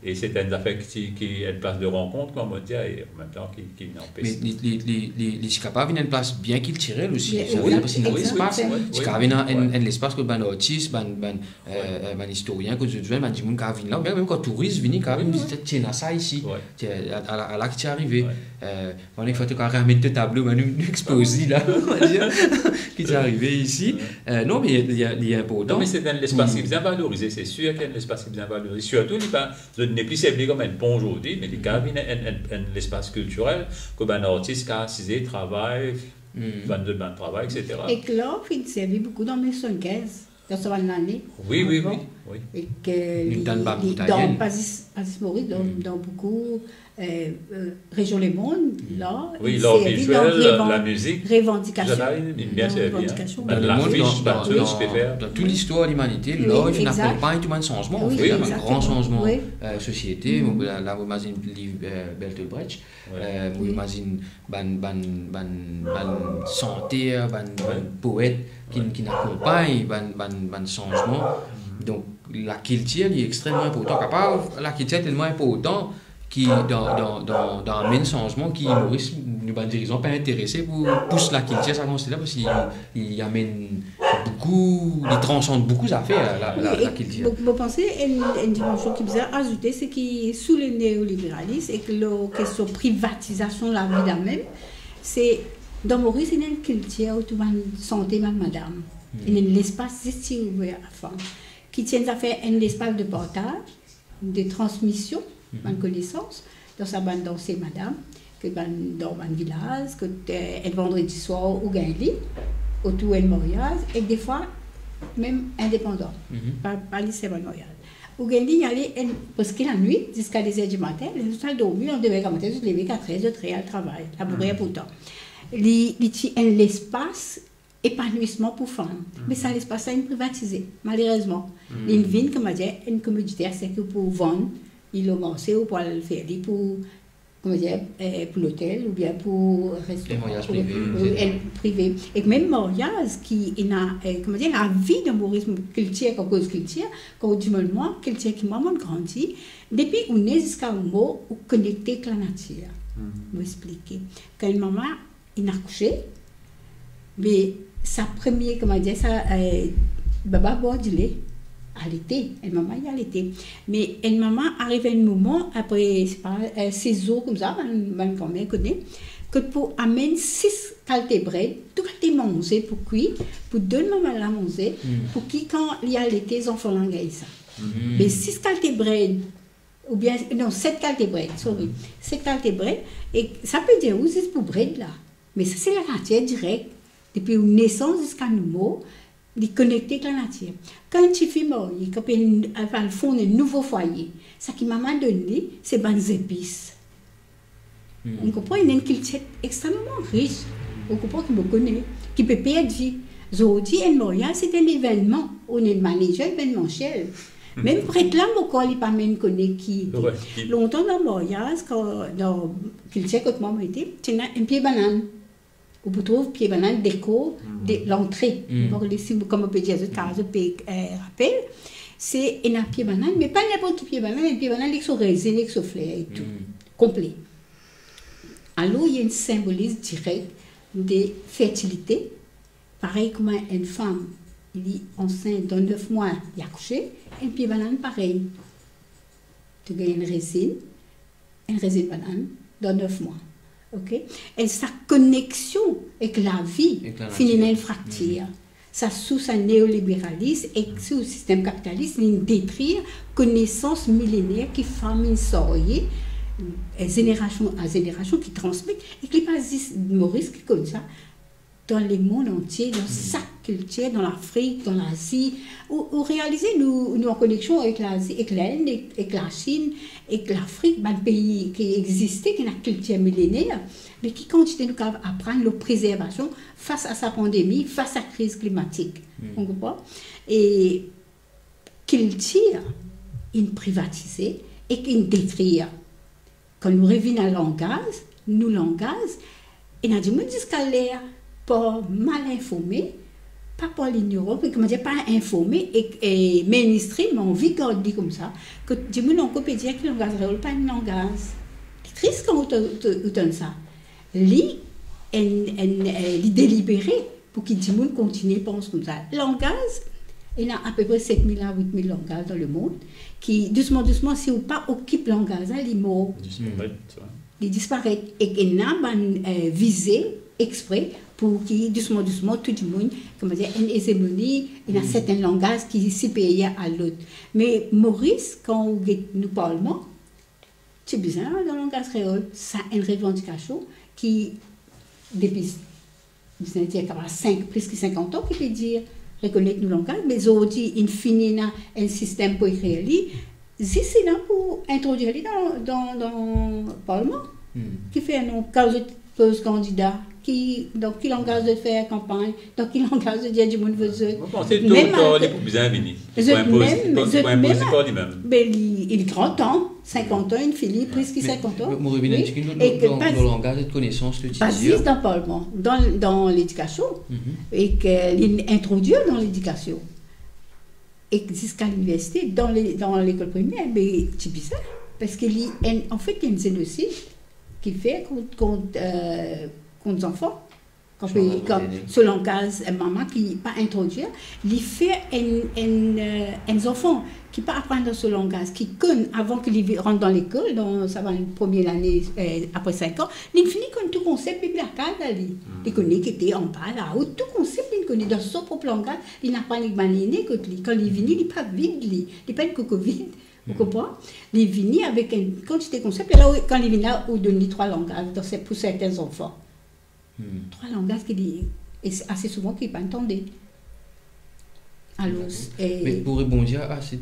e se enn zafer ki ti, ki enn plas de rankont, kouma mo dir, e an mem tan ki, ki ena anpes. Me li, li, li, li, li ti kapav vinn enn plas bien kiltirel osi, wi, sa, wi, parski ena lespas, wi, ti kapav vinn enn, enn lespas kot bann artis, bann, bann, eh, eh, bann istorien, kot zot zwenn, bann dimoun kapav vinn la, oubien mem kan touris vini, kapav vinn vizite, ti ena sa isi. Ti, a, a, a la ki ti arive. Eh, Bon, nek fwa to kapav ramenn to tablo, bann nou, nou expoze la, on va dire, ki ti arive isi. Eh, non, me li, li inportan. Non, me se enn lespas ki bizin valorize, se sir ki enn lespas ki bizin valorize. Sirtou, li pa, zot nepli servi li kom enn pon zordi, me li kapav vinn enn, enn, enn lespas kiltirel, kot bann artis kapav asize, travay, vann zot bann travay, et cetera. Ek la, finn servi boukou dan mil swasannkinz. Dan sa bann lane. Wi, wi, wi, wi. Ek li, li dan pa zis, pa zis Moris, dan, dan boukou, eh, eh, rezion lemond, la, wi, li lar servi vizuel, dan revan-, lamzik, revandikasion. Tousa la, li bien servi, hein. Revandikasion. Dan lemond, lafis, dan, dan, dan tou listwar limanite, lar finn akonpagn tou bann sanzman, an fet, wi, bann gran sanzman, eh, sosiete. Bon, la, la, mo imazinn liv, eh, Bertolt Brecht, eh, mo imazinn bann, bann, bann, bann santer, bann, bann poet ki, ki akonpagn bann, bann, bann sanzman. Donk, lakiltir, li extreman inportan. Kapav, lakiltir telman inportan ki dan, dan, dan, dan amenn sanzman ki Moris, nou bann dirizan pa interese pou pous lakiltir sa kantite la, parski li, li amenn boukou, li transand boukou zafer, la, la, Wi, ek lakiltir. Mo, mo panse enn, enn dimansion ki bizin azoute, se ki sou le neoliberalis ek lor kestion privatizasion lavi la mem, se dan Moris, ena enn kiltir otour bann sante bann madam. Hmm. Ena enn lespas zis ti ouver a fam. Ki ti enn zafer, enn lespas de partaz, de transmision, Mhm. bann konesans, dan sa bann danse madam, ke bann, dan bann vilaz, kot, eh, enn vandredi swar ou gagn li, otour enn maryaz, ek defwa mem indepandan, Mhm. pa, pa li sel bann maryaz. Ou gagn li, li ale enn, preske lanwit, ziska de zer dimatin, li al dormi, landime gramatin, zot leve kat er, zot re al travay, labourer Mhm. pourtan. Li, li ti enn lespas epanouisman pou fam. Mhm. Me sa lespas la inn privatize, malerezman. Mhm. Li vinn, kouma dir, enn komodite, seki ou pou vann li lor marse, ou pou al fer li pou, kouma dir, eh, pou lotel, oubien pou restoran, Les mariages pou, privés, pou et cetera. El prive. Ek mem maryaz ki ena, eh, kouma dir, lavi dan Moris, kiltir, kan koz kiltir, kan ou dimann mwa, kiltir ki mwa, mo grandi, depi ou ne ziska ou mor, ou konekte ek lanatir. Mhm. Mo explike. Kan enn mama inn akouse, me sa premie, kouma dir sa, eh, baba bwar dile, alete, enn mama inn alete. Me enn mama ariv enn moman, apre, se pa, eh, sis zour koumsa, bann, bann granmer kone, kot pou amenn sis kalite bred, tou kalite manze pou kwi, pou donn mama la manze, Hmm. pou ki kan li alete, zanfan la gagn sa. Hmm. Me sis kalite bred, oubien, non, set kalite bred, sorry. Set kalite bred, e sa pe dir ou zis pou bred la. Me sa se lanatir direk, depi ou nesans ziska nou mor, li konekte ek lanatir. Kan enn tifi marye, kan pe al, al fond enn nouvo fwaye, sa ki mama donn li, se bann zepis. Hmm. Ou konpran, ena enn kiltir extrememan ris, ou konpran, ki mo kone, ki pe perdi. Zordi, enn maryaz, se enn evennman. Ou ena enn manager evenementiel. Mem pret la, mo krwar li pa mem kone ki. Wi, ki Lontan dan maryaz, kan, dan kiltir kot mwa mo ete, ti ena enn pie banann. Ou pou trouv pie banann dekor de Hmm. lantre. Hmm. Bon, les, si, kouma pe dir, zot, kar zot pe, eh, rapel, se ena pie banann, me pa ninport ki pie banann, enn pie banann ek so rezin, ek so fler e tou. Hmm. Konple. Alor, li enn sinbolis direk de fertilite. Parey kouma enn fam, li ansint dan nef mwa, li akouse, enn pie banann parey. To gagn enn rezin, enn rezin banann dan nef mwa. Ok? E sa koneksion ek lavi Ek lanatir. Finn ena enn fraktir. Hmm. Sa sou sa neoliberalis ek sou sistem kapitalis, li detrir konesans milener ki fam inn sarye, eh, zenerasion a zenerasion ki transmet, e ki pa zis Moris ki konn sa, dan lemond antie, dan Hmm. sak kiltir, dan Lafrik, dan Lazi, ou, ou realize nou, nou an koneksion ek Lazi, ek Lenn, ek, ek Lasinn, ek Lafrik, bann pei ki existe, ki ena kiltir milener, me ki kantite nou kapav aprann lor prezervasion fas a sa pandemi, fas a kriz klimatik. Hmm. Ou konpran? E kiltir inn privatize ek inn detrir. Kan nou revinn a langaz, nou langaz, ena dimoun ziska ler par mal informe, pa par lignorans, me kouma dir, pa informe, e, e mainstream anvi gard li koumsa, kot dimoun ankor pe dir ki langaz kreol pa enn langaz. Li tris kan ou to-, to-, ou tann sa. Li enn, enn, eh, li delibere pou ki dimoun kontigne pans koumsa. Langaz, ena apepre set mil a wit mil langaz dan lemond, ki dousman, dousman, si ou pa okip langaz la, li mor. Disparet, Hmm. wi. Li disparet. E ena bann, eh, vize expre pou ki dousman, dousman, tou dimoun, kouma dir, enn ezemoni, ena Hmm. serten langaz ki siperir a lot. Me Moris, kan ou get nou parlman, ti bizin al dan langaz kreol. Sa enn revandikasion ki depi, bizin dir, kapav sink, plis ki sinkant an ki pe dir rekonet nou langaz, me zordi inn fini ena enn sistem pou ekrir li, zis ena pou introdir li dan, dan, dan parlman. Hmm. Kifer non, kan zot poz kandida, ki, dan ki langaz zot fer kanpagn, dan ki langaz zot dir dimoun vot zot. Mo panse to, Mem to, al- li pou bizin vini. Li pou Zot inpoz, mem, li pou, li pou zot inpoz mem, li par limem. Be li, li gran tan, sinkant an, inn fini, plis ki Me, sinkant an. me, mo revinn Wi. enn tigit, E lor, ke lor, pa lor langaz ek konesans, to ti pa dir. Zis dan parlman, dan, dan ledikasion. Mhm. Ek li introdwir dan ledikasion. Ek ziska liniversite, dan le, dan lekol primer, be ti bizin. Parski li, enn, anfet, enn zenosid ki fer kont, kont, euh, kont zanfan. Kan so langaz, so langaz, euh, mama ki pa introdwir, li fer enn, enn, euh, enn zanfan ki pa aprann dan so langaz, ki konn avan ki li vi-, rant dan lekol, dan sa bann premie lane, euh, apre sink an, li fini konn tou konsep Bib lakaz li. Li kone ki ete anba la, ou tou konsep li kone dan so prop langaz, li aprann ek bann ine kot li. Kan li vini, li pa vid li, li pa enn kokovid. Ou konpran? Li vini avek enn kantite konsep, e la, kan li vini la, ou donn li trwa langaz dan se-, pou serten zanfan. Trwa langaz ki li, e se ase souvan ki pa tande. Alor, e me pou rebondir a se,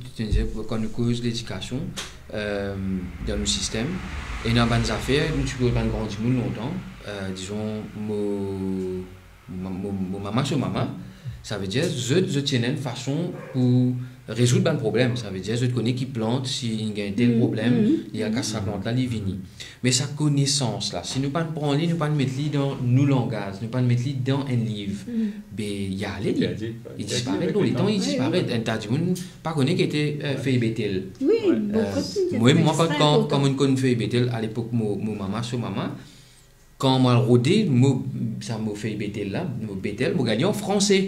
kan nou koz ledikasion, euh, dan nou sistem, ena bann zafer, nou ti koz bann gran dimoun lontan, euh, dizon, mo, mo, mo, mo mama so mama, savedir zot, zot ti ena enn fason pou rezoud bann problem. Savedir zot kone ki plant, si inn gagn tel problem, li al kas sa plant la, li vini. Me sa konesans la, si nou pa pran li, nou pa met li dan nou langaz, nou pa met li dan enn liv, be li ale, li, li disparet. Letan li disparet, enn ta dimoun pa kone ki ete, euh, fey betel. Wi, euh, mwa, kan, kan, kan mo'nn konn fey betel, alepok mo, mo mama so mama, kan mo al rode mo, sa mo fey betel la, mo betel, mo gagn li an franse.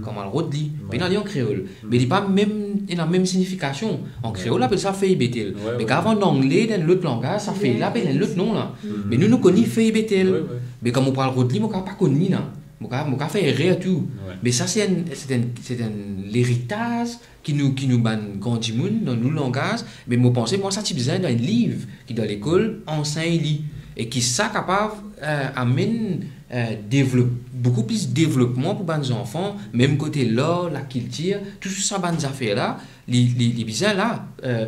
Kan mo al rod li, pena li an kreol. Me li pa mem, ena mem signifikasion. An kreol, apel sa fey betel. Me kan an angle, dan lot langaz, sa fey la apel enn lot non la. Me nou, nou konn li fey betel. Me kan mo pou al rod li, mo kapav pa konn li la. Mo kapav, mo kapav fer erer tou. Me sa, se enn, se enn, se enn leritaz ki nou, ki nou bann gran dimoun dan nou langaz, me mo panse, mwa, sa ti bizin dan enn liv ki dan lekol ansegn li, e ki sa kapav, euh, amenn, euh, devlop-, boukou plis devlopman pou bann zanfan, mem kote lar, lakiltir, tou sa bann zafer la, li, li, li bizin la, euh,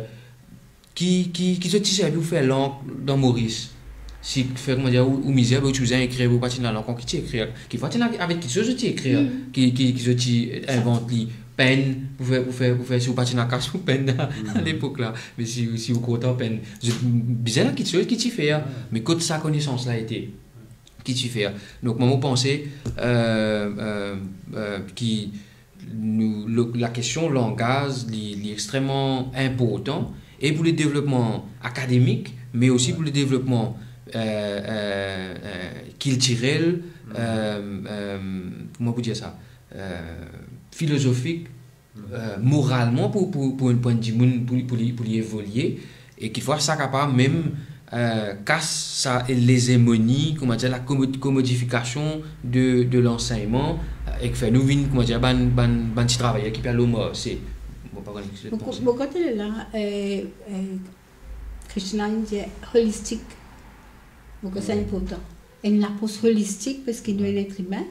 ki, ki, ki zot ti servi pou fer lang dan Moris. Si fer, kouma dir, ou, ou mizer, ou ti bizin ekrir, ou pa ti ena lang, ki ti ekrir. Kikfwa ti ena avek kiksoz zot ti ekrir, ki, ki, ki zot ti invant li. Penn, pou fer, pou fer, pou fer, si ou pa ti ena kas pou penn alepok la. Me si, si ou kontan penn, zot bizin ena kiksoz ki ti fer. Me kot sa konesans la ete? Ki ti fer? Donk, mwa, mo panse, euh, euh, euh, ki nou, le, lakestion langaz, li, li extreman inportan, e pou le devlopman akademik, me osi pou le devlopman, euh, euh, euh, kiltirel, euh, euh, kouma pou dir sa, euh, filozofik, euh, moralman pou, pou, pou enn, pou enn dimoun, pou, pou li, pou li evolie, e kikfwa sa kapav mem, euh, kas sa lezemoni, kouma dir, la komo-, komodifikasion de, de lansegnman, euh, e ki fer nou vinn, kouma dir, bann, bann, bann ti travayer ki pe al o marse. Mo pa konn ki zot panse. Mo kote la, euh, euh, Christina, li dir holistik. Mo krwar sa inportan. Enn lapros holistik, parski nou enn et imin,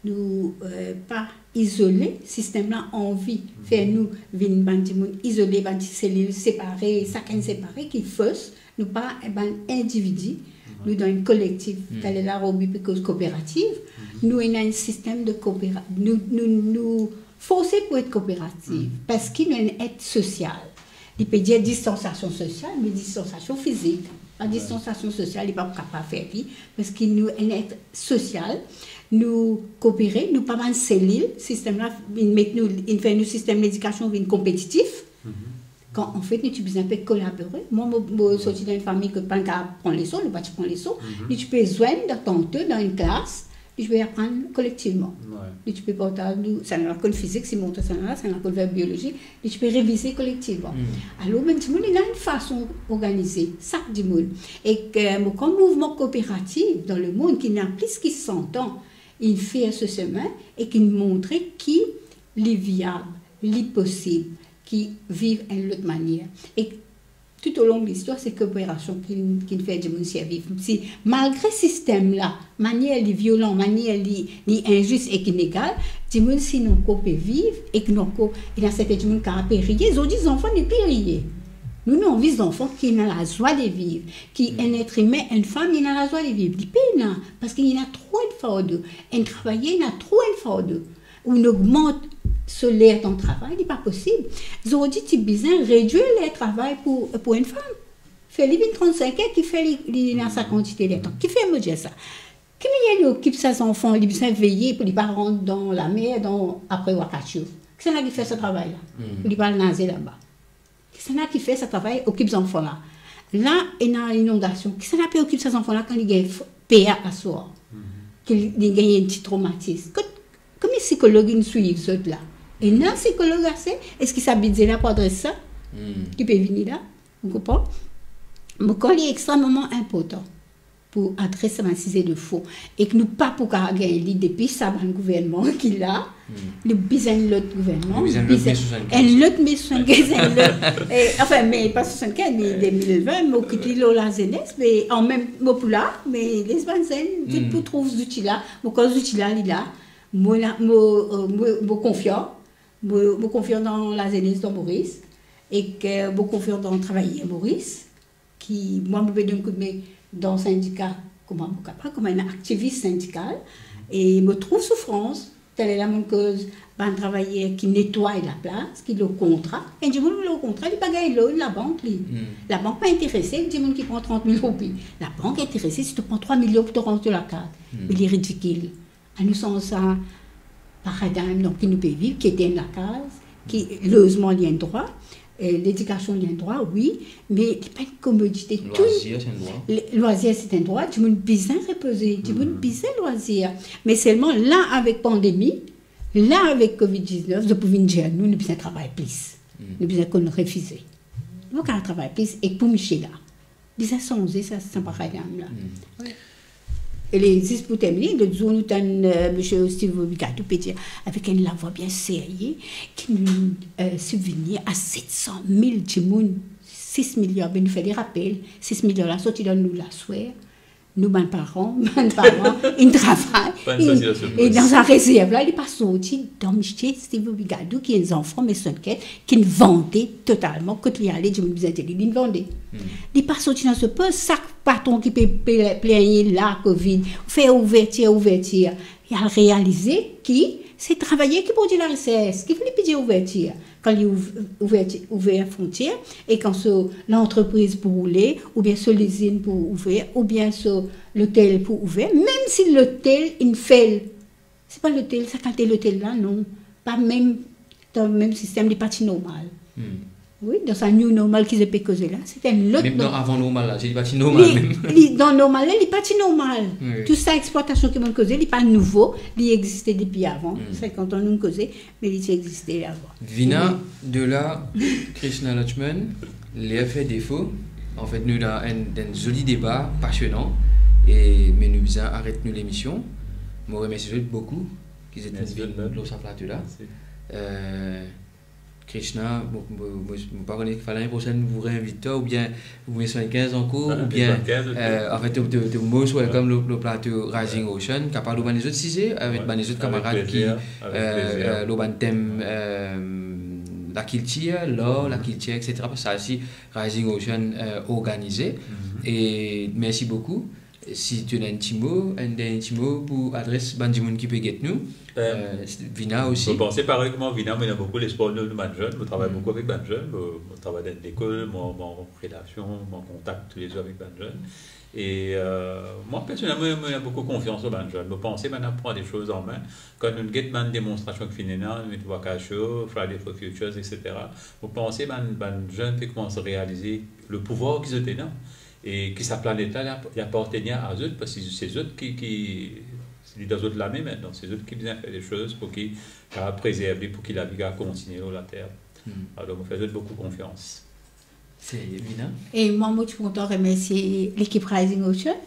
nou, euh, pa izole, sistem la anvi fer nou vinn bann dimoun izole, bann ti selil separe, sakenn separe, ki fos, nou pa bann individi, nou dan enn kolektif. Taler la, Roby pe koz kooperativ, nou ena enn sistem de koopera-, nou, nou, nou forse pou et kooperativ, parski nou enn et sosial. Li pe dir distansiasion sosial, me distansiasion fizik. La distansiasion sosial, li pa kapav fer li, parski nou enn et sosial, nou koopere, nou pa bann selil, sistem la, inn met nou, inn fer nou sistem ledikasion vinn konpetitif, kan anfet nou ti bizin pe kolabore. Mwa, mo, mo sorti dan enn fami ki pa kapav pran leson, nou pa ti pran leson, nou ti pe zwenn dan tanto, dan enn klas, nou ti pe aprann kolektivman. Nou ti pe partaz, nou, sannla konn fizik, si montre sannla, sannla konn fer biolozi, nou ti pe revize kolektivman. Alor, bann dimoun, ena enn fason organize, sak dimoun. Ek, euh, mo krwar mouvman kooperativ dan lemond, ki ena plis ki san an, inn fer so semin e ki inn montre ki li viab, li posib, ki viv enn lot manier. E toutolong listwar, se kooperasion ki, ki fer dimoun sirviv. Si, malgre sistem la, manier li violan, manier li, li inzis ek inegal, dimoun, si nou ankor pe viv, ek nou ankor, ena serten dimoun ki pe riye, zordi zanfan nepli riye. Nou, nou anvi zanfan ki ena lazwa de viv, ki enn et imin, enn fam, ena lazwa de viv. Li pena, parski ena tro enn fardo. Enn travayer ena tro enn fardo. Ou inn ogmant so ler tan travay, li pa posib. Zordi ti bizin redwir ler travay pou, pou enn fam. Fer li vinn trannsink er, ki fer li, li ena sa kantite ler tan. Kifer mo dir sa? Ki manier li okip sa zanfan, li bizin veye pou li pa rant dan lamer, dan, apre war katio? Kisannla ki fer sa travay la? Pou li pa al naze laba. Kisannla ki fer sa travay, okip zanfan la? La, ena inondasion. Kisannla pe okip sa zanfan la kan li gagn f-, per aswar? Ki li, li gagn enn ti tromatis. Kot, kouma sikolog inn swiv zot la? Ena sikolog ase? Eski sa bidze la pou adres sa? Ki pe vini la? Ou konpran? Mo krwar li extrememan inportan pou adres sa bann size de fon. E ki nou pa pou kapav gagn li depi sa bann gouvernman ki la. Nou bizin enn lot gouvernman, nou bizin enn lot bizin me swasannkenz. Enn lot me swasannkenz, enn lot, eh, anfin, me pa swasannkenz, me de mil vin, mo kit li lor lazenes, me an mem, mo pou la, me les bann zenn, zot pou trouv zouti la, mo krwar zouti la, li la, mo la, mo, eh, mo, mo konfian, mo, mo konfian dan lazenes dan Moris, ek mo konfian dan travayer Moris, ki, mwa, mo pe donn koudme dan sindika, kouma mo kapav, kouma enn aktivis sindikal, e mo trouv soufrans. Taler la, mo'nn koz bann travayer ki netway laplas, ki lor kontra. Enn dimoun lor kontra, li pa gagn loan labank, li. Labank pa interese dimoun ki pran trant mil roupi. Labank interese si to pran trwa milion pou to rant to lakaz. Me li ridikil. Anou sanz sa paradigm, donk, ki nou pe viv, ki ete enn lakaz, ki lozman li enn drwa, eh, ledikasion li enn drwa, wi, me li pa enn komodite. Tou lwazir, se enn drwa. Le-, lwazir, se enn drwa. Dimoun bizin repoze, dimoun bizin lwazir. Me selman la, avek pandemi, la, avek covid diznef, zot pou vinn dir nou, nou bizin travay plis. Nou bizin konn refize. Nou kapav travay plis, e pou misie la. Bizin sanze sa, sa paradigm la. Wi. E le, zis pou termine, lot zour nou tann, eh, misie Steve Obigadou pe dir avek enn lavwa bien serye ki nou, eh, sibvenir a set san mil dimoun, sis miliar, be nou fer li rapel, sis miliar la sorti dan nou laswer, nou bann paran, bann paran, inn travay, inn, e dan sa rezerv la, li pa sorti dan misie Steve Obigadou, ki enn zanfan me swasannkenz, ki'nn vande totalman, kot li ale, dimoun bizin dir li, li'nn vande. Li pa sorti dan so pos, sak patron ki pe, pe, pe plengne la, covid, fer ouvertir, ouvertir. Li al realize ki se travayer ki prodwi lareses, ki finn pe dir ouvertir. Kan li ouv-, ouverti-, ouver frontier, e kan so lantrepriz pou roule, oubien so lizinn pou ouver, oubien so lotel pou ouver, mem si lotel inn fel, se pa lotel, sa kalite lotel la, non. Pa mem, dan mem sistem, li pa ti normal. Wi, dan sa new normal ki zot pe koze la, se enn lot... Mem dan avan normal la, li pa ti normal mem. Li, dan normal la, li pa ti normal. Wi. Tou sa explwatasion ki mo'nn koze, li pa nouvo, li existe depi avan. Sinkant an nou koze, me li ti existe avan. Vina, de la, Krishna Lakshman, ler fer defo. Anfet, nou dan enn, enn zoli deba, pasionan, e, me nou bizin aret nou lemision. Mo remersie zot boukou ki zot vinn lor sa plato la. Mersi. Eh, Krishna, mo, mo, mo, mo pa kone, fale lane prosenn nou reinvit twa, oubien ou met swasannkenz ankor, oubien, eh, anfet, to, to, to most welcome lor, lor plato Rising Ocean, kapav lor bann lezot size, avek bann lezot kamarad ki, eh, lor bann tem, eh, lakiltir, lar, lakiltir, et cetera. Parski sa osi, Rising Ocean, eh, organize. E mersi boukou. Si to ena enn ti mo, enn dernie ti mo pou adres bann dimoun ki pe get nou, eh, Vina osi. Mo panse parey kouma Vina, mo ena boukou lespwar nou, nou bann zenn, mo travay boukou avek bann zenn, mo, mo travay dan lekol, mo, mo an relasion, mo an kontak toulezour avek bann zenn. E, eh, mwa, personelman, mo ena boukou konfians dan bann zenn. Mo panse bann la pran de soz an me. Kan nou get bann demonstrasion ki finn ena, nou met Wakasho, Friday for Futures, et cetera. Mo panse bann, bann zenn pe koumans realize le pouvwar ki zot ena. E ki sa planet la, li ap-, li apartenir a zot, parski se zot ki, ki, li dan zot lame aster, se zot ki bizin fer de soz pou ki kapav prezerv li, pou ki lavi kapav kontigne lor later. Alor, mo fer zot boukou konfians. Se Vina. E mwa, mo ti kontan remersie lekip Rising Ocean.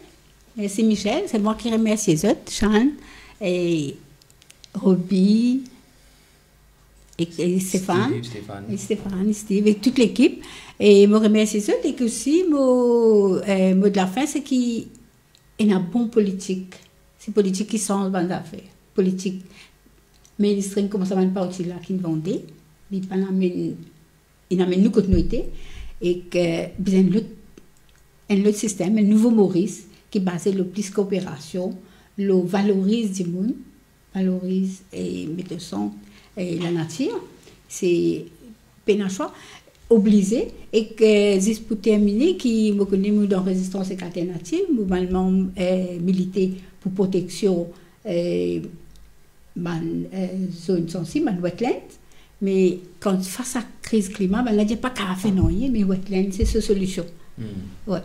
Mersi Michel, se mwa ki remersie zot, Shan, e Roby, e, e Stéphane. Steve, Stéphane. E Stéphane, Steve, e tout lekip. E mo remersie zot, e ki osi mo, eh, mo de la fin, se ki ena bon politik. Se politik ki sanz bann zafer. Politik mainstream, kouma sa bann parti la ki vande, li pa amenn, li amenn nou kot nou ete, e ki bizin lot, enn lot sistem, enn nouvo Moris ki baze lor plis kooperasion, lor valoriz dimoun, valoriz e met o sant, e, lanatir. Se pena swa, oblize. E ki, zis pou termine, ki mo kone mo dan Rezistans ek Alternativ, mo bann manm, eh, milite pou proteksion, eh, bann, eh, zonn sansib, bann wetland. Me kan fas a kriz klima, bann la dir pa kapav fer nanye, me wetland se so solision. Hmm. Wi.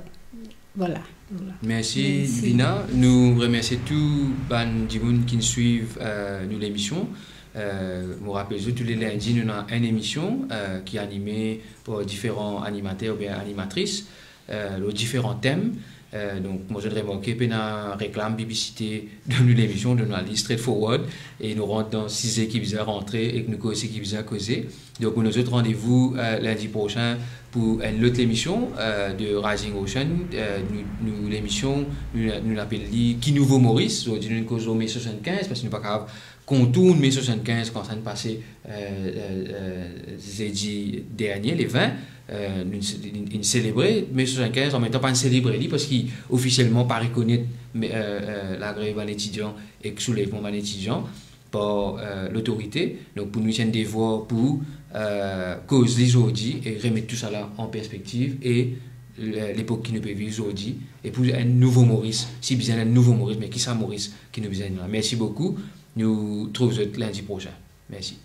Vwala, vwala. Mersi, Lina. Nou remersie tou bann dimoun ki swiv, eh, nou lemision. Eh, mo rapel zot, tou le lindi, nou ena enn emision, eh, ki anime par diferan animater oubien animatris, eh, lor diferan tem. Eh, donk, mo zot remarke, pena reklam, piblisite dan nou lemision, donk nou al li straight forward, e nou rant dan size ki bizin rantre, e nou koz seki bizin koze. Donk, nou donn zot randevou, eh, lindi prosin pou enn lot lemision, eh, de Rising Ocean. Eh, nou, nou lemision, nou, nou apel li Ki Nouvo Moris. Zordi, nou koz lor me swasannkinz, parski nou pa kapav kontourn me swasannkinz kan sa inn pase, eh, eh, eh, zedi dernie, le vin. Eh, nou, nou, nou selebre me swasannkinz, anmemtan pa nou selebre li, parski ofisielman pa rekonet, me, eh, eh, lagrev bann etidian ek soulevman bann etidian par, eh, lotorite. Donk, pou nou, se enn devwar pou, eh, koz li zordi e remet tousala an perspektiv e le-, lepok ki nou pe viv zordi, e pou enn nouvo Moris, si bizin enn nouvo Moris, me ki sa Moris ki nou bizin la. Mersi boukou. Nou trouv zot lindi prosin. Mersi.